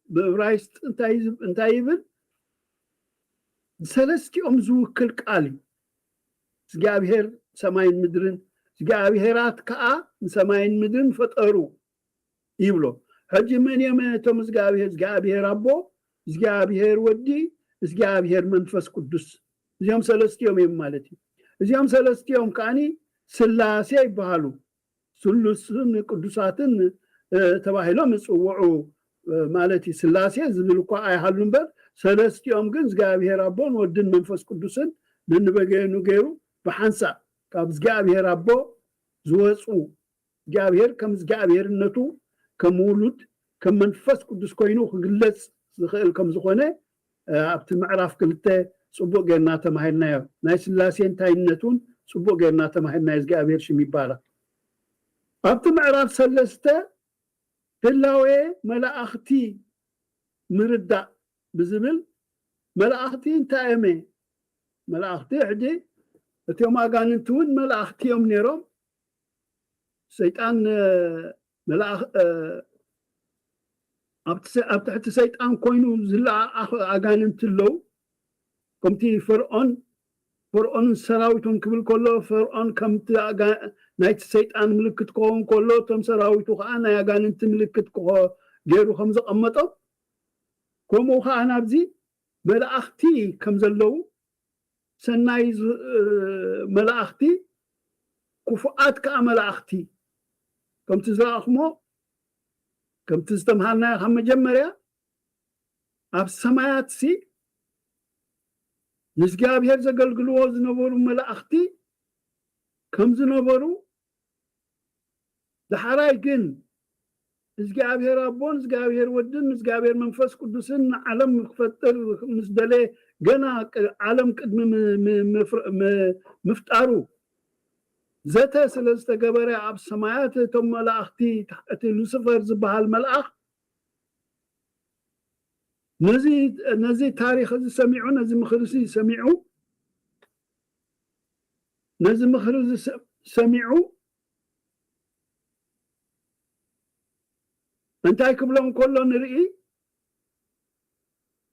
ብእብራይስጥ እንታይ ይዝ-፣ እንታይ ይብል? ሰለስቲኦም ዝውክል ቃል እዩ። እግዚኣብሔር ሰማይን ምድርን፣ እግዚኣብሔራት ከኣ ንሰማይን ምድርን ፈጠሩ ይብሎ። ሕጂ መን እዮም እቶም እግዚኣብሔር? እግዚኣብሔር ኣቦ፣ እግዚኣብሔር ወዲ፣ እግዚኣብሔር መንፈስ ቅዱስ። እዚኦም ሰለስቲኦም እዮም ማለት እዩ። እዚኦም ሰለስቲኦም ከኣኒ ስላሴ ይበሃሉ። ስሉስን ቅዱሳትን፣ እ፣ ተባሂሎም ይጽውዑ፣ እ፣ ማለት እዩ። ስላሴ ዝብል እኳ ኣይሃሉ እምበር፣ ሰለስቲኦም ግን እግዚኣብሔር ኣቦን ወድን መንፈስ ቅዱስን ነንበገኑ ገይሩ ብሓንሳእ ካብ እግዚኣብሔር ኣቦ ዝወጹ፣ እግዚኣብሔር ከም እግዚኣብሔርነቱ፣ ከም ውሉድ፣ ከም መንፈስ ቅዱስ ኮይኑ ክግለጽ ዝኽእል ከም ዝኾነ፣ እ፣ ኣብቲ ምዕራፍ ክልተ ጽቡቕ ጌርና ተማሂርናዮ። ናይ ስላሴ እንታይነት እውን ጽቡቕ ጌርና ተማሂርናዮ። እግዚኣብሔር ሽም ይባረኽ። ኣብቲ ምዕራፍ ሰለስተ ህላዌ መላእኽቲ ምርዳእ ብዝብል፣ መላእኽቲ እንታይ እዮም? መላእኽቲ ሕጂ እቲኦም ኣጋንንቲ እውን መላእኽቲ እዮም ነይሮም። ሰይጣን፣ እ፣ መላእኽ-፣ እ፣ ኣብቲ ሰ-፣ ኣብ ትሕቲ ሰይጣን ኮይኑ ዝለኣኣኽ ኣጋንንቲ ኣለዉ። ከምቲ ፈርዖን፣ ፈርዖንን ሰራዊቱን ክብል ከሎ፣ ፈርዖን ከምቲ ኣጋ-፣ ናይቲ ሰይጣን ምልክት ክኸውን ከሎ፣ እቶም ሰራዊቱ ኸዓ ናይ ኣጋንንቲ ምልክት ክኾ-፣ ገይሩ ከም ዘቐመጦም፣ ከምኡ ኸዓ ናብዚ መላእኽቲ ከም ዘለዉ፣ ሰናይ ዝ-፣ እ፣ መላእኽቲ፣ ክፉኣት ከኣ መላእኽቲ፣ ከምቲ ዝረኣኹሞ፣ ከምቲ ዝተምሃርናዮ ካብ መጀመርያ፣ ኣብ ሰማያትሲ ንእግዚኣብሔር ዘገልግልዎ ዝነበሩ መላእኽቲ ከም ዝነበሩ፣ ዳሕራይ ግን እግዚኣብሔር ኣቦን እግዚኣብሔር ወድን እግዚኣብሔር መንፈስ ቅዱስን ንዓለም ክፈጥር ምስ ደለየ፣ ገና ቅ-፣ ዓለም ቅድሚ ም-፣ ም-፣ ምፍር-፣ ም-፣ ምፍጣሩ ዘተ ስለ ዝተገበረ፣ ኣብ ሰማያት እቶም መላእኽቲ፣ እቲ ሉሲፈር ዝበሃል መልኣኽ፣ ነዚ፣ ነዚ ታሪኽ እዚ ሰሚዑ፣ ነዚ ምኽሪ እዚ ሰሚዑ፣ ነዚ ምኽሪ እዚ ሰ-፣ ሰሚዑ፣ እንታይ ክብሎም ከሎ ንርኢ?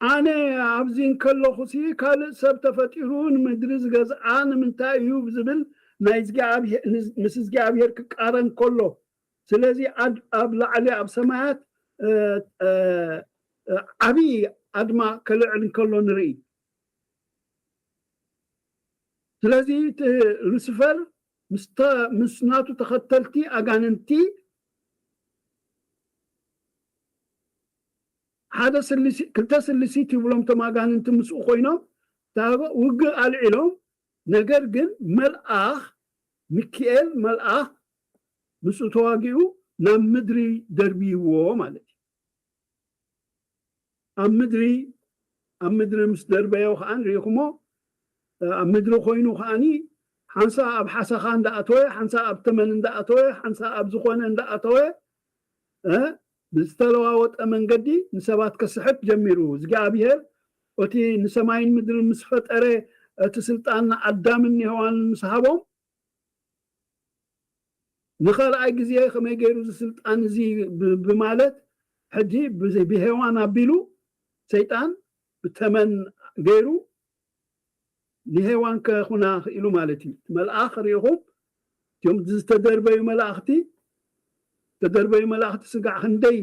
ኣነ ኣብዚ እንከለኹሲ ካልእ ሰብ ተፈጢሩ ንምድሪ ዝገዝኣ ንምንታይ እዩ? ዝብል ናይ እግዚኣብሄ-፣ ምስ እግዚኣብሄር ክቃረን ከሎ፣ ስለዚ ኣድ-፣ ኣብ ላዕሊ ኣብ ሰማያት፣ እ፣ እ፣ እ፣ ዓብዪ ኣድማ ከልዕል እንከሎ ንርኢ። ስለዚ እቲ ሉሲፈር ምስ ተ-፣ ምስ ናቱ ተኸተልቲ ኣጋንንቲ ሓደ ስልሲ ክልተ ስልሲት ይብሎም ተማጋንንቲ ምስኡ ኮይኖም ውግእ ኣልዒሎም። ነገር ግን መልኣኽ ሚኪኤል መልኣኽ ምስኡ ተዋጊኡ ናብ ምድሪ ደርብይዎ ማለት እዩ። ኣብ ምድሪ ኣብ ምድሪ ምስ ደርበዮ ከዓ ንሪኢኹሞ ኣብ ምድሪ ኮይኑ ከዓኒ ሓንሳ ኣብ ሓሰኻ እንዳኣተወ ሓንሳ ኣብ ተመን እንዳኣተወ ሓንሳ ኣብ ዝኾነ እንዳኣተወ ብዝተለዋወጠ መንገዲ ንሰባት ከስሕት ጀሚሩ። እግዚኣብሔር እቲ ንሰማይን ምድርን ምስ ፈጠረ እቲ ስልጣን ንኣዳምን ንሔዋንን ምስ ሃቦም ንኻልኣይ ግዜ ከመይ ገይሩ እዚ ስልጣን እዚ ብማለት ሕጂ ብሄዋን ኣቢሉ ሰይጣን ብተመን ገይሩ ንሄዋን ከኹና ክኢሉ ማለት እዩ። መልኣኽ ርኢኹም እቲኦም ዝተደርበዩ መላእኽቲ ዝተደርበዩ መላእኽቲ ስጋዕ ክንደይ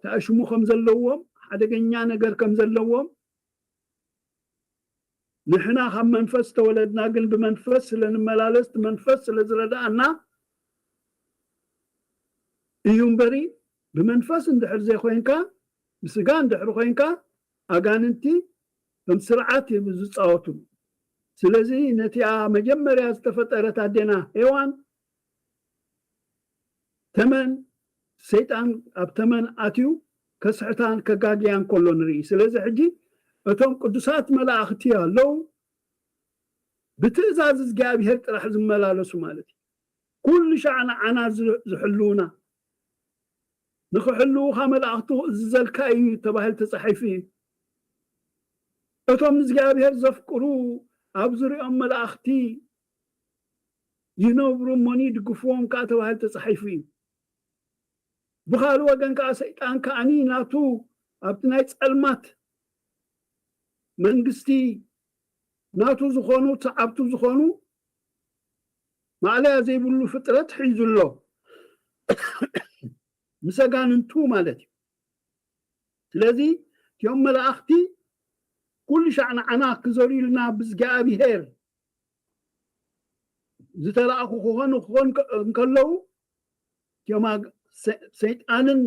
ተኣሽሙ ከም ዘለዎም ሓደገኛ ነገር ከም ዘለዎም ንሕና ካብ መንፈስ ተወለድና ግን ብመንፈስ ስለ ንመላለስ እቲ መንፈስ ስለ ዝረድኣና እዩ እምበሪ ብመንፈስ እንድሕር ዘይኮይንካ ብስጋ እንድሕር ኮይንካ ኣጋንንቲ ከም ስርዓት እዮም ዝፃወቱ። ስለዚ ነቲኣ መጀመርያ ዝተፈጠረት ኣዴና ሄዋን ተመን ሰይጣን ኣብ ተመን ኣትዩ ከስሕታን ከጋግያን ከሎ ንርኢ። ስለዚ ሕጂ እቶም ቅዱሳት መላእኽቲ ኣለዉ ብትእዛዝ እግዚኣብሔር ጥራሕ ዝመላለሱ ማለት እዩ። ኩሉ ሻዕ ንዓና ዝሕልውና ንክሕልውኻ መላእኽቱ እዝዘልካ እዩ ተባሂሉ ተፃሒፉ እዩ። እቶም ንእግዚኣብሔር ዘፍቅሩ ኣብ ዙሪኦም መላእኽቲ ይነብሩ እሞኒ ይድግፍዎም ከዓ ተባሂሉ ተፃሒፉ እዩ። ብኻልእ ወገን ከዓ ሰይጣን ከዓኒ ናቱ ኣብቲ ናይ ፀልማት መንግስቲ ናቱ ዝኾኑ ሰዓብቱ ዝኾኑ ማእለያ ዘይብሉ ፍጥረት ሒዙ ኣሎ ምስ ኣጋንንቱ ማለት እዩ። ስለዚ እቲኦም መላእኽቲ ኩሉ ሻዕ ንዓና ክዘርዩልና ብእግዚኣብሔር ዝተላእኩ ክኾኑ ክኾን እንከለዉ እቲኦም ሰይጣንን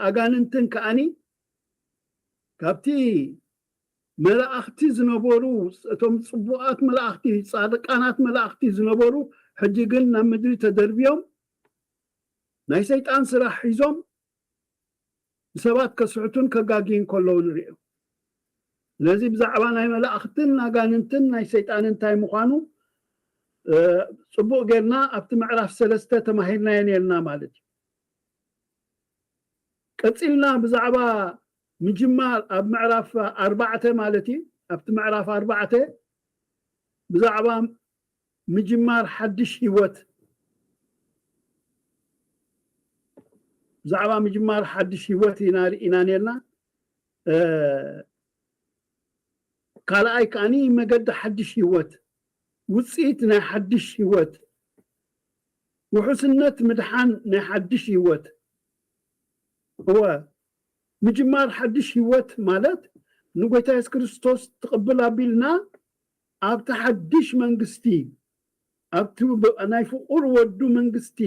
ኣጋንንትን ከዓኒ ካብቲ መላእኽቲ ዝነበሩ እቶም ፅቡቓት መላእኽቲ ፃድቃናት መላእኽቲ ዝነበሩ ሕጂ ግን ናብ ምድሪ ተደርብዮም ናይ ሰይጣን ስራሕ ሒዞም ንሰባት ከስሕቱን ከጋግዩን ከለዉ ንሪኦ። ስለዚ ብዛዕባ ናይ መላእኽትን ኣጋንንትን ናይ ሰይጣንን እንታይ ምዃኑ ፅቡቕ ጌርና ኣብቲ ምዕራፍ ሰለስተ ተማሂርናዮ ነርና ማለት እዩ። ቀፂልና ብዛዕባ ምጅማር ኣብ ምዕራፍ ኣርባዕተ ማለት እዩ ኣብቲ ምዕራፍ ኣርባዕተ ብዛዕባ ምጅማር ሓድሽ ህይወት ብዛዕባ ምጅማር ሓድሽ ህይወት ኢና ርኢና ነርና። ካልኣይ ከዓኒ መገዲ ሓድሽ ህይወት ውፅኢት ናይ ሓድሽ ህይወት ውሑስነት ምድሓን ናይ ሓድሽ ህይወት እወ ምጅማር ሓድሽ ህይወት ማለት ንጎይታ የሱስ ክርስቶስ ትቕብል ኣቢልና ኣብቲ ሓድሽ መንግስቲ ኣብቲ ናይ ፍቑር ወዱ መንግስቲ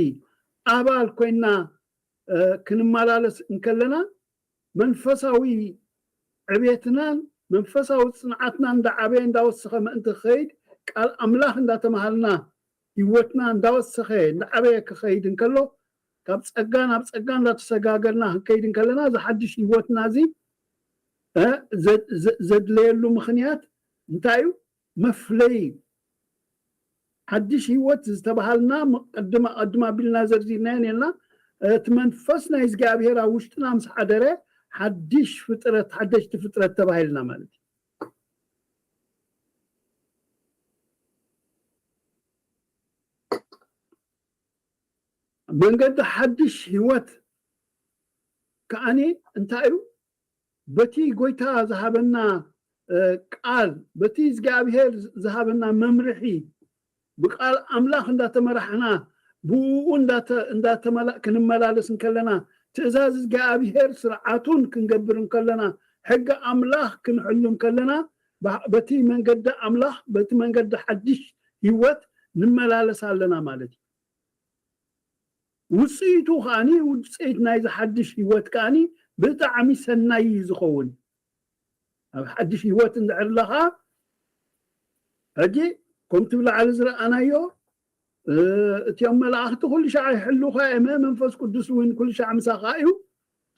ኣባል ኮይና ክንመላለስ እንከለና መንፈሳዊ ዕቤትናን መንፈሳዊ ፅንዓትናን እንዳዓበየ እንዳወሰኸ ምእንቲ ክኸይድ ቃል ኣምላኽ እንዳተምሃልና ህይወትና እንዳወሰኸ እንዳዓበየ ክኸይድ እንከሎ ካብ ፀጋ ናብ ፀጋ እንዳተሰጋገርና ክንከይድ እንከለና እዚ ሓድሽ ህይወትና እዚ ዘድለየሉ ምኽንያት እንታይ እዩ? መፍለይ ሓድሽ ህይወት ዝተባሃልና ቅድም ኣቢልና ዘርዚርናዮ ነርና። እቲ መንፈስ ናይ እግዚኣብሔር ኣብ ውሽጥና ምስ ሓደረ ሓድሽ ፍጥረት ሓደሽቲ ፍጥረት ተባሂልና ማለት እዩ። መንገዲ ሓድሽ ህይወት ከዓኒ እንታይ እዩ? በቲ ጎይታ ዝሃበና ቃል በቲ እግዚኣብሔር ዝሃበና መምርሒ ብቃል ኣምላኽ እንዳተመራሕና ብኡ ክንመላለስ እንከለና ትእዛዝ እግዚኣብሔር ስርዓቱን ክንገብር እንከለና ሕጊ ኣምላኽ ክንሕሉ እንከለና በቲ መንገዲ ኣምላኽ በቲ መንገዲ ሓድሽ ህይወት ንመላለስ ኣለና ማለት እዩ። ውፅኢቱ ከዓኒ ውፅኢት ናይዚ ሓድሽ ህይወት ከዓኒ ብጣዕሚ ሰናይ እዩ ዝኸውን። ኣብ ሓድሽ ህይወት እንድሕር ኣለኻ፣ ሕጂ ከምቲ ብላዕሊ ዝረኣናዮ፣ እ፣ እቲኦም መላእኽቲ ኩሉ ሻዕ ይሕልውኻ እዮም፣ መንፈስ ቅዱስ እውን ኩሉ ሻዕ ምሳኻ እዩ።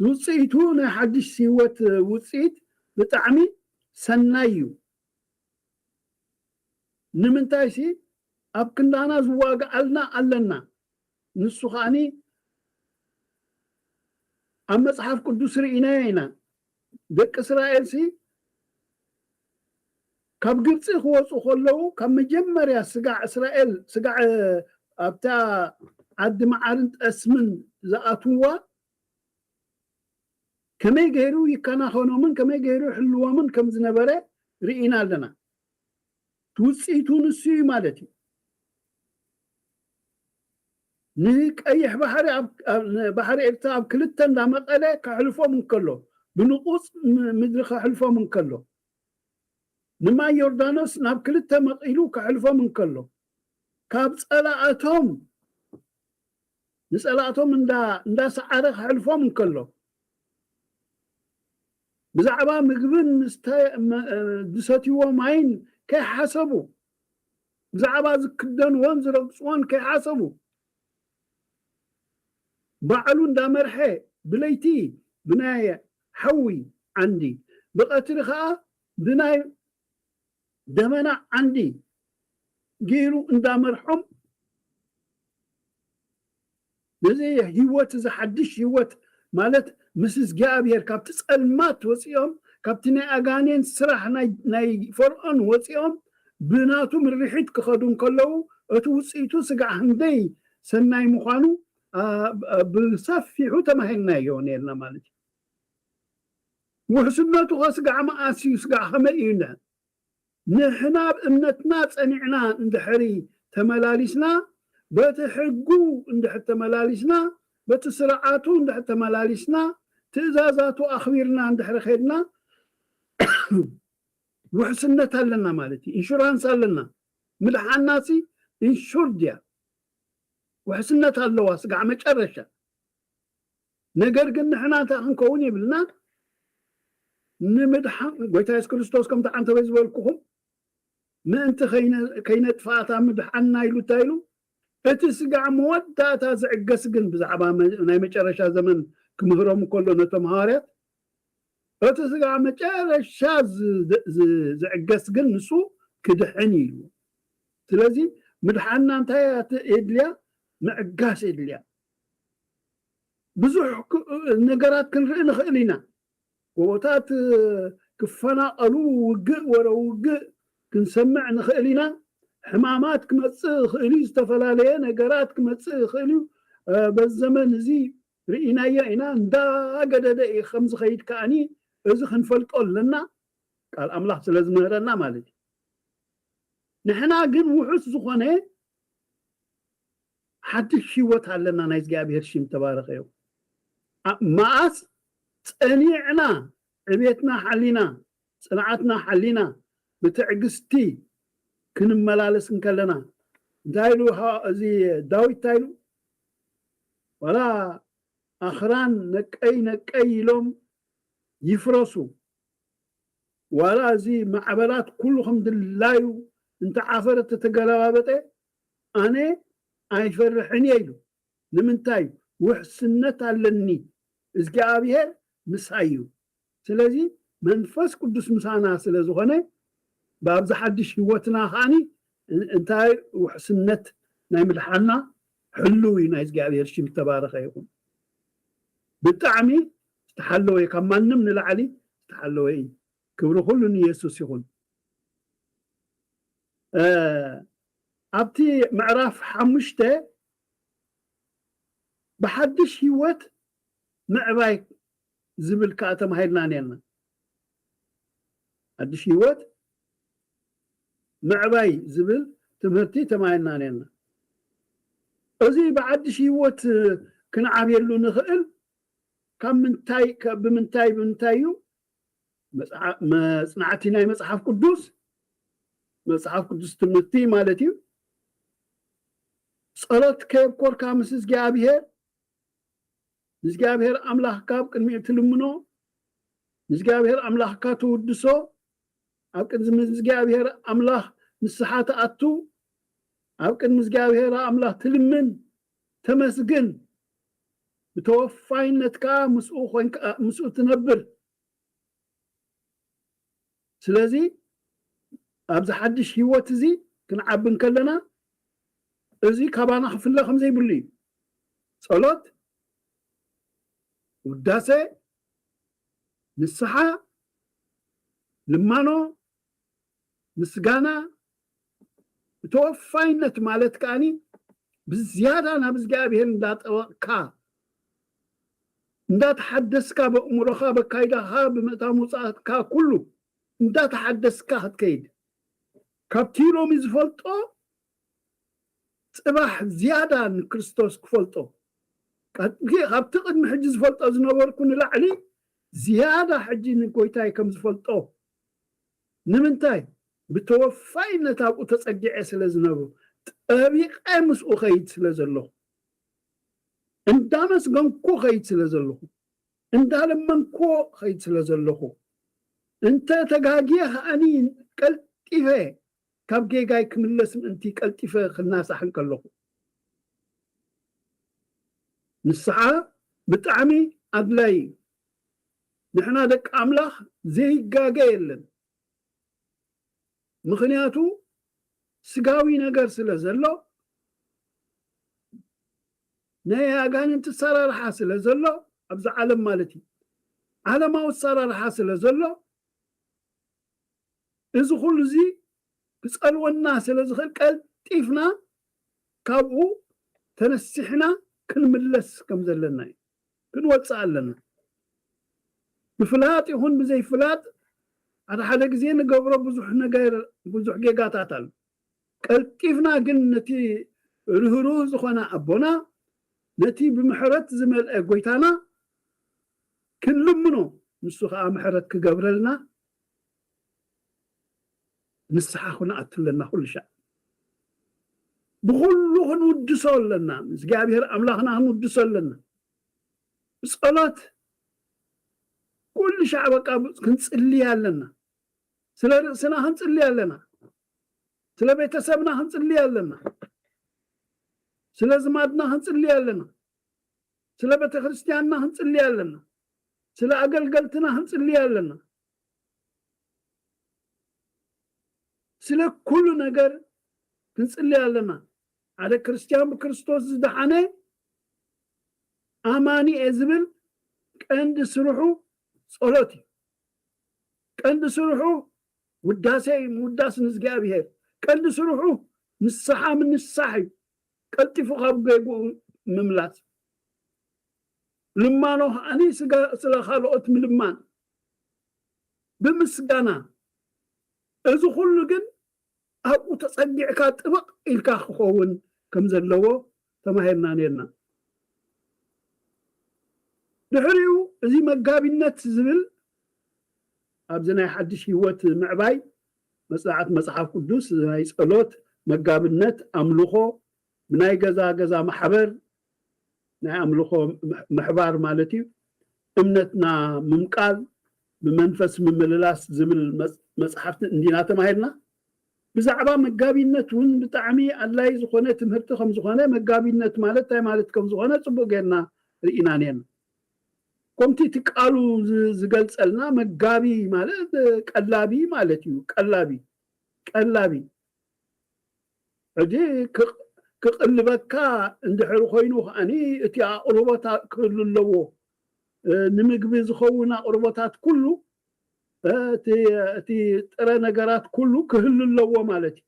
ውፅኢቱ፣ ናይ ሓድሽ ህይወት ውፅኢት ብጣዕሚ ሰናይ እዩ። ንምንታይሲ ኣብ ክንዳና ዝዋግኣልና ኣለና። ንሱ ከዓኒ ኣብ መጽሓፍ ቅዱስ ርኢናዮ ኢና። ደቂ እስራኤልሲ ካብ ግብፂ ክወፁ ከለዉ፣ ካብ መጀመርያ ስጋዕ እስራኤል፣ ስጋዕ ኣብታ ዓዲ መዓርን ጠስምን ዝኣትውዋ፣ ከመይ ገይሩ ይከናኸኖምን ከመይ ገይሩ ይሕልዎምን ከም ዝነበረ ርኢና ኣለና። ውፅኢቱ ንሱ እዩ ማለት እዩ። ንቀይሕ ባሕሪ ኣብ፣ ኣብ፣ ንባሕሪ ኤርትራ ኣብ ክልተ እንዳመቐለ ከሕልፎም እንከሎ፣ ብንቑፅ ም-፣ ምድሪ ከሕልፎም እንከሎ፣ ንማይ ዮርዳኖስ ናብ ክልተ መቒሉ ከሕልፎም እንከሎ፣ ካብ ጸላእቶም፣ ንጸላእቶም እንዳ-፣ እንዳሰዓረ ከሕልፎም እንከሎ፣ ብዛዕባ ምግብን ምስተ-፣ መ-፣ ዝሰትይዎ ማይን ከይሓሰቡ፣ ብዛዕባ ዝክደንዎን ዝረግጽዎን ከይሓሰቡ፣ ባዕሉ እንዳመርሐ፣ ብለይቲ ብናይ ሓዊ ዓንዲ፣ ብቐትሪ ኸኣ ብናይ ደመና ዓንዲ ገይሩ እንዳመርሖም፣ ነዚ ህይወት፣ እዚ ሓድሽ ህይወት ማለት ምስ እግዚኣብሔር ካብቲ ጸልማት ወጺኦም፣ ካብቲ ናይ ኣጋኔን ስራሕ ናይ፣ ናይ ፈርዖን ወጺኦም ብናቱ ምርሒት ክኸዱ እንከለዉ፣ እቲ ውጽኢቱ ስጋዕ ክንደይ ሰናይ ምዃኑ፣ ኣ፣ ብ-፣ ብሰፊሑ ተማሂርናዮ ነርና ማለት እዩ። ውሕስነቱ ኸ ስጋዕ መኣስ እዩ? ስጋዕ ኸመይ እዩ? ንሕና ኣብ እምነትና ጸኒዕና እንድሕሪ ተመላሊስና፣ በቲ ሕጉ እንድሕር ተመላሊስና፣ በቲ ስርዓቱ እንድሕር ተመላሊስና፣ ትእዛዛቱ ኣኽቢርና እንድሕሪ ኸድና፣ ውሕስነት ኣለና ማለት እዩ። ኢንሹራንስ ኣለና። ምድሓናሲ ኢንሹርድ እያ። ውሕስነት ኣለዋ ስጋዕ መጨረሻ። ነገር ግን ንሕና እንታይ ክንከውን የብልና። ንምድሓን ጎይታ የሱስ ክርስቶስ ከምቲ ዓንተበይ ዝበልኩኹም ምእንቲ ከይነ-፣ ከይነጥፍኣታ ምድሓንና ኢሉ እንታይ ኢሉ? እቲ ስጋዕ መወዳእታ ዝዕገስ ግን ብዛዕባ መ-፣ ናይ መጨረሻ ዘመን ክምህሮም እንከሎ ነቶም ሃዋርያት፣ እቲ ስጋዕ መጨረሻ ዝ-፣ ዝ-፣ ዝዕገስ ግን ንሱ ክድሕን እዩ ኢሉ። ስለዚ ምድሓንና እንታይ እያ ት-፣ የድልያ? ምዕጋስ የድልያ። ብዙሕ ክ-፣ ነገራት ክንርኢ ንኽእል ኢና። ጎቦታት ክፈናቐሉ፣ ውግእ፣ ወረ ውግእ ክንሰምዕ ንኽእል ኢና። ሕማማት ክመጽእ ይኽእል እዩ፣ ዝተፈላለየ ነገራት ክመጽእ ይኽእል እዩ። እ፣ በዚ ዘመን እዚ ርኢናዮ ኢና፣ እንዳገደደ እዩ ከም ዝኸይድ ከኣኒ እዚ ክንፈልጦ ኣለና፣ ቃል ኣምላኽ ስለ ዝምህረና ማለት እዩ። ንሕና ግን ውሑስ ዝኾነ ሓድሽ ህይወት ኣለና። ናይ እግዚኣብሔር ሽም ተባረኸ ይኹን። ኣ-፣ መኣስ ጸኒዕና፣ ዕቤትና ሓሊና፣ ጽንዓትና ሓሊና፣ ብትዕግስቲ ክንመላለስ እንከለና፣ እንታይ ኢሉ ሃ-፣ እዚ ዳዊት እንታይ ኢሉ? ዋላ ኣኽራን ነቀይ ነቀይ ኢሎም ይፍረሱ፣ ዋላ እዚ ማዕበላት ኩሉ ከም ድላዩ እንተ ዓፈረ ተተገለባበጠ፣ ኣነ ኣይፈርሕን እየ ኢሉ። ንምንታይ? ውሕስነት ኣለኒ፣ እግዚኣብሔር ምሳይ እዩ። ስለዚ መንፈስ ቅዱስ ምሳና ስለ ዝኾነ፣ ብኣብዚ ሓድሽ ህይወትና ከዓኒ እንታይ ውሕስነት ናይ ምድሓንና ሕሉው እዩ። ናይ እግዚኣብሔር ሽም ዝተባረኸ ይኹን። ብጣዕሚ ዝተሓለወ እዩ፣ ካብ ማንም ንላዕሊ ዝተሓለወ እዩ። ክብሪ ኩሉ ንየሱስ ይኹን። እ፣ ኣብቲ ምዕራፍ ሓሙሽተ ብሓድሽ ህይወት ምዕባይ ዝብል ከኣ ተማሂርና ነርና። ሓድሽ ህይወት ምዕባይ ዝብል ትምህርቲ ተማሂርና ነርና። እዚ ብሓድሽ ህይወት ክንዓብየሉ ንኽእል ካብ ምንታይ፣ ከ-፣ ብምንታይ፣ ብምንታይ እዩ? መጽዓ-፣ መጽናዕቲ ናይ መጽሓፍ ቅዱስ፣ መጽሓፍ ቅዱስ ትምህርቲ ማለት እዩ። ጸሎት ከየብኮርካ ምስ እግዚኣብሔር፣ ንእግዚኣብሔር ኣምላኽካ ኣብ ቅድሚኡ ትልምኖ፣ ንእግዚኣብሔር ኣምላኽካ ትውድሶ፣ ኣብ ቅድሚ እግዚኣብሔር ኣምላኽ ንስሓ ትኣቱ፣ ኣብ ቅድሚ እግዚኣብሔር ኣምላኽ ትልምን፣ ተመስግን፣ ብተወፋይነት ከኣ ምስኡ ኮይንካ ምስኡ ትነብር። ስለዚ ኣብዚ ሓድሽ ህይወት እዚ ክንዓቢ እንከለና፣ እዚ ካባና ክፍለ ከም ዘይብሉ እዩ። ጸሎት፣ ውዳሴ፣ ንስሓ፣ ልማኖ፣ ምስጋና፣ ብተወፋይነት ማለት ከኣኒ ብዝያዳ ናብ እግዚኣብሔር እንዳጠበቕካ፣ እንዳተሓደስካ፣ በእምሮኻ፣ በካይዳኻ፣ ብምእታው ምውጻእካ ኩሉ እንዳተሓደስካ ክትከይድ፣ ካብቲ ሎሚ ዝፈልጦ ጽባሕ ዝያዳ ንክርስቶስ ክፈልጦ፣ ቃ-፣ ካብቲ ቅድሚ ሕጂ ዝፈልጦ ዝነበርኩ ንላዕሊ ዝያዳ ሕጂ ንጎይታይ ከም ዝፈልጦ። ንምንታይ? ብተወፋይነት ኣብኡ ተጸጊዐ ስለ ዝነብሩ፣ ጠቢቐ ምስኡ ኸይድ ስለ ዘለኹ፣ እንዳመስገንኩ ኸይድ ስለ ዘለኹ፣ እንዳለመንኩ ኸይድ ስለ ዘለኹ፣ እንተ ተጋግየ ከኣኒ ቀልጢፈ ካብ ጌጋይ ክምለስ ምእንቲ ቀልጢፈ ክናሳሕ እንከለኹ። ንስሓ ብጣዕሚ ኣድላዪ እዩ። ንሕና ደቂ ኣምላኽ ዘይጋገ የለን። ምኽንያቱ ስጋዊ ነገር ስለ ዘሎ፣ ናይ ኣጋንንቲ ኣሰራርሓ ስለ ዘሎ፣ ኣብዚ ዓለም ማለት እዩ፣ ዓለማዊ ኣሰራርሓ ስለ ዘሎ፣ እዚ ኩሉ እዚ ክጸልወና ስለ ዝኽእል ቀልጢፍና ካብኡ ተነሲሕና ክንምለስ ከም ዘለና እዩ። ክንወጽእ ኣለና። ብፍላጥ ይኹን ብዘይፍላጥ ሓደ ሓደ ግዜ ንገብሮ ብዙሕ ነገር፣ ብዙሕ ጌጋታት ኣሎ። ቀልጢፍና ግን ነቲ ርህሩህ ዝኾነ ኣቦና፣ ነቲ ብምሕረት ዝመልአ ጎይታና ክንልምኖ፣ ንሱ ኸኣ ምሕረት ክገብረልና ንስሓ ክንኣቱ ኣለና። ኩሉ ሻዕ ብኹሉ ክንውድሶ ኣለና። እግዚኣብሔር ኣምላኽና ክንውድሶ ኣለና። ብጸሎት ኩሉ ሻዕ በቃ ክንጽሊ ኣለና። ስለ ርእስና ክንጽሊ ኣለና። ስለ ቤተሰብና ክንጽሊ ኣለና። ስለ ዝማድና ክንጽሊ ኣለና። ስለ ቤተክርስትያንና ክንጽሊ ኣለና። ስለ ኣገልገልትና ክንጽሊ ኣለና። ስለ ኩሉ ነገር ክንጽሊ ኣለና። ሓደ ክርስትያን ብክርስቶስ ዝደሓነ ኣማኒ እየ ዝብል ቀንዲ ስርሑ ጸሎት እዩ። ቀንዲ ስርሑ ውዳሴ እዩ፣ ምውዳስ ንእግዚኣብሔር። ቀንዲ ስርሑ ንስሓ ምንሳሕ እዩ፣ ቀልጢፉ ካብ ጌግኡ ምምላስ። ልማኖ ከዓኒ ስጋ-፣ ስለ ካልኦት ምልማን ብምስጋና። እዚ ኩሉ ግን ኣብኡ ተጸጊዕካ ጥብቕ ኢልካ ክኸውን ከም ዘለዎ ተማሂርና ኔርና። ድሕሪኡ እዚ መጋቢነት ዝብል ኣብዚ ናይ ሓድሽ ህይወት ምዕባይ መጽናዕቲ መጽሓፍ ቅዱስ ናይ ጸሎት፣ መጋብነት፣ ኣምልኾ፣ ብናይ ገዛ ገዛ ማሕበር ናይ ኣምልኾ ምሕ-፣ ምሕባር ማለት እዩ። እምነትና ምምቃል፣ ብመንፈስ ምምልላስ ዝብል መጽ-፣ መጽሓፍቲ እንዲና ተማሂርና። ብዛዕባ መጋቢነት እውን ብጣዕሚ ኣድላዪ ዝኾነ ትምህርቲ ከም ዝኾነ፣ መጋቢነት ማለት እንታይ ማለት ከም ዝኾነ ጽቡቕ ጌርና ርኢና ኔርና። ከምቲ እቲ ቃሉ ዝ-፣ ዝገልጸልና መጋቢ ማለት ቀላቢ ማለት እዩ። ቀላቢ፣ ቀላቢ። ሕጂ ክቕ-፣ ክቕልበካ እንድሕሪ ኮይኑ ከኣኒ እቲ ኣቕርቦት ክህሉ ኣለዎ። እ፣ ንምግቢ ዝኸውን ኣቕርቦታት ኩሉ፣ እ፣ እቲ፣ እቲ ጥረ ነገራት ኩሉ ክህሉ ኣለዎ ማለት እዩ።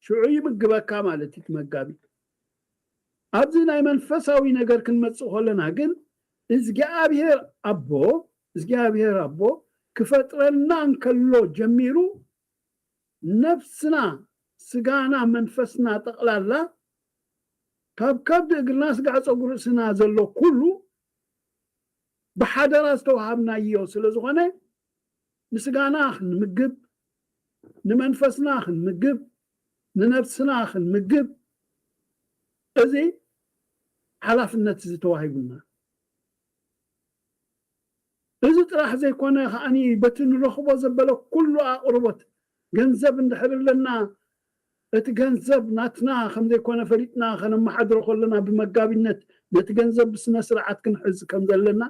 ሽዑ ይምግበካ ማለት እዩ እቲ መጋቢ። ኣብዚ ናይ መንፈሳዊ ነገር ክንመጽእ ከለና ግን እግዚኣብሔር ኣቦ፣ እግዚኣብሔር ኣቦ ክፈጥረና እንከሎ ጀሚሩ ነፍስና፣ ስጋና፣ መንፈስና ጠቕላላ ካብ ከብዲ እግርና ስጋዕ ጸጉሪ ርእስና ዘሎ ኩሉ ብሓደራ ዝተዋሃብናዮ ስለ ዝኾነ ንስጋና ክንምግብ፣ ንመንፈስና ክንምግብ፣ ንነፍስና ክንምግብ፣ እዚ ሓላፍነት እዚ ተዋሂቡና። ጥራሕ ዘይኮነ ከዓኒ በቲ ንረኽቦ ዘበለ ኩሉ ኣቕርቦት ገንዘብ እንድሕር ኣለና፣ እቲ ገንዘብ ናትና ከም ዘይኮነ ፈሊጥና ከነመሓድሮ ከለና፣ ብመጋቢነት ነቲ ገንዘብ ብስነ ስርዓት ክንሕዝ ከም ዘለና፣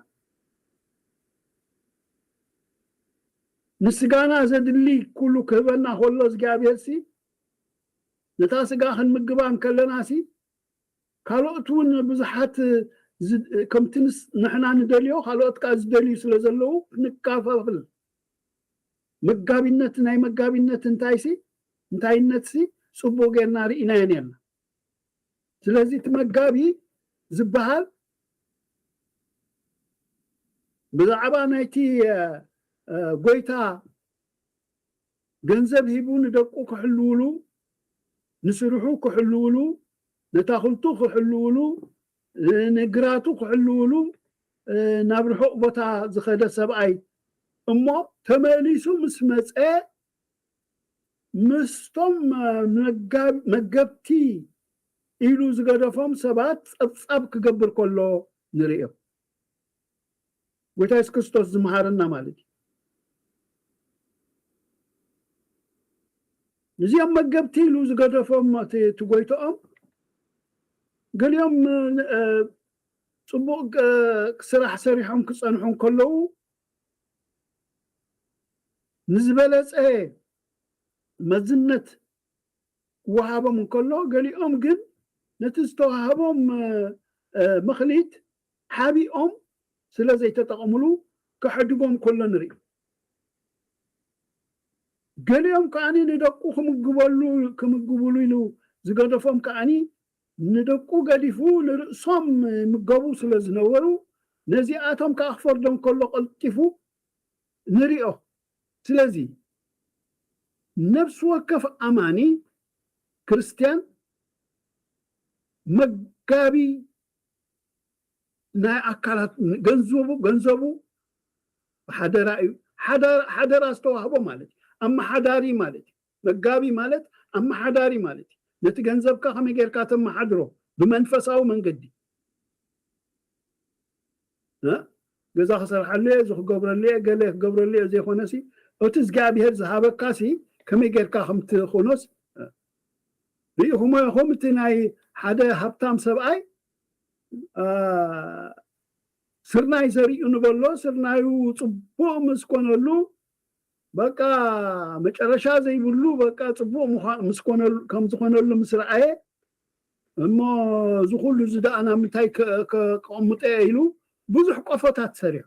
ንስጋና ዘድሊ ኩሉ ክህበና ከሎ እግዚኣብሔር ሲ፣ ነታ ስጋ ክንምግባ እንከለና ሲ፣ ካልኦት እውን ብዙሓት ዝ-፣ ከምቲ ንስ-፣ ንሕና ንደልዮ ካልኦት ከኣ ዝደልዩ ስለ ዘለዉ ክንከፋፍል፣ መጋቢነት፣ ናይ መጋቢነት እንታይ ሲ፣ እንታይነት ሲ ጽቡቕ ጌርና ርኢናዮ ነርና። ስለዚ እቲ መጋቢ ዝበሃል ብዛዕባ ናይቲ፣ እ፣ እ፣ ጎይታ ገንዘብ ሂቡ ንደቁ ክሕልውሉ፣ ንስርሑ ክሕልውሉ፣ ነታኽልቱ ክሕልውሉ፣ እ፣ ንግራቱ ክሕልውሉ፣ እ፣ ናብ ርሑቕ ቦታ ዝኸደ ሰብኣይ እሞ ተመሊሱ ምስ መጸ ምስቶም፣ እ፣ መጋብ-፣ መገብቲ ኢሉ ዝገደፎም ሰባት ጸብጻብ ክገብር ከሎ ንርእዮ። ጎይታ የሱስ ክርስቶስ ዝመሃረና ማለት እዩ። እዚኦም መገብቲ ኢሉ ዝገደፎም እቲ፣ እቲ ጎይትኦም፣ ገሊኦም፣ እ፣ ጽቡቕ፣ እ፣ ስራሕ ሰሪሖም ክጸንሑ እንከለዉ፣ ንዝበለጸ መዝነት ክወሃቦም እንከሎ፣ ገሊኦም ግን ነቲ ዝተዋህቦም፣ እ፣ እ፣ መኽሊት ሓቢኦም ስለ ዘይተጠቐምሉ ከሕድጎም ከሎ ንርኢ። ገሊኦም ከዓኒ ንደቁ ክምግበሉ፣ ክምግብሉ ኢሉ ዝገደፎም ከዓኒ ንደቁ ገዲፉ ንርእሶም ይምገቡ ስለ ዝነበሩ፣ ነዚኣቶም ከኣ ክፈርዶም ከሎ ቀልጢፉ ንሪኦ። ስለዚ ነፍሲ ወከፍ ኣማኒ ክርስትያን መጋቢ ናይ ኣካላት ገንዘቡ፣ ገንዘቡ ሓደራ እዩ። ሓደራ፣ ሓደራ ዝተዋህቦ ማለት እዩ። ኣመሓዳሪ ማለት እዩ። መጋቢ ማለት ኣመሓዳሪ ማለት እዩ። ነቲ ገንዘብካ ከመይ ጌርካ ተመሓድሮ ብመንፈሳዊ መንገዲ። እ? ገዛ ክሰርሓሉ እየ፣ እዚ ክገብረሉ እየ፣ ገለ ክገብረሉ እየ ዘይኮነሲ፣ እቲ እግዚኣብሔር ዝሃበካሲ ከመይ ጌርካ ከም ትኾኖስ፣ እ፣ ርኢኹሞ ኢኹም። እቲ ናይ ሓደ ሃብታም ሰብኣይ፣ እ፣ ስርናይ ዘሪኡ ንበሎ፣ ስርናዩ ጽቡቕ ምስ ኮነሉ፣ በቃ መጨረሻ ዘይብሉ፣ በቃ ጽቡቕ ምዃ-፣ ምስ ኮነሉ፣ ከም ዝኾነሉ ምስ ረኣየ፣ እሞ እዚ ኩሉ እዚ ደኣ ናብ ምንታይ ከ-፣ ከ-፣ ከቐምጦ እየ ኢሉ ብዙሕ ቆፎታት ሰሪሑ።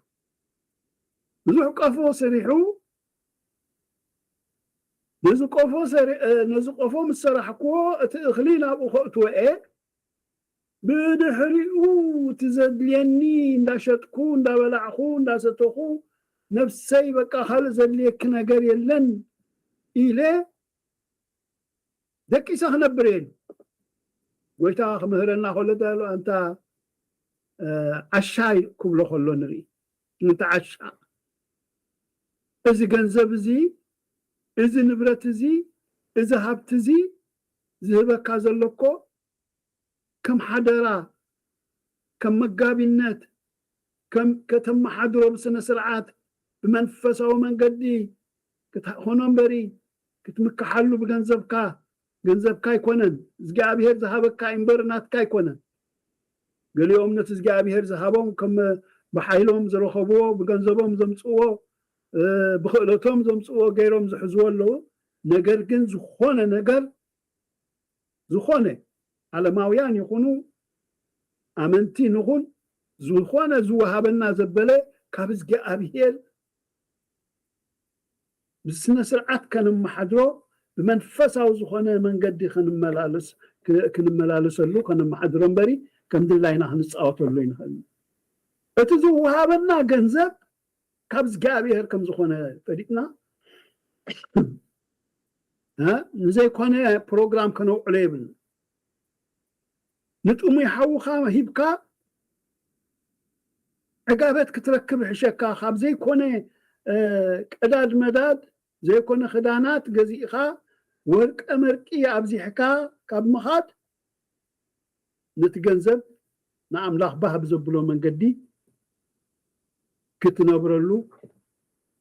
ብዙሕ ቆፎ ሰሪሑ፣ ነዚ ቆፎ ሰሪ-፣ እ፣ ነዚ ቆፎ ምስ ሰራሕክዎ፣ እቲ እኽሊ ናብኡ ከእትዎ እየ፣ ብድሕሪኡ እቲ ዘድልየኒ እንዳሸጥኩ፣ እንዳበላዕኹ፣ እንዳሰተኹ፣ ነብሰይ በቃ ካልእ ዘድልየኪ ነገር የለን ኢለ ደቂሰ ክነብር እየ ኢሉ። ጎይታ ክምህረና ከሎ እንታይ ኢሉ? ኣንታ፣ እ፣ ዓሻ ክብሎ ከሎ ንርኢ። ኣንታ ዓሻ፣ እዚ ገንዘብ እዚ፣ እዚ ንብረት እዚ፣ እዚ ሃብቲ እዚ ዝህበካ ዘሎ እኮ ከም ሓደራ፣ ከም መጋቢነት፣ ከም ከተመሓድሮ ብስነ ስርዓት፣ ብመንፈሳዊ መንገዲ ክትኾኖ እምበሪ፣ ክትምክሓሉ ብገንዘብካ፣ ገንዘብካ ኣይኮነን። እግዚኣብሔር ዝሃበካ እዩ እምበር ናትካ ኣይኮነን። ገሊኦም ነቲ እግዚኣብሔር ዝሃቦም ከም ብሓይሎም ዝረኸብዎ፣ ብገንዘቦም ዘምጽእዎ፣ እ፣ ብኽእለቶም ዘምጽእዎ ገይሮም ዝሕዝዎ ኣለዉ። ነገር ግን ዝኾነ ነገር፣ ዝኾነ ዓለማውያን ይኹኑ ኣመንቲ ንኹን፣ ዝኾነ ዝወሃበና ዘበለ ካብ እግዚኣብሔር ብስነ ስርዓት ከነመሓድሮ፣ ብመንፈሳዊ ዝኾነ መንገዲ ክንመላለስ-፣ ክ-፣ ክንመላለሰሉ፣ ከነመሓድሮ እምበሪ ከም ድላይና ክንጻወተሉ ኣይንኽእልን። እቲ ዝወሃበና ገንዘብ ካብ እግዚኣብሔር ከም ዝኾነ ፈሊጥና፣ እ፣ ንዘይኮነ ፕሮግራም ከነውዕሎ የብልና። ንጥሙይ ሓውኻ ሂብካ ዕጋበት ክትረክብ ይሕሸካ። ካብ ዘይኮነ፣ እ፣ ቀዳድ መዳድ ዘይኮነ ክዳናት ገዚእኻ ወርቀ መርቂ ኣብዚሕካ ካብ ምኻድ፣ ነቲ ገንዘብ ንኣምላኽ ባህ ብዘብሎ መንገዲ ክትነብረሉ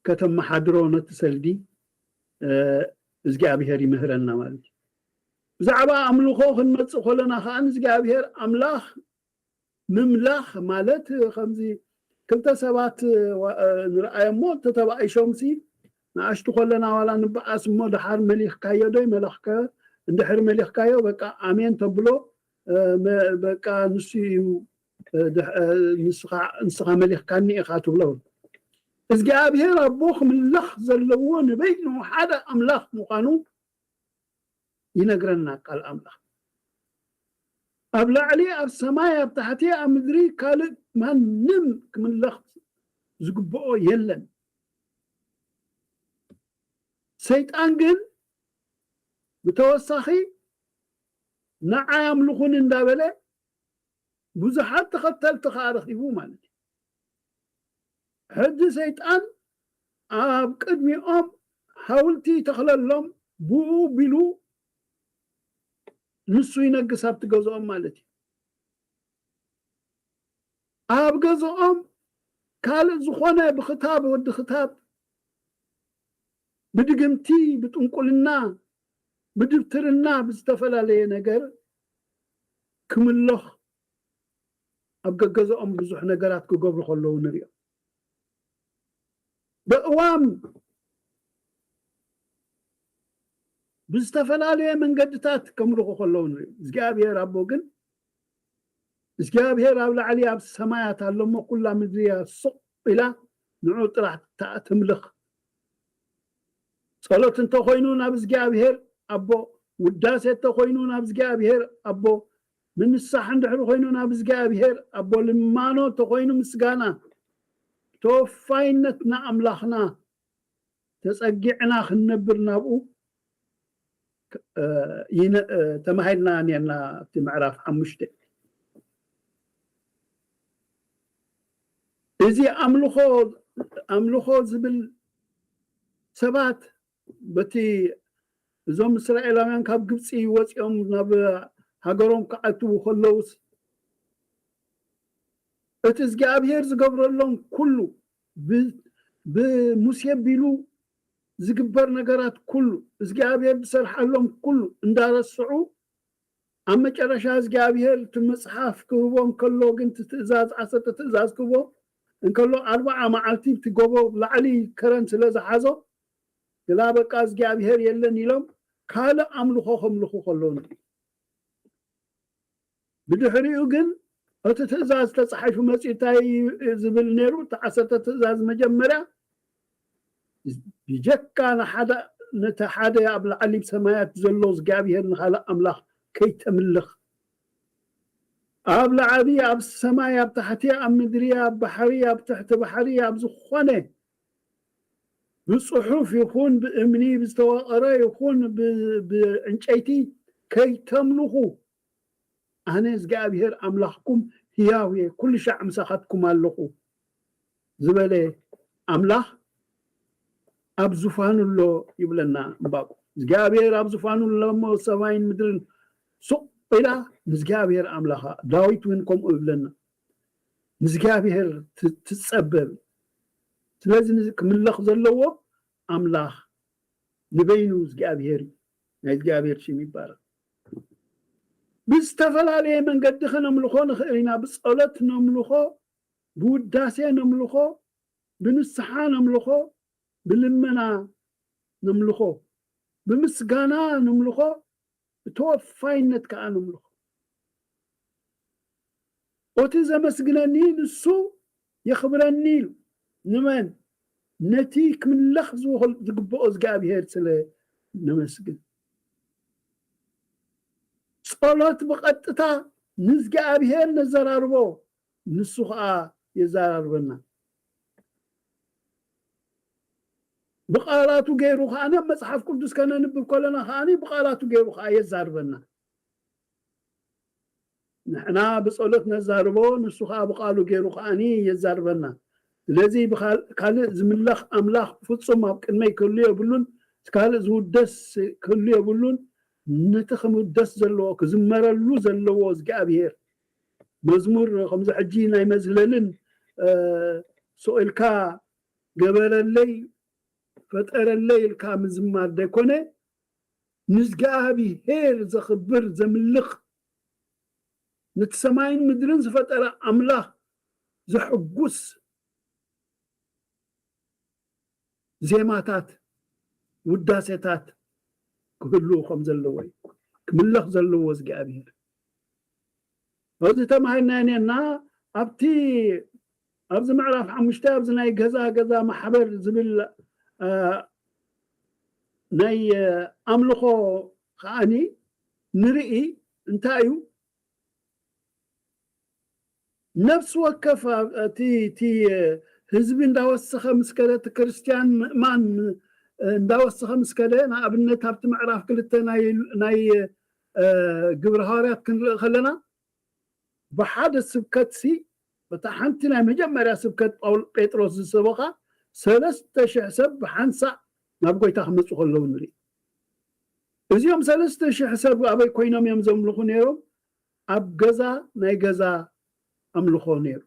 ከተመሓድሮ ነቲ ሰልዲ እግዚኣብሔር ይምህረና ማለት እዩ። ብዛዕባ ኣምልኾ ክንመፅእ ከለና ከዓ እግዚኣብሔር ኣምላኽ ምምላኽ ማለት ከምዚ ክልተ ሰባት ንርኣዮ እሞ ተተባኢሾምሲ ንኣሽቱ ከለና ዋላ ንበኣስ እሞ ድሓር መሊኽካዮ ዶ ይመለኽከ እንድሕር መሊኽካዮ በቃ ኣሜን ተብሎ በቃ ንሱ እዩ ንስኻ መሊኽካኒ ኢኻ ትብሎ እግዚኣብሔር ኣቦ ክምለኽ ዘለዎ ንበይኑ ሓደ ኣምላኽ ምዃኑ ይነግረና ቃል ኣምላኽ ኣብ ላዕሊ ኣብ ሰማይ ኣብ ታሕቲ ኣብ ምድሪ ካልእ ማንም ክምለኽ ዝግብኦ የለን ሰይጣን ግን ብተወሳኺ ንዓይ ኣምልኹኒ እንዳበለ ብዙሓት ተኸተልቲ ከዓ ረኺቡ ማለት እዩ ሕጂ ሰይጣን ኣብ ቅድሚኦም ሓውልቲ ይተኽለሎም ብኡ ቢሉ ንሱ ይነግስ ኣብቲ ገዝኦም ማለት እዩ ኣብ ገዝኦም ካልእ ዝኾነ ብክታብ ወዲ ክታብ ብድግምቲ ብጥንቁልና ብድብትርና ብዝተፈላለየ ነገር ክምለኽ ኣብ ገገዝኦም ብዙሕ ነገራት ክገብሩ ከለዉ ንሪኦ ብእዋም ብዝተፈላለየ መንገድታት ከምልኹ ከለዉ ንሪኦ እግዚኣብሔር ኣቦ ግን እግዚኣብሔር ኣብ ላዕሊ ኣብ ሰማያት ኣሎ እሞ ኩላ ምድሪ እያ ስቕ ኢላ ንዑ ጥራሕ ትምልኽ ጸሎት እንተኾይኑ ናብ እግዚኣብሔር ኣቦ ውዳሴ እንተኾይኑ ናብ እግዚኣብሔር ኣቦ ምንሳሕ እንድሕሪ ኮይኑ ናብ እግዚኣብሔር ኣቦ ልማኖ እንተኾይኑ ምስጋና ተወፋይነት ንኣምላኽና ተጸጊዕና ክንነብር ናብኡ ተማሂርና ኔርና ኣብቲ ምዕራፍ ሓሙሽተ እዚ ኣምልኾ ኣምልኾ ዝብል ሰባት በቲ እዞም እስራኤላውያን ካብ ግብፂ ወፂኦም ናብ ሃገሮም ክኣትዉ ከለውስ እቲ እግዚኣብሔር ዝገብረሎም ኩሉ ብሙሴ ቢሉ ዝግበር ነገራት ኩሉ እግዚኣብሔር ዝሰርሓሎም ኩሉ እንዳረስዑ ኣብ መጨረሻ እግዚኣብሔር እቲ መፅሓፍ ክህቦ እንከሎ ግን እቲ ትእዛዝ ዓሰርተ ትእዛዝ ክህቦ እንከሎ ኣርባዓ መዓልቲ እቲ ጎቦ ላዕሊ ከረን ስለ ዝሓዞ ግላ በቃ እግዚኣብሔር የለን ኢሎም ካልእ ኣምልኾ ከምልኹ ከለዉ ንርኢ ብድሕሪኡ ግን እቲ ትእዛዝ ተፃሒፉ መፂኡ እንታይ ዝብል ነይሩ እቲ ዓሰርተ ትእዛዝ መጀመርያ ብጀካ ንሓደ ነቲ ሓደ ኣብ ላዕሊ ብሰማያት ዘሎ እግዚኣብሔር ንኻልእ ኣምላኽ ከይተምልኽ ኣብ ላዕሊ ኣብ ሰማይ ኣብ ታሕቲ ኣብ ምድሪ ኣብ ባሕሪ ኣብ ትሕቲ ባሕሪ ኣብ ዝኾነ ብፅሑፍ ይኹን ብእምኒ ብዝተዋቐረ ይኹን ብዕንጨይቲ ከይተምልኹ ኣነ እግዚኣብሔር ኣምላኽኩም ህያው እየ ኩሉ ሻዕ ምሳኻትኩም ኣለኹ ዝበለ ኣምላኽ ኣብ ዙፋኑ ኣሎ ይብለና እምባቁ እግዚኣብሔር ኣብ ዙፋኑ ኣለሞ ሰማይን ምድርን ሱቕ ኢላ ንእግዚኣብሔር ኣምላኻ ዳዊት እውን ከምኡ ይብለና ንእግዚኣብሔር ትጸበብ ስለዚ ክምለኽ ዘለዎ ኣምላኽ ንበይኑ እግዚኣብሔር እዩ ናይ እግዚኣብሔር ሽም ይባረክ ብዝተፈላለየ መንገዲ ከነምልኾ ንኽእል ኢና ብጸሎት ነምልኾ ብውዳሴ ነምልኾ ብንስሓ ነምልኾ ብልመና ነምልኾ ብምስጋና ነምልኾ ብተወፋይነት ከዓ ነምልኾ ኦቲ ዘመስግነኒ ንሱ የኽብረኒ ኢሉ ንመን ነቲ ክምለኽ ዝግብኦ እግዚኣብሔር ስለ ነመስግን ጸሎት ብቐጥታ ንእግዚኣብሔር ነዘራርቦ ንሱ ከዓ የዘራርበና ብቃላቱ ገይሩ ከዓ ናብ መፅሓፍ ቅዱስ ከነንብብ ከለና ከዓ ብቃላቱ ገይሩ ከዓ የዛርበና ንሕና ብፀሎት ነዛርቦ ንሱ ከዓ ብቃሉ ገይሩ ከዓ የዛርበና ስለዚ ካልእ ዝምለኽ ኣምላኽ ፍፁም ኣብ ቅድመይ ክህሉ የብሉን ካልእ ዝውደስ ክህሉ የብሉን ነቲ ክምውደስ ዘለዎ ክዝመረሉ ዘለዎ እግዚኣብሔር መዝሙር ከምዚ ሕጂ ናይ መዝለልን ስቕ ኢልካ ገበረለይ፣ ፈጠረለይ ኢልካ ምዝማር ዘይኮነ፣ ንእግዚኣብሔር ዘኽብር፣ ዘምልኽ፣ ነቲ ሰማይን ምድርን ዝፈጠረ ኣምላኽ ዘሕጉስ ዜማታት፣ ውዳሴታት ክህልዉ ከም ዘለዎ እዩ። ክምለኽ ዘለዎ እግዚኣብሔር። በዚ ተማሂርና እኔና ኣብቲ፣ ኣብዚ ምዕራፍ ሓሙሽተ ኣብዚ ናይ ገዛ ገዛ ማሕበር ዝብል፣ እ፣ ናይ፣ እ፣ ኣምልኾ ከዓኒ ንርኢ። እንታይ እዩ? ነፍሲ ወከፍ ኣብ-፣ እቲ፣ እቲ ህዝቢ እንዳወሰኸ ምስ ከደ፣ እቲ ክርስትያን ምእማን እንዳወሰኸ ምስ ከደ፣ ንኣብነት ኣብቲ ምዕራፍ ክልተ ናይ፣ ናይ፣ እ፣ ግብረ ሃዋርያት ክንርኢ ከለና፣ ብሓደ ስብከት ሲ፣ በታ ሓንቲ ናይ መጀመርያ ስብከት ጳውል-፣ ጴጥሮስ ዝሰበኻ፣ ሰለስተ ሽሕ ሰብ ብሓንሳእ ናብ ጎይታ ክመጹ ከለዉ ንርኢ። እዚኦም ሰለስተ ሽሕ ሰብ ኣበይ ኮይኖም እዮም ዘምልኹ ነይሮም? ኣብ ገዛ ናይ ገዛ ኣምልኾ ነይሩ።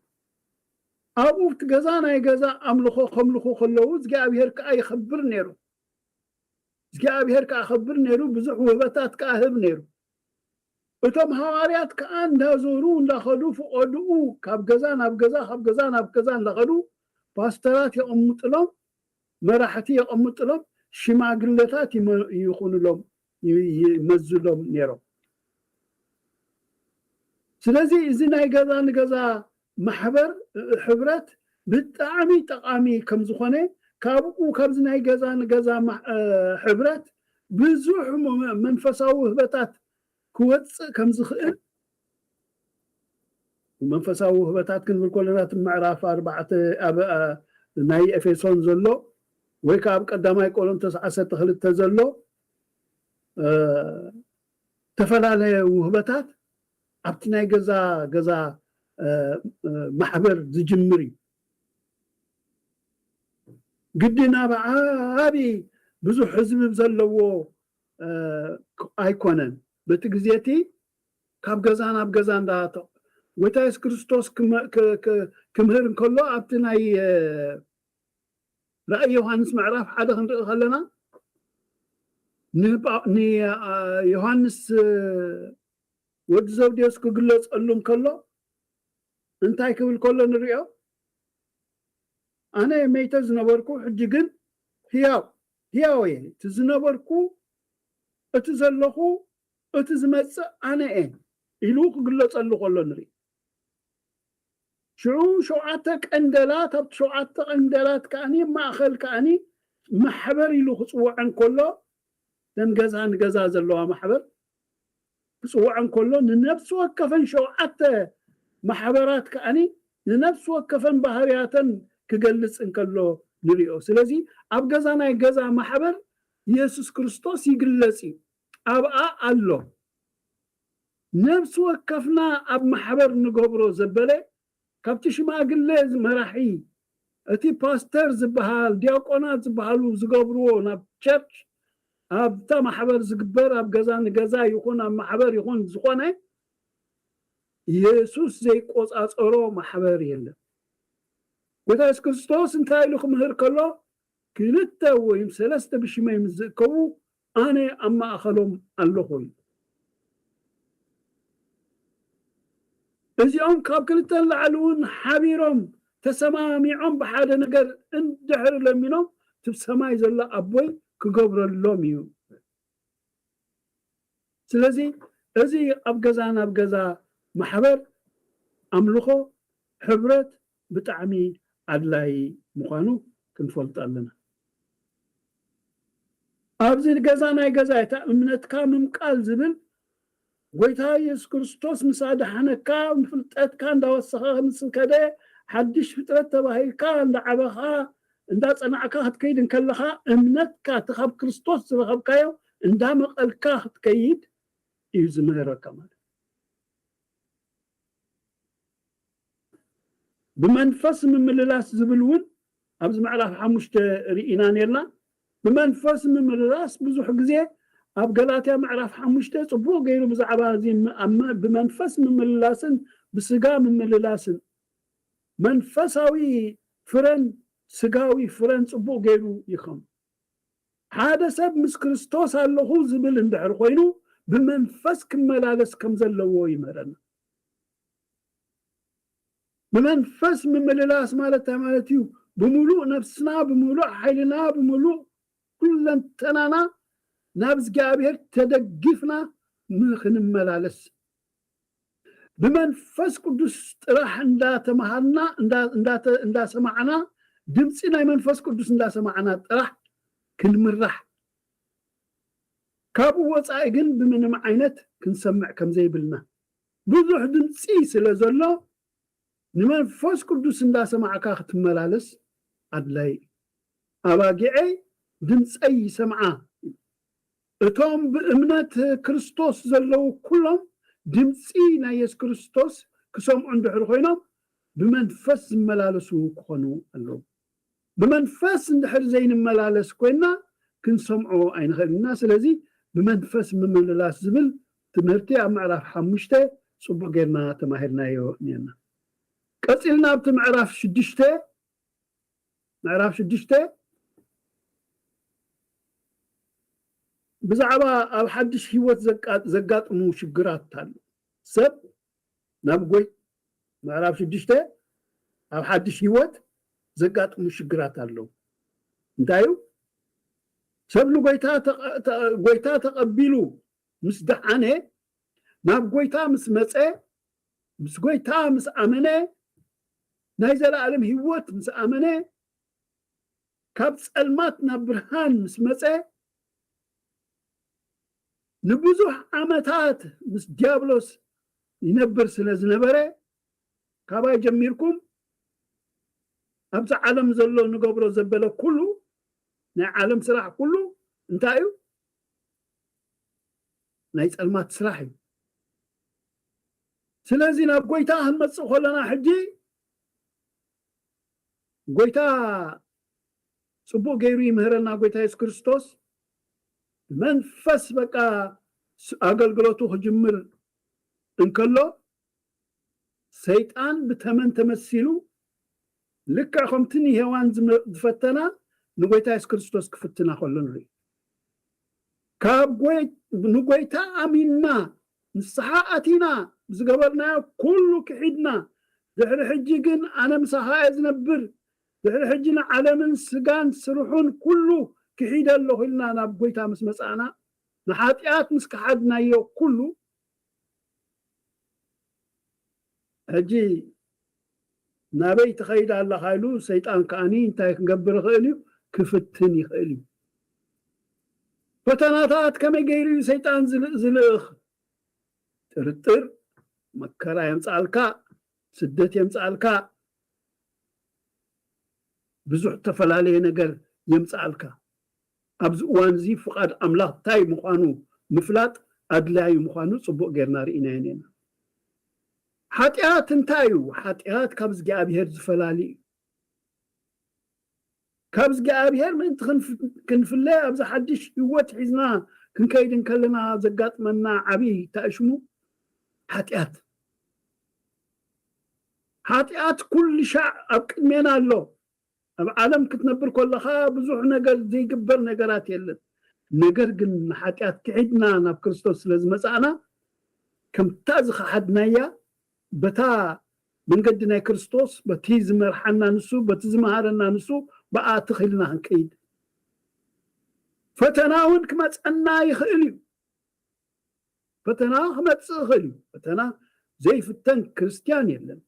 ኣብኡ እቲ ገዛ ናይ ገዛ ኣምልኾ ከምልኹ ከለዉ እግዚኣብሔር ከኣ ይኸብር ነይሩ። እግዚኣብሔር ከኣ ይኸብር ነይሩ፣ ብዙሕ ውህበታት ከኣ ህብ ነይሩ። እቶም ሃዋርያት ከኣ እንዳዞሩ እንዳኸዱ ፍቖድኡ ካብ ገዛ ናብ ገዛ፣ ካብ ገዛ ናብ ገዛ እንዳኸዱ ፓስተራት የቐምጥሎም፣ መራሕቲ የቐምጥሎም፣ ሽማግለታት ይመ-፣ ይኹንሎም፣ ይ-፣ ይመዝሎም ነይሮም። ስለዚ እዚ ናይ ገዛ ንገዛ ማሕበር፣ እ፣ ሕብረት ብጣዕሚ ጠቓሚ ከም ዝኾነ፣ ካብኡ ካብዚ ናይ ገዛ ንገዛ ማ-፣ እ፣ ሕብረት ብዙሕ መ-፣ መንፈሳዊ ውህበታት ክወጽእ ከም ዝኽእል፣ መንፈሳዊ ውህበታት ክንብል ከለና እቲ ምዕራፍ ኣርባዕተ ኣብ፣ እ፣ ናይ ኤፌሶን ዘሎ ወይ ከኣ ኣብ ቀዳማይ ቆሮንቶስ ዓሰርተ ክልተ ዘሎ፣ እ፣ ዝተፈላለየ ውህበታት ኣብቲ ናይ ገዛ ገዛ፣ እ፣ እ፣ ማሕበር ዝጅምር እዩ። ግዲ ናብ ዓቢ ብዙሕ ህዝቢ ዘለዎ፣ እ፣ ኣይኮነን። በቲ ግዜ እቲ ካብ ገዛ ናብ ገዛ እንዳተ-፣ ጎይታ የሱስ ክርስቶስ ክመ-፣ ክ-፣ ክ-፣ ክምህር እንከሎ ኣብቲ ናይ፣ እ፣ ራእይ ዮሃንስ ምዕራፍ ሓደ ክንርኢ ከለና፣ ንጳ-፣ ን-፣ አ፣ ዮሃንስ፣ እ፣ ወዲ ዘብዴዎስ ክግለጸሉ እንከሎ እንታይ ክብል ከሎ ንሪኦ? "ኣነ መይተ ዝነበርኩ፣ ሕጂ ግን ህያው፣ ህያው እየ። እቲ ዝነበርኩ፣ እቲ ዘለኹ፣ እቲ ዝመጽእ ኣነ እየ" ኢሉ ክግለጸሉ ከሎ ንርኢ። ሽዑ ሸውዓተ ቀንደላት፣ ኣብቲ ሸውዓተ ቀንደላት ከኣኒ ማእኸል ከኣኒ ማሕበር ኢሉ ክጽውዐን ከሎ፣ እተን ገዛ ንገዛ ዘለዋ ማሕበር ክጽውዐን ከሎ፣ ንነፍሲ ወከፈን ሸውዓተ ማሕበራት ከኣኒ ንነፍሲ ወከፈን ባህርያተን ክገልጽ እንከሎ ንሪኦ። ስለዚ ኣብ ገዛ ናይ ገዛ ማሕበር የሱስ ክርስቶስ ይግለጽ እዩ። ኣብኣ ኣሎ። ነፍሲ ወከፍና ኣብ ማሕበር ንገብሮ ዘበለ፣ ካብቲ ሽማግለ መራሒ፣ እቲ ፓስተር ዝበሃል፣ ዲያቆናት ዝበሃሉ ዝገብርዎ ናብ ቸርች፣ ኣብታ ማሕበር ዝግበር፣ ኣብ ገዛ ንገዛ ይኹን ኣብ ማሕበር ይኹን ዝኾነ፣ የሱስ ዘይቆጻጸሮ ማሕበር የለን። ጎይታ የሱስ ክርስቶስ እንታይ ኢሉ ክምህር ከሎ፣ "ክልተ ወይም ሰለስተ ብሽመይ ምስ ዝእከቡ፣ ኣነ ኣብ ማእከሎም ኣለኹ" እዩ። እዚኦም ካብ ክልተ ንላዕሊ እውን ሓቢሮም፣ ተሰማሚዖም ብሓደ ነገር እንድሕር ለሚኖም፣ እቲ ብሰማይ ዘሎ ኣቦይ ክገብረሎም እዩ። ስለዚ እዚ ኣብ ገዛ ናብ ገዛ ማሕበር ኣምልኾ፣ ሕብረት ብጣዕሚ ኣድላዪ ምዃኑ ክንፈልጦ ኣለና። ኣብዚ ገዛ ናይ ገዛ እታ እምነትካ ምምቃል ዝብል፣ ጎይታ የሱስ ክርስቶስ ምስ ኣድሓነካ፣ ፍልጠትካ እንዳወሰኸ ምስ ከደ፣ ሓድሽ ፍጥረት ተባሂልካ እንዳዓበኻ፣ እንዳጸናዕካ ክትከይድ እንከለኻ፣ እምነትካ እቲ ካብ ክርስቶስ ዝረኸብካዮ እንዳመቐልካ ክትከይድ እዩ ዝምህረካ ማለት። ብመንፈስ ምምልላስ ዝብል እውን ኣብዚ ምዕራፍ ሓሙሽተ ርኢና ኔርና። ብመንፈስ ምምልላስ ብዙሕ ግዜ ኣብ ገላትያ ምዕራፍ ሓሙሽተ ጽቡቕ ገይሩ ብዛዕባ እዚ ም-፣ ኣብ መ-፣ ብመንፈስ ምምልላስን ብስጋ ምምልላስን መንፈሳዊ ፍረን ስጋዊ ፍረን ጽቡቕ ገይሩ ይኸም። ሓደ ሰብ ምስ ክርስቶስ ኣለኹ ዝብል እንድሕር ኮይኑ ብመንፈስ ክመላለስ ከም ዘለዎ ይምህረና። ብመንፈስ ምምልላስ ማለት እንታይ ማለት እዩ? ብምሉእ ነፍስና፣ ብምሉእ ሓይልና፣ ብምሉእ ኩለንተናና ናብ እግዚኣብሔር ተደጊፍና ንክንመላለስ፣ ብመንፈስ ቅዱስ ጥራሕ እንዳተምሃርና፣ እንዳ-፣ እንዳተ-፣ እንዳሰማዕና፣ ድምፂ ናይ መንፈስ ቅዱስ እንዳሰማዕና ጥራሕ ክንምራሕ፣ ካብኡ ወፃኢ ግን ብምንም ዓይነት ክንሰምዕ ከም ዘይብልና፣ ብዙሕ ድምፂ ስለ ዘሎ ንመንፈስ ቅዱስ እንዳሰማዕካ ክትመላለስ ኣድላይ እዩ። ኣባጊዐይ ድምፀይ ይሰምዓ። እቶም ብእምነት ክርስቶስ ዘለዉ ኩሎም ድምፂ ናይ የሱስ ክርስቶስ ክሰምዑ እንድሕር ኮይኖም ብመንፈስ ዝመላለሱ ክኾኑ ኣለዉ። ብመንፈስ እንድሕር ዘይንመላለስ ኮይና ክንሰምዖ ኣይንኽእልና። ስለዚ ብመንፈስ ምምልላስ ዝብል ትምህርቲ ኣብ ምዕራፍ ሓሙሽተ ጽቡቕ ጌርና ተማሂርናዮ እኒአና። ቀጺልና ኣብቲ ምዕራፍ ሽዱሽተ፣ ምዕራፍ ሽዱሽተ ብዛዕባ ኣብ ሓድሽ ህይወት ዘቃ-፣ ዘጋጥሙ ሽግራት ኣሎ። ሰብ ናብ ጎይ-፣ ምዕራፍ ሽዱሽተ ኣብ ሓድሽ ህይወት ዘጋጥሙ ሽግራት ኣለዉ። እንታይ እዩ? ሰብ ንጎይታ ተቐ-፣ ተ-፣ ጎይታ ተቐቢሉ ምስ ደሓነ፣ ናብ ጎይታ ምስ መጸ፣ ምስ ጎይታ ምስ ኣመነ፣ ናይ ዘለኣለም ህይወት ምስ ኣመነ፣ ካብ ጸልማት ናብ ብርሃን ምስ መጸ፣ ንብዙሕ ዓመታት ምስ ዲያብሎስ ይነብር ስለ ዝነበረ፣ ካባይ ጀሚርኩም ኣብዚ ዓለም ዘሎ ንገብሮ ዘበለ ኩሉ፣ ናይ ዓለም ስራሕ ኩሉ እንታይ እዩ? ናይ ጸልማት ስራሕ እዩ። ስለዚ ናብ ጎይታ ክንመጽእ ከለና ሕጂ ጎይታ ጽቡቕ ገይሩ ይምህረና። ጎይታ የሱስ ክርስቶስ መንፈስ በቃ ስ-፣ ኣገልግሎቱ ክጅምር እንከሎ ሰይጣን ብተመን ተመሲሉ ልክዕ ከምቲ ንሄዋን ዝመ-፣ ዝፈተና ንጎይታ የሱስ ክርስቶስ ክፍትና ከሎ ንርኢ። ካብ ጎይ-፣ ንጎይታ ኣሚንና ንስሓ ኣቲና ዝገበርናዮ ኩሉ ክሒድና፣ ድሕሪ ሕጂ ግን ኣነ ምሳኻ እየ ዝነብር፣ ድሕሪ ሕጂ ንዓለምን ስጋን ስርሑን ኩሉ ክሒደ ኣለኹ ኢልና ናብ ጎይታ ምስ መጻእና፣ ንሓጢኣት ምስ ከሓድናዮ ኩሉ፣ ሕጂ ናበይ ትኸይድ ኣለኻ ኢሉ ሰይጣን ከኣኒ እንታይ ክገብር ይኽእል እዩ? ክፍትን ይኽእል እዩ። ፈተናታት ከመይ ገይሩ እዩ ሰይጣን ዝል-፣ ዝልእኽ? ጥርጥር፣ መከራ የምጽኣልካ፣ ስደት የምጽኣልካ፣ ብዙሕ ዝተፈላለየ ነገር የምጽኣልካ። ኣብዚ እዋን እዚ ፍቓድ ኣምላኽ እንታይ ምዃኑ ምፍላጥ ኣድላዩ ምዃኑ ጽቡቕ ጌርና ርኢናዮ ኔና። ሓጢኣት እንታይ እዩ? ሓጢኣት ካብ እግዚኣብሔር ዝፈላሊ እዩ። ካብ እግዚኣብሔር ምእንቲ ክንፍ-፣ ክንፍለ ኣብዚ ሓድሽ ህይወት ሒዝና ክንከይድ እንከለና ዘጋጥመና ዓብዪ እንታይ ሽሙ? ሓጢኣት። ሓጢኣት ኩሉ ሻዕ ኣብ ቅድሜና ኣሎ። ኣብ ዓለም ክትነብር ከለኻ ብዙሕ ነገር ዘይግበር ነገራት የለን። ነገር ግን ንሓጢኣት ክሒድና ናብ ክርስቶስ ስለ ዝመጻእና፣ ከምታ ዝኸሓድናያ በታ መንገዲ ናይ ክርስቶስ፣ በቲ ዝመርሓና ንሱ፣ በቲ ዝመሃረና ንሱ፣ ብኣ ትኽ ኢልና ክንከይድ። ፈተና እውን ክመጸና ይኽእል እዩ። ፈተና ክመጽእ ይኽእል እዩ። ፈተና ዘይፍተን ክርስትያን የለን።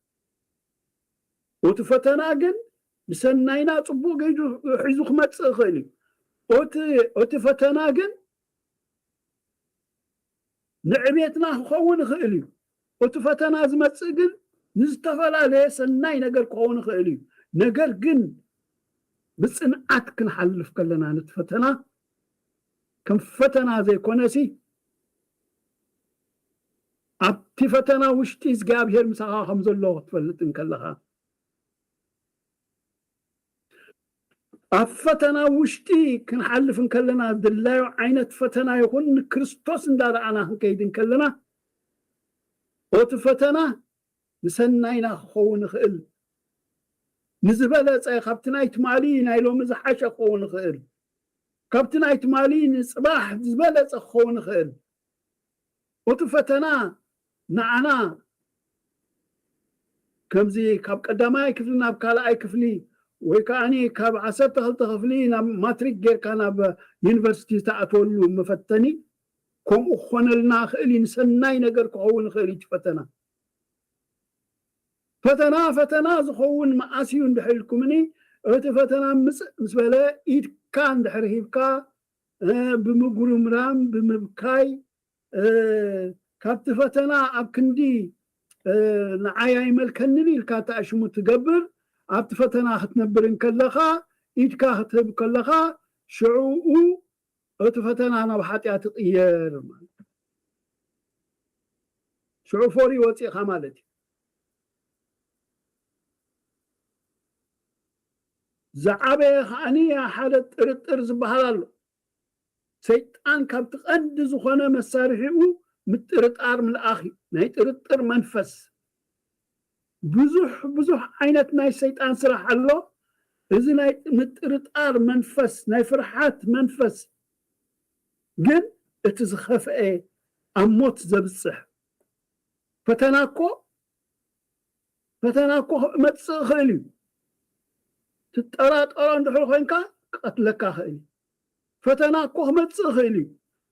እቲ ፈተና ግን ንሰናይና ጽቡቕ ገይዱ ሒዙ ክመጽእ ይኽእል እዩ። እቲ፣ እቲ ፈተና ግን ንዕቤትና ክኸውን ይኽእል እዩ። እቲ ፈተና ዝመጽእ ግን ንዝተፈላለየ ሰናይ ነገር ክኸውን ይኽእል እዩ። ነገር ግን ብጽንዓት ክንሓልፍ ከለና ነቲ ፈተና ከም ፈተና ዘይኮነሲ፣ ኣብቲ ፈተና ውሽጢ እግዚኣብሔር ምሳኻ ከም ዘሎ ክትፈልጥ እንከለኻ፣ ኣብ ፈተና ውሽጢ ክንሓልፍ እንከለና፣ ድላዩ ዓይነት ፈተና ይኹን ንክርስቶስ እንዳረኣና ክንከይድ እንከለና፣ ኦቲ ፈተና ንሰናይና ክኸውን ይኽእል። ንዝበለጸ፣ ካብቲ ናይ ትማሊ ናይ ሎሚ ዝሓሸ ክኸውን ይኽእል። ካብቲ ናይ ትማሊ ንጽባሕ ዝበለጸ ክኸውን ይኽእል። እቲ ፈተና ንዓና ከምዚ ካብ ቀዳማይ ክፍሊ ናብ ካልኣይ ክፍሊ ወይ ከዓኒ ካብ ዓሰርተ ክልተ ክፍሊ ናብ ማትሪክ ጌርካ ናብ ዩኒቨርሲቲ ዝተኣትወሉ መፈተኒ ከምኡ ክኾነልና ይኽእል እዩ። ንሰናይ ነገር ክኸውን ይኽእል እዩ እቲ ፈተና። ፈተና ፈተና ዝኸውን መዓስ እዩ እንድሕር ኢልኩምኒ፣ እቲ ፈተና ምጽእ ምስ በለ ኢድካ እንድሕር ሂብካ፣ እ፣ ብምጉርምራም፣ ብምብካይ፣ እ፣ ካብቲ ፈተና ኣብ ክንዲ፣ እ፣ ንዓይ ኣይመልከንን ኢልካ ተኣሽሙ ትገብር፣ ኣብቲ ፈተና ክትነብር እንከለኻ፣ ኢድካ ክትህብ ከለኻ፣ ሽዑኡ እቲ ፈተና ናብ ሓጢኣት ይቕየር ማለት እዩ። ሽዑ ፎሪ ወፂእኻ ማለት እዩ። ዝዓበየ ከዓኒ ሓደ ጥርጥር ዝበሃል ኣሎ። ሰይጣን ካብቲ ቀንዲ ዝኾነ መሳርሒኡ ምጥርጣር ምልኣኽ እዩ። ናይ ጥርጥር መንፈስ። ብዙሕ ብዙሕ ዓይነት ናይ ሰይጣን ስራሕ ኣሎ። እዚ ናይ ምጥርጣር መንፈስ፣ ናይ ፍርሓት መንፈስ ግን እቲ ዝኸፍአ ኣብ ሞት ዘብጽሕ። ፈተና እኮ፣ ፈተና እኮ ክመጽእ ይኽእል እዩ። ትጠራጠሮ እንድሕር ኮይንካ ክቐትለካ ይኽእል እዩ። ፈተና እኮ ክመጽእ ይኽእል እዩ።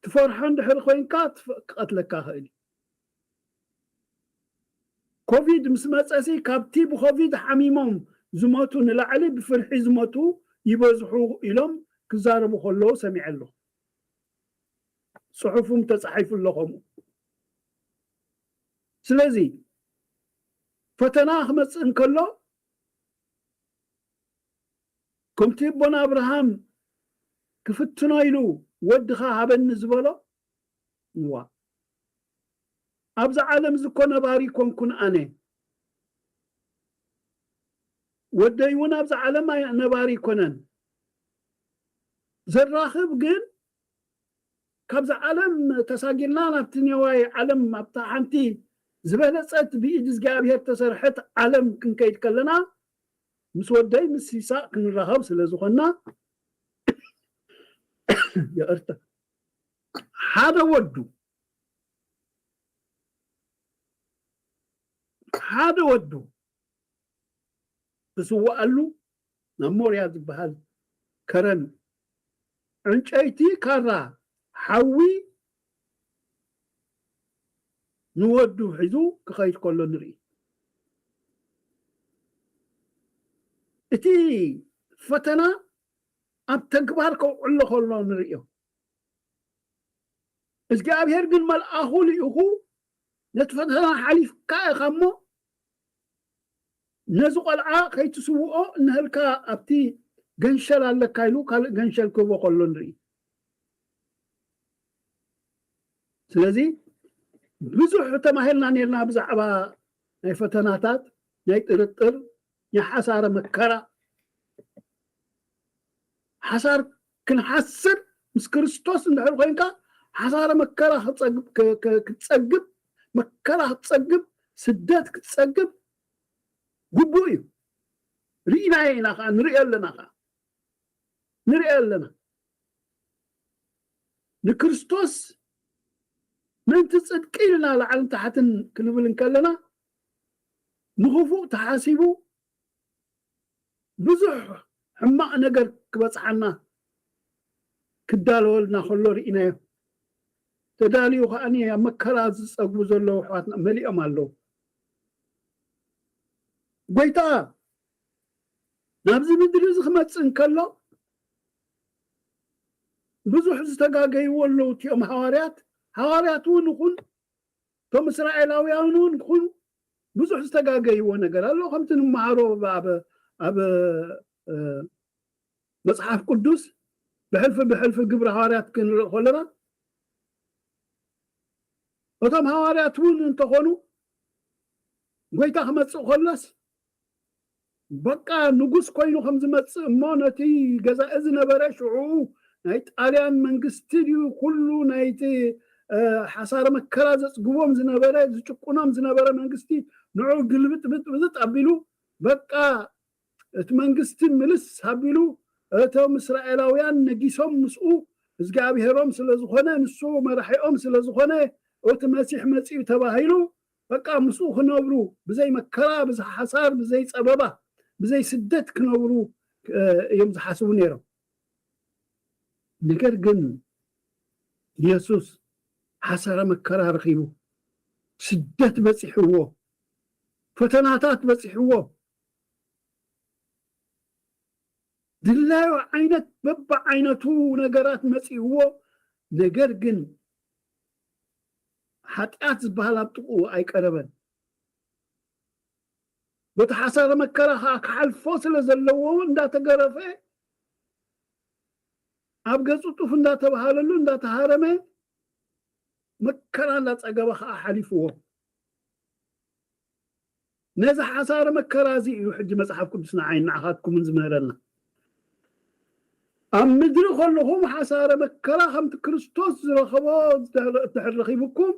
ትፈርሖ እንድሕር ኮይንካ ትፈ-፣ ክቐትለካ ይኽእል እዩ። ኮቪድ ምስ መጸሲ ካብቲ ብኮቪድ ሓሚሞም ዝሞቱ ንላዕሊ ብፍርሒ ዝሞቱ ይበዝሑ ኢሎም ክዛረቡ ከለዉ ሰሚዐ ኣለኹ። ጽሑፍም ተጻሒፉ ኣሎ ከምኡ። ስለዚ ፈተና ክመጽእ እንከሎ ከምቲ ኣቦና ኣብርሃም ክፍትኖ ኢሉ ወድኻ ሃበኒ ዝበሎ፣ እዋ፣ ኣብዛ ዓለም እዚ እኮ ነባሪ ኮንኩን ኣነ። ወደይ እውን ኣብዛ ዓለም ኣይ-፣ ነባሪ ኣይኮነን። ዘራኽብ ግን ካብዛ ዓለም ተሳጊርና ናብቲ ነዋይ ዓለም፣ ኣብታ ሓንቲ ዝበለጸት ብኢድ እግዚኣብሔር ተሰርሐት ዓለም ክንከይድ ከለና ምስ ወደይ ምስ ይስሐቅ ክንራኸብ ስለ ዝኾንና፣ ይቕርታ፣ ሓደ ወዱ፣ ሓደ ወዱ ዝስዋኣሉ ናብ ሞርያ ዝበሃል ከረን ዕንጨይቲ፣ ካራ፣ ሓዊ ንወዱ ሒዙ ክኸይድ ከሎ ንርኢ። እቲ ፈተና ኣብ ተግባር ከውዕሎ ከሎ ንርእዮ። እግዚኣብሔር ግን መልኣኹ ልኢኹ ነቲ ፈተና ሓሊፍካ ኢኻ እሞ ነዚ ቆልዓ ከይትስውኦ እንሀልካ ኣብቲ ገንሸል ኣለካ ኢሉ ካልእ ገንሸል ክህቦ ከሎ ንርኢ። ስለዚ ብዙሕ ተማሂርና ነርና ብዛዕባ ናይ ፈተናታት፣ ናይ ጥርጥር፣ ናይ ሓሳረ መከራ። ሓሳር ክንሓስር ምስ ክርስቶስ እንድሕር ኮይንካ ሓሳረ መከራ ክጸግብ፣ ክ-፣ ክ-፣ ክትጸግብ፣ መከራ ክትጸግብ፣ ስደት ክትጸግብ ግቡእ እዩ። ርኢናዮ ኢና ኸዓ፣ ንርእዮ ኣለና ኸዓ። ንርእዮ ኣለና። ንክርስቶስ ምእንቲ ጽድቂ ኢልና ላዕልን ታሕትን ክንብል እንከለና፣ ንኽፉእ ተሓሲቡ ብዙሕ ሕማቕ ነገር ክበጽሓና ክዳለወልና ከሎ ርኢናዮ። ተዳልዩ ከዓኒ ኣብ መከራ ዝጸግቡ ዘለዉ ኣሕዋትና መሊኦም ኣለዉ። ጎይታ ናብዚ ምድሪ እዚ ክመጽእ እንከሎ ብዙሕ ዝተጋገይዎ ኣለዉ። እቲኦም ሃዋርያት፣ ሃዋርያት እውን ይኹን እቶም እስራኤላውያን እውን ይኹኑ ብዙሕ ዝተጋገይዎ ነገር ኣሎ። ከምቲ ንመሃሮ ኣብ፣ ኣብ፣ እ፣ መጽሓፍ ቅዱስ ብሕልፊ ብሕልፊ ግብሪ ሃዋርያት ክንርኢ ከለና፣ እቶም ሃዋርያት እውን እንተኾኑ፣ ጎይታ ክመጽእ ከሎስ፣ በቃ ንጉስ ኮይኑ ከም ዝመጽእ እሞ፣ ነቲ ገዛኢ ዝነበረ ሽዑ ናይ ጣልያን መንግስቲ ድዩ፣ ኩሉ ናይቲ፣ እ፣ ሓሳረ መከራ ዘጽግቦም ዝነበረ፣ ዝጭቁኖም ዝነበረ መንግስቲ ንዑ ግልብጥብጥብጥ ኣቢሉ፣ በቃ እቲ መንግስቲ ምልስ ኣቢሉ፣ እቶም እስራኤላውያን ነጊሶም ምስኡ፣ እግዚኣብሔሮም ስለ ዝኾነ፣ ንሱ መራሒኦም ስለ ዝኾነ፣ እቲ መሲሕ መጺኡ ተባሂሉ፣ በቃ ምስኡ ክነብሩ፣ ብዘይ መከራ፣ ብዘይ ሓሳር፣ ብዘይ ጸበባ፣ ብዘይ ስደት ክነብሩ እዮም ዝሓስቡ ነይሮም። ነገር ግን የሱስ ሓሳረ መከራ ረኺቡ፣ ስደት በጺሕዎ፣ ፈተናታት በጺሕዎ፣ ድላዩ ዓይነት በብዓይነቱ ነገራት መጺእዎ። ነገር ግን ሓጢኣት ዝበሃል ኣብ ጥቕኡ ኣይቀረበን። በቲ ሓሳረ መከራ ከዓ ክሓልፎ ስለ ዘለዎ እንዳተገረፈ፣ ኣብ ገጹ ጡፍ እንዳተባሃለሉ እንዳተሃረመ፣ መከራ እንዳጸገበ ከዓ ሓሊፍዎ። ነዚ ሓሳረ መከራ እዚ እዩ ሕጂ መጽሓፍ ቅዱስ ንዓይን ንዓኻትኩምን ዝምህረና። ኣብ ምድሪ ከለኹም ሓሳረ መከራ ከምቲ ክርስቶስ ዝረኸቦ ድሕር ረኺብኩም፣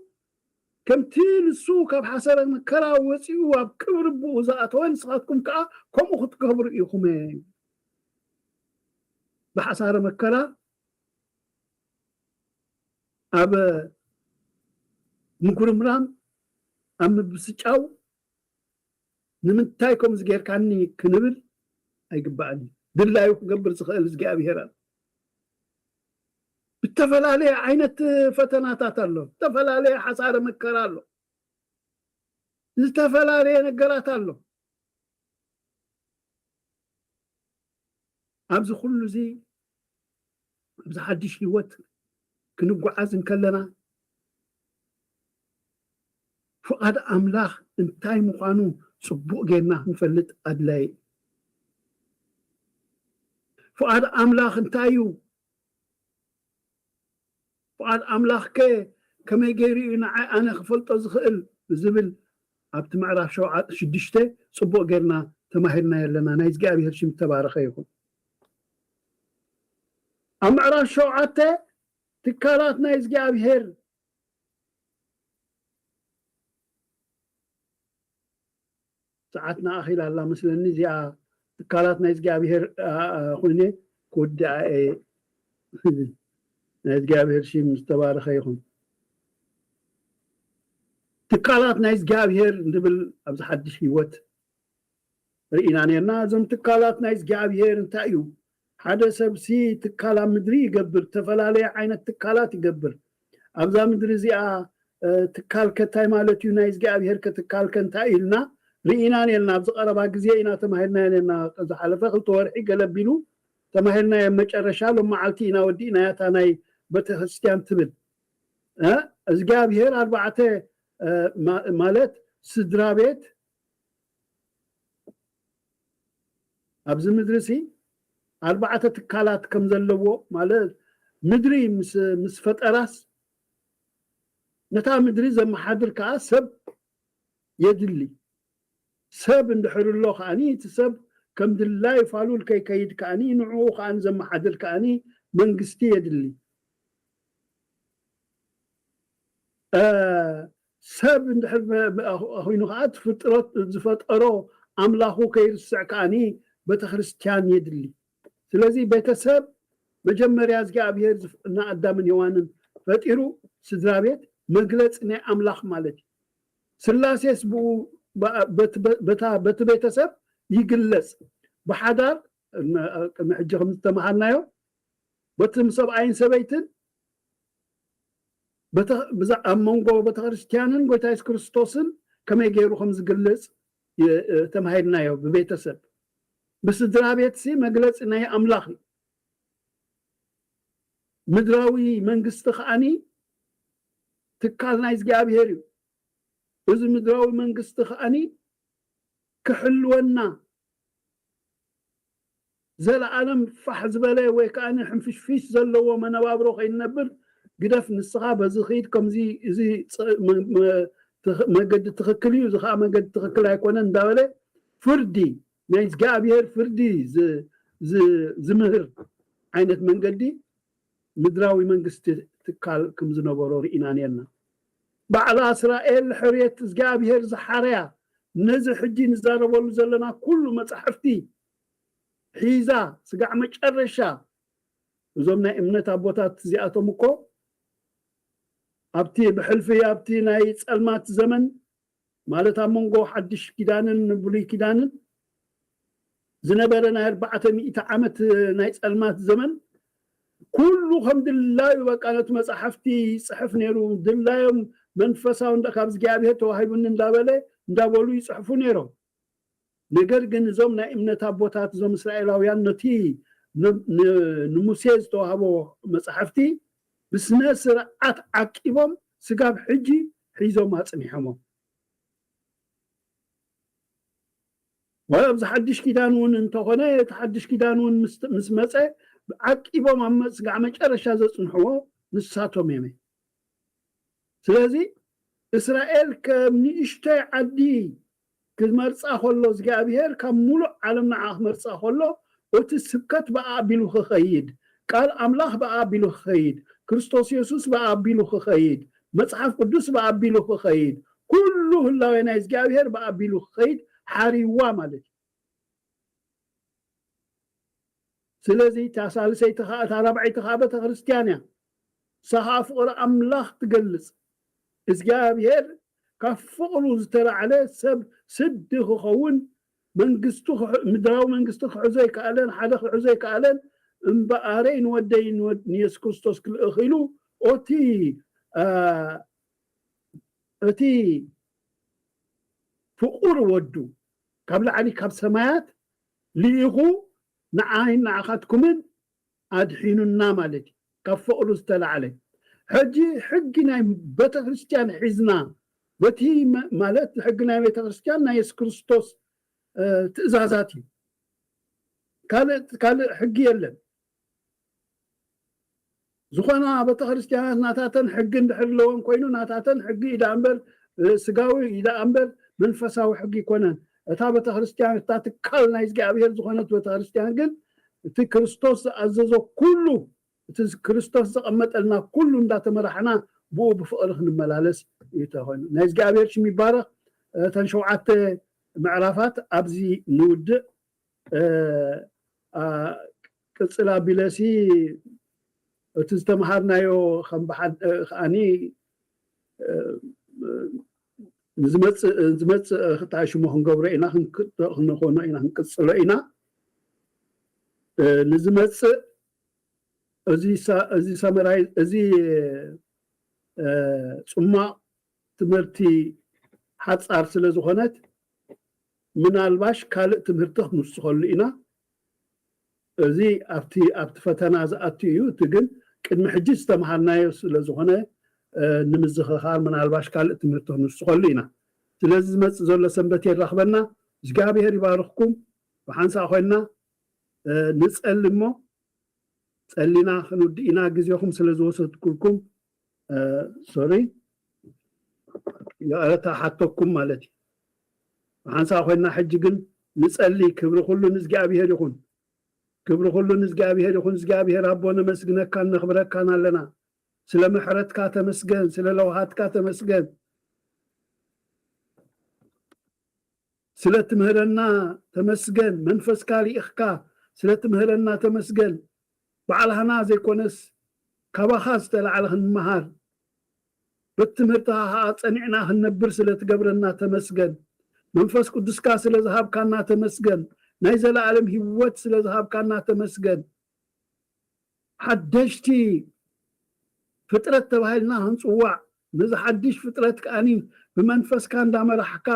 ከምቲ ንሱ ካብ ሓሳረ መከራ ወጺኡ ኣብ ክብሪ ኣቦኡ ዝኣተወ፣ ንስኻትኩም ከኣ ከምኡ ክትገብሩ ኢኹም። ብሓሳረ መከራ፣ ኣብ ምጉርምራም፣ ኣብ ምብስጫው፣ ንምንታይ ከምዚ ጌርካኒ ክንብል ኣይግባእን እዩ። ድላዩ ክገብር ዝኽእል እግዚኣብሔር ኣሎ። ዝተፈላለየ ዓይነት ፈተናታት ኣሎ፣ ዝተፈላለየ ሓሳረ መከራ ኣሎ፣ ዝተፈላለየ ነገራት ኣሎ። ኣብዚ ኩሉ እዚ፣ ኣብዚ ሓድሽ ህይወት ክንጓዓዝ እንከለና፣ ፍቓድ ኣምላኽ እንታይ ምዃኑ ጽቡቕ ጌርና ክንፈልጥ ኣድላዪ እዩ። ፍቓድ ኣምላኽ እንታይ እዩ? ፍቓድ ኣምላኽከ ከመይ ገይሩ እዩ ንዓይ ኣነ ክፈልጦ ዝኽእል? ዝብል ኣብቲ ምዕራፍ ሸውዓ-፣ ሽዱሽተ ጽቡቕ ጌርና ተማሂርናዮ ኣለና። ናይ እግዚኣብሔር ሽም ዝተባረኸ ይኹን። ኣብ ምዕራፍ ሸውዓተ ትካላት ናይ እግዚኣብሔር፣ ሰዓትና ኣኺላ ኣላ መስለኒ። እዚኣ ትካላት ናይ እግዚኣብሔር፣ ኣ፣ ኣ፣ ኮይነ ክውድኣ እየ። ናይ እግዚኣብሔር ሽም ዝተባረኸ ይኹን። ትካላት ናይ እግዚኣብሔር እንድብል ኣብዚ ሓድሽ ህይወት ርኢና ነርና። እዞም ትካላት ናይ እግዚኣብሔር እንታይ እዩ? ሓደ ሰብሲ ትካል ኣብ ምድሪ ይገብር፣ ዝተፈላለየ ዓይነት ትካላት ይገብር። ኣብዛ ምድሪ እዚኣ፣ እ፣ ትካል ከ እንታይ ማለት እዩ? ናይ እግዚኣብሔር ከ ትካል ከ እንታይ እዩ ኢልና ርኢና ነርና። ኣብዚ ቀረባ ግዜ ኢና ተማሂርና ነርና። ዝሓለፈ ክልተ ወርሒ ገለ ኣቢሉ ተማሂርናዮ። መጨረሻ ሎም መዓልቲ ኢና ወዲእናያ እታ ናይ ቤተክርስትያን ትብል። እ፣ እግዚኣብሔር ኣርባዕተ፣ እ፣ ማ-፣ ማለት ስድራ ቤት ኣብዚ ምድሪ ሲ ኣርባዕተ ትካላት ከም ዘለዎ፣ ማለት ምድሪ ምስ፣ ምስ ፈጠራስ ነታ ምድሪ ዘመሓድር ከኣ ሰብ የድሊ። ሰብ እንድሕር ኣሎ ከኣኒ እቲ ሰብ ከም ድላዩ ፋሉል ከይከይድ ከኣኒ ንዕኡ ከኣኒ ዘመሓድር ከኣኒ መንግስቲ የድሊ። እ፣ ሰብ እንድሕር መ-፣ መ-፣ ኮይኑ ከኣ እቲ ፍጥረት ዝፈጠሮ ኣምላኹ ከይርስዕ ከኣኒ ቤተክርስትያን የድሊ። ስለዚ ቤተሰብ መጀመርያ እግዚኣብሔር ዝፍ-፣ ንኣዳምን ሔዋንን ፈጢሩ ስድራ ቤት መግለጺ ናይ ኣምላኽ ማለት እዩ። ስላሴስ ብኡ በ-፣ በቲ በ-፣ በታ፣ በቲ ቤተሰብ ይግለጽ። ብሓዳር፣ ቅድሚ፣ ቅድሚ ሕጂ ከም ዝተመሃርናዮ፣ በቲ ምስ ሰብኣይን ሰበይትን፣ በተ-፣ ብዛ-፣ ኣብ መንጎ ቤተክርስትያንን ጎይታ የሱስ ክርስቶስን ከመይ ገይሩ ከም ዝግለጽ የ-፣ እ፣ ተማሂርናዮ። ብቤተሰብ፣ ብስድራ ቤትሲ መግለጺ ናይ ኣምላኽ እዩ። ምድራዊ መንግስቲ ከኣኒ ትካል ናይ እግዚኣብሔር እዩ። እዚ ምድራዊ መንግስቲ ከኣኒ ክሕልወና፣ ዘለኣለም ፋሕ ዝበለ ወይ ከኣ ሕንፍሽፍሽ ዘለዎ መነባብሮ ከይንነብር፣ ግደፍ ንስኻ በዚ ኺድ፣ ከምዚ፣ እዚ ጸ-፣ መ-፣ መ-፣ ትኽ-፣ መገዲ ትኽክል እዩ፣ እዚ ኸኣ መገዲ ትኽክል ኣይኮነን እንዳበለ ፍርዲ፣ ናይ እግዚኣብሔር ፍርዲ ዝ-፣ ዝ-፣ ዝምህር ዓይነት መንገዲ ምድራዊ መንግስቲ ትካል ከም ዝነበሮ ርኢና ኔርና። ባዕላ እስራኤል ሕርየት እግዚኣብሔር ዝሓረያ፣ ነዚ ሕጂ ንዛረበሉ ዘለና ኩሉ መጻሕፍቲ ሒዛ ስጋዕ መጨረሻ። እዞም ናይ እምነት ኣቦታት እዚኣቶም እኮ ኣብቲ ብሕልፊ ኣብቲ ናይ ጸልማት ዘመን ማለት ኣብ መንጎ ሓድሽ ኪዳንን ብሉይ ኪዳንን ዝነበረ ናይ ኣርባዕተ ሚእቲ ዓመት ናይ ጸልማት ዘመን ኩሉ ከም ድላዩ በቃ ነቲ መጻሕፍቲ ይጽሕፍ ነይሩ። ድላዮም መንፈሳዊ እንዳ ካብ እግዚኣብሔር ተዋሂቡኒ እንዳበለ እንዳበሉ ይጽሕፉ ነይሮም። ነገር ግን እዞም ናይ እምነት ኣቦታት እዞም እስራኤላውያን ነቲ ን- ን- ንሙሴ ዝተዋህቦ መጻሕፍቲ ብስነ ስርዓት ዓቂቦም ስጋብ ሕጂ ሒዞም ኣጽኒሖሞ። ዋላ ኣብዚ ሓድሽ ኪዳን እውን እንተኾነ እቲ ሓድሽ ኪዳን እውን ምስ- ምስ መጸ ዓቂቦም ኣብ መ- ስጋዕ መጨረሻ ዘጽንሕዎ ንሳቶም እዮም። ስለዚ እስራኤል ከም ንእሽተይ ዓዲ ክመርጻ ከሎ እግዚኣብሔር ካብ ሙሉእ ዓለም ንዓ ክመርጻ ከሎ እቲ ስብከት ብኣ ኣቢሉ ክኸይድ፣ ቃል ኣምላኽ ብኣ ኣቢሉ ክኸይድ፣ ክርስቶስ የሱስ ብኣ ኣቢሉ ክኸይድ፣ መጽሓፍ ቅዱስ ብኣ ኣቢሉ ክኸይድ፣ ኩሉ ህላዌ ናይ እግዚኣብሔር ብኣ ኣቢሉ ክኸይድ ሓሪዋ ማለት እዩ። ስለዚ እታ ሳልሰይቲ ከዓ እታ ራብዐይቲ ከዓ ቤተ ክርስቲያን እያ። ንሳ ከዓ ፍቕሪ ኣምላኽ ትገልጽ። እግዚኣብሔር ካብ ፍቕሩ ዝተላዕለ ሰብ ስዲ ክኸውን መንግስቱ ክሕ- ምድራዊ መንግስቲ ክሕዞ ኣይከኣለን፣ ሓደ ክሕዞ ኣይከኣለን። እምበኣረይ ንወደይ ንወድ- ንየሱስ ክርስቶስ ክልእኽ ኢሉ ኦቲ አ፣ እቲ ፍቑር ወዱ ካብ ላዕሊ ካብ ሰማያት ልኢኹ ንዓይን ንዓኻትኩምን ኣድሒኑና ማለት እዩ። ካብ ፍቕሩ ዝተላዕለ ሕጂ ሕጊ ናይ ቤተ ክርስቲያን ሒዝና በቲ መ- ማለት ሕጊ ናይ ቤተ ክርስቲያን ናይ የሱስ ክርስቶስ እ፣ ትእዛዛት እዩ። ካልእ ካልእ ሕጊ የለን። ዝኾና ቤተክርስትያናት ናታተን ሕጊ እንድሕር ኣለወን ኮይኑ ናታተን ሕጊ እዩ ደኣ እምበር እ፣ ስጋዊ እዩ ደኣ እምበር መንፈሳዊ ሕጊ ይኮነን። እታ ቤተክርስትያን እታ ትካል ናይ እግዚኣብሔር ዝኾነት ቤተክርስትያን ግን እቲ ክርስቶስ ዝኣዘዞ ኩሉ እቲ ክርስቶስ ዘቐመጠልና ኩሉ እንዳተመራሕና ብኡ ብፍቕሪ ክንመላለስ እዩ ተኾይኑ። ናይ እግዚኣብሔር ሽም ይባረኽ። እተን ሸውዓተ ምዕራፋት ኣብዚ ንውድእ። እ፣ አ፣ ቅጽል ኣቢለሲ እቲ ዝተምሃርናዮ ከም ብሓድ እ፣ ከኣኒ እ፣ ንዝመጽእ ዝመጽእ ክታ ሽሙ ክንገብሮ ኢና ክንክ- ክንኾኖ ኢና ክንቅጽሎ ኢና። እ፣ ንዝመጽእ እዚ ሳ- እዚ ሳመራይ እዚ እ፣ ጽማቕ ትምህርቲ ሓጻር ስለ ዝኾነት ምናልባሽ ካልእ ትምህርቲ ክንውስኸሉ ኢና። እዚ ኣብቲ ኣብቲ ፈተና ዝኣቱ እዩ። እቲ ግን ቅድሚ ሕጂ ዝተምሃርናዮ ስለ ዝኾነ እ፣ ንምዝኽኻር ምናልባሽ ካልእ ትምህርቲ ክንውስኸሉ ኢና። ስለዚ ዝመጽእ ዘሎ ሰንበት የራኽበና። እግዚኣብሔር ይባርኽኩም። ብሓንሳእ ኮይንና እ፣ ንጸሊ እሞ ጸሊና ክንውድእ ኢና። ግዜኹም ስለ ዝወሰድኩልኩም እ፣ ሶሪ ይቕረታ ሓተኩም ማለት እዩ። ብሓንሳእ ኮይንና ሕጂ ግን ንጸሊ። ክብሪ ኩሉ ንእግዚኣብሔር ይኹን። ክብሪ ኩሉ ንእግዚኣብሔር ይኹን። እግዚኣብሔር ኣቦ ነመስግነካን ነኽብረካን ኣለና። ስለ ምሕረትካ ተመስገን፣ ስለ ለውሃትካ ተመስገን። ስለ ትምህረና ተመስገን። መንፈስካ ልኢኽካ ስለ ትምህረና ተመስገን። ባዕልህና ዘይኮነስ ካባኻ ዝተላዕለ ክንመሃር በቲ ትምህርትኻ ኸዓ ጸኒዕና ክንነብር ስለ ትገብረና ተመስገን። መንፈስ ቅዱስካ ስለ ዝሃብካና ተመስገን። ናይ ዘለኣለም ህይወት ስለ ዝሃብካና ተመስገን። ሓደሽቲ ፍጥረት ተባሂልና ክንጽዋዕ ነዚ ሓድሽ ፍጥረት ከኣኒ ብመንፈስካ እንዳመራሕካ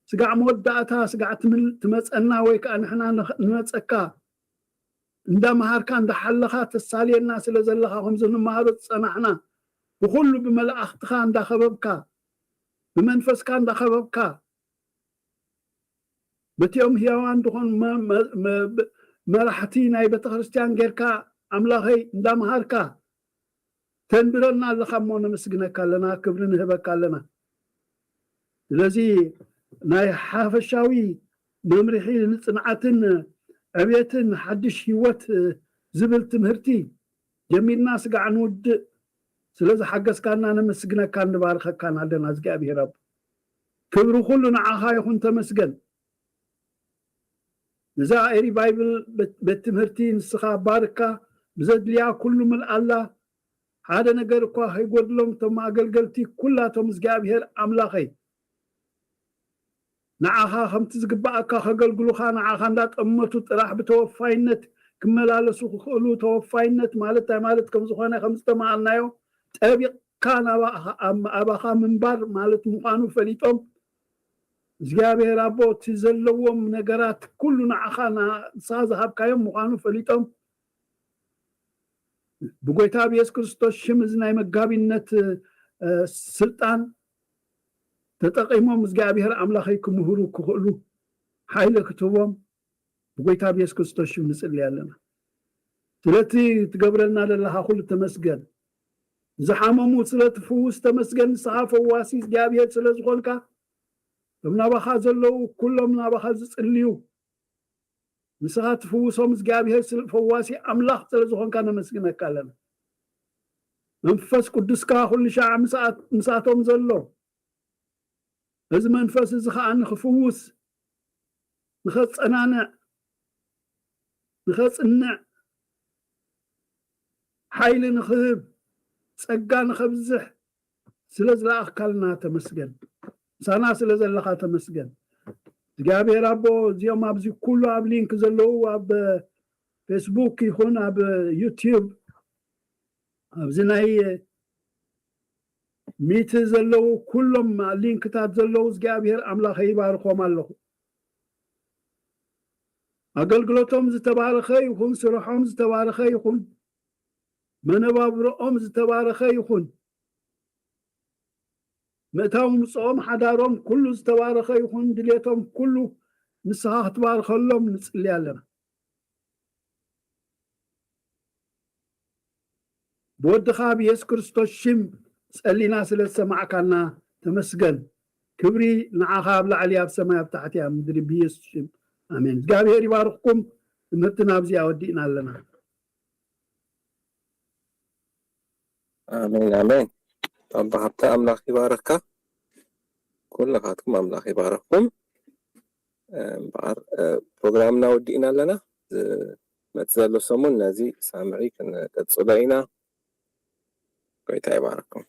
ስጋዕ መወዳእታ ስጋዕ ትምል- ትመጸና ወይ ከዓ ንሕና ንኽ- ንመጸካ እንዳመሃርካ እንዳሓለኻ ተሳልየና ስለ ዘለኻ ከምዚ ንመሃሮ ዝጸናሕና ብኹሉ ብመላእኽትኻ እንዳኸበብካ ብመንፈስካ እንዳኸበብካ በቲኦም ህያዋን ዝኾኑ መ- መ- መ- መራሕቲ ናይ ቤተክርስትያን ጌርካ ኣምላኸይ እንዳመሃርካ ተንብረና ኣለኻ እሞ ነመስግነካ ኣለና፣ ክብሪ ንህበካ ኣለና። ስለዚ ናይ ሓፈሻዊ መምርሒ ንጽንዓትን ዕብየትን ሓድሽ ህይወት ዝብል ትምህርቲ ጀሚርና ስጋዕ ንውድእ ስለ ዝሓገዝካና ነመስግነካን ንባርኸካን ኣለና እግዚኣብሔር ኣቦ። ክብሪ ኩሉ ንዓኻ ይኹን፣ ተመስገን። ነዛ ኤሪ ባይብል ቤት ትምህርቲ ንስኻ ባርካ፣ ብዘድልያ ኩሉ ምልኣላ፣ ሓደ ነገር እኳ ከይጎድሎም እቶም ኣገልገልቲ ኩላቶም እግዚኣብሔር ኣምላኸይ ንዓኻ ከምቲ ዝግባኣካ ከገልግሉኻ ንዓኻ እንዳጠመቱ ጥራሕ ብተወፋይነት ክመላለሱ ክኽእሉ፣ ተወፋይነት ማለት እንታይ ማለት ከም ዝኾነ ከም ዝተማሃርናዮ፣ ጠቢቕካ ናባኻ ኣባኻ ምንባር ማለት ምዃኑ ፈሊጦም፣ እግዚኣብሔር ኣቦ እቲ ዘለዎም ነገራት ኩሉ ንዓኻ ንስኻ ዝሃብካዮም ምዃኑ ፈሊጦም፣ ብጎይታ ብየሱስ ክርስቶስ ሽም እዚ ናይ መጋቢነት ስልጣን ተጠቒሞም እግዚኣብሔር ኣምላኸይ ክምህሩ ክኽእሉ ሓይሊ ክትህቦም ብጎይታ ብየሱስ ክርስቶስ ሽም ንጽሊ ኣለና። ስለቲ ትገብረልና ዘለኻ ኩሉ ተመስገን። ዝሓመሙ ስለትፍውስ ተመስገን። ንስኻ ፈዋሲ እግዚኣብሔር ስለ ዝኾንካ፣ እቶም ናባኻ ዘለዉ ኩሎም ናባኻ ዝጽልዩ ንስኻ ትፍውሶም እግዚኣብሔር ፈዋሲ ኣምላኽ ስለ ዝኾንካ ነመስግነካ ኣለና። መንፈስ ቅዱስካ ኩሉ ሻዕ ምሳቶም ዘሎ እዚ መንፈስ እዚ ከዓ ንክፍውስ፣ ንኸፀናንዕ፣ ንኸፅንዕ፣ ሓይሊ ንክህብ፣ ፀጋ ንከብዝሕ ስለ ዝለኣኽካልና ተመስገን። ምሳና ስለ ዘለኻ ተመስገን። እግዚኣብሔር ኣቦ እዚኦም ኣብዚ ኩሉ ኣብ ሊንክ ዘለዉ ኣብ ፌስቡክ ይኹን ኣብ ዩቲዩብ ኣብዚ ናይ ሚት ዘለዉ ኩሎም ሊንክታት ዘለዉ እግዚኣብሔር ኣምላኸ ይባርኾም ኣለኹ። ኣገልግሎቶም ዝተባረኸ ይኹን፣ ስርሖም ዝተባረኸ ይኹን፣ መነባብሮኦም ዝተባረኸ ይኹን፣ ምእታው ምፅኦም ሓዳሮም ኩሉ ዝተባረኸ ይኹን፣ ድሌቶም ኩሉ ንስኻ ክትባርኸሎም ንፅሊ ኣለና። ብወድኻ ብየሱስ ክርስቶስ ሽም ጸሊና ስለ ዝሰማዕካና ተመስገን። ክብሪ ንዓኻ ኣብ ላዕሊ ኣብ ሰማይ ኣብ ታሕቲ ኣብ ምድሪ ብየሱስ ሽም ኣሜን። እግዚኣብሔር ይባርኽኩም። ትምህርትና ኣብዚኣ ወዲእና ኣለና። ኣሜን ኣሜን። ኣባ ሃብተ ኣምላኽ ይባርኽካ። ኩልኻትኩም ኣምላኽ ይባርኽኩም። እምበኣር ፕሮግራምና ወዲእና ኣለና። ዝመጽእ ዘሎ ሰሙን ነዚ ሳምዒ ክንቀጽሎ ኢና። ጎይታ ይባርኽኩም።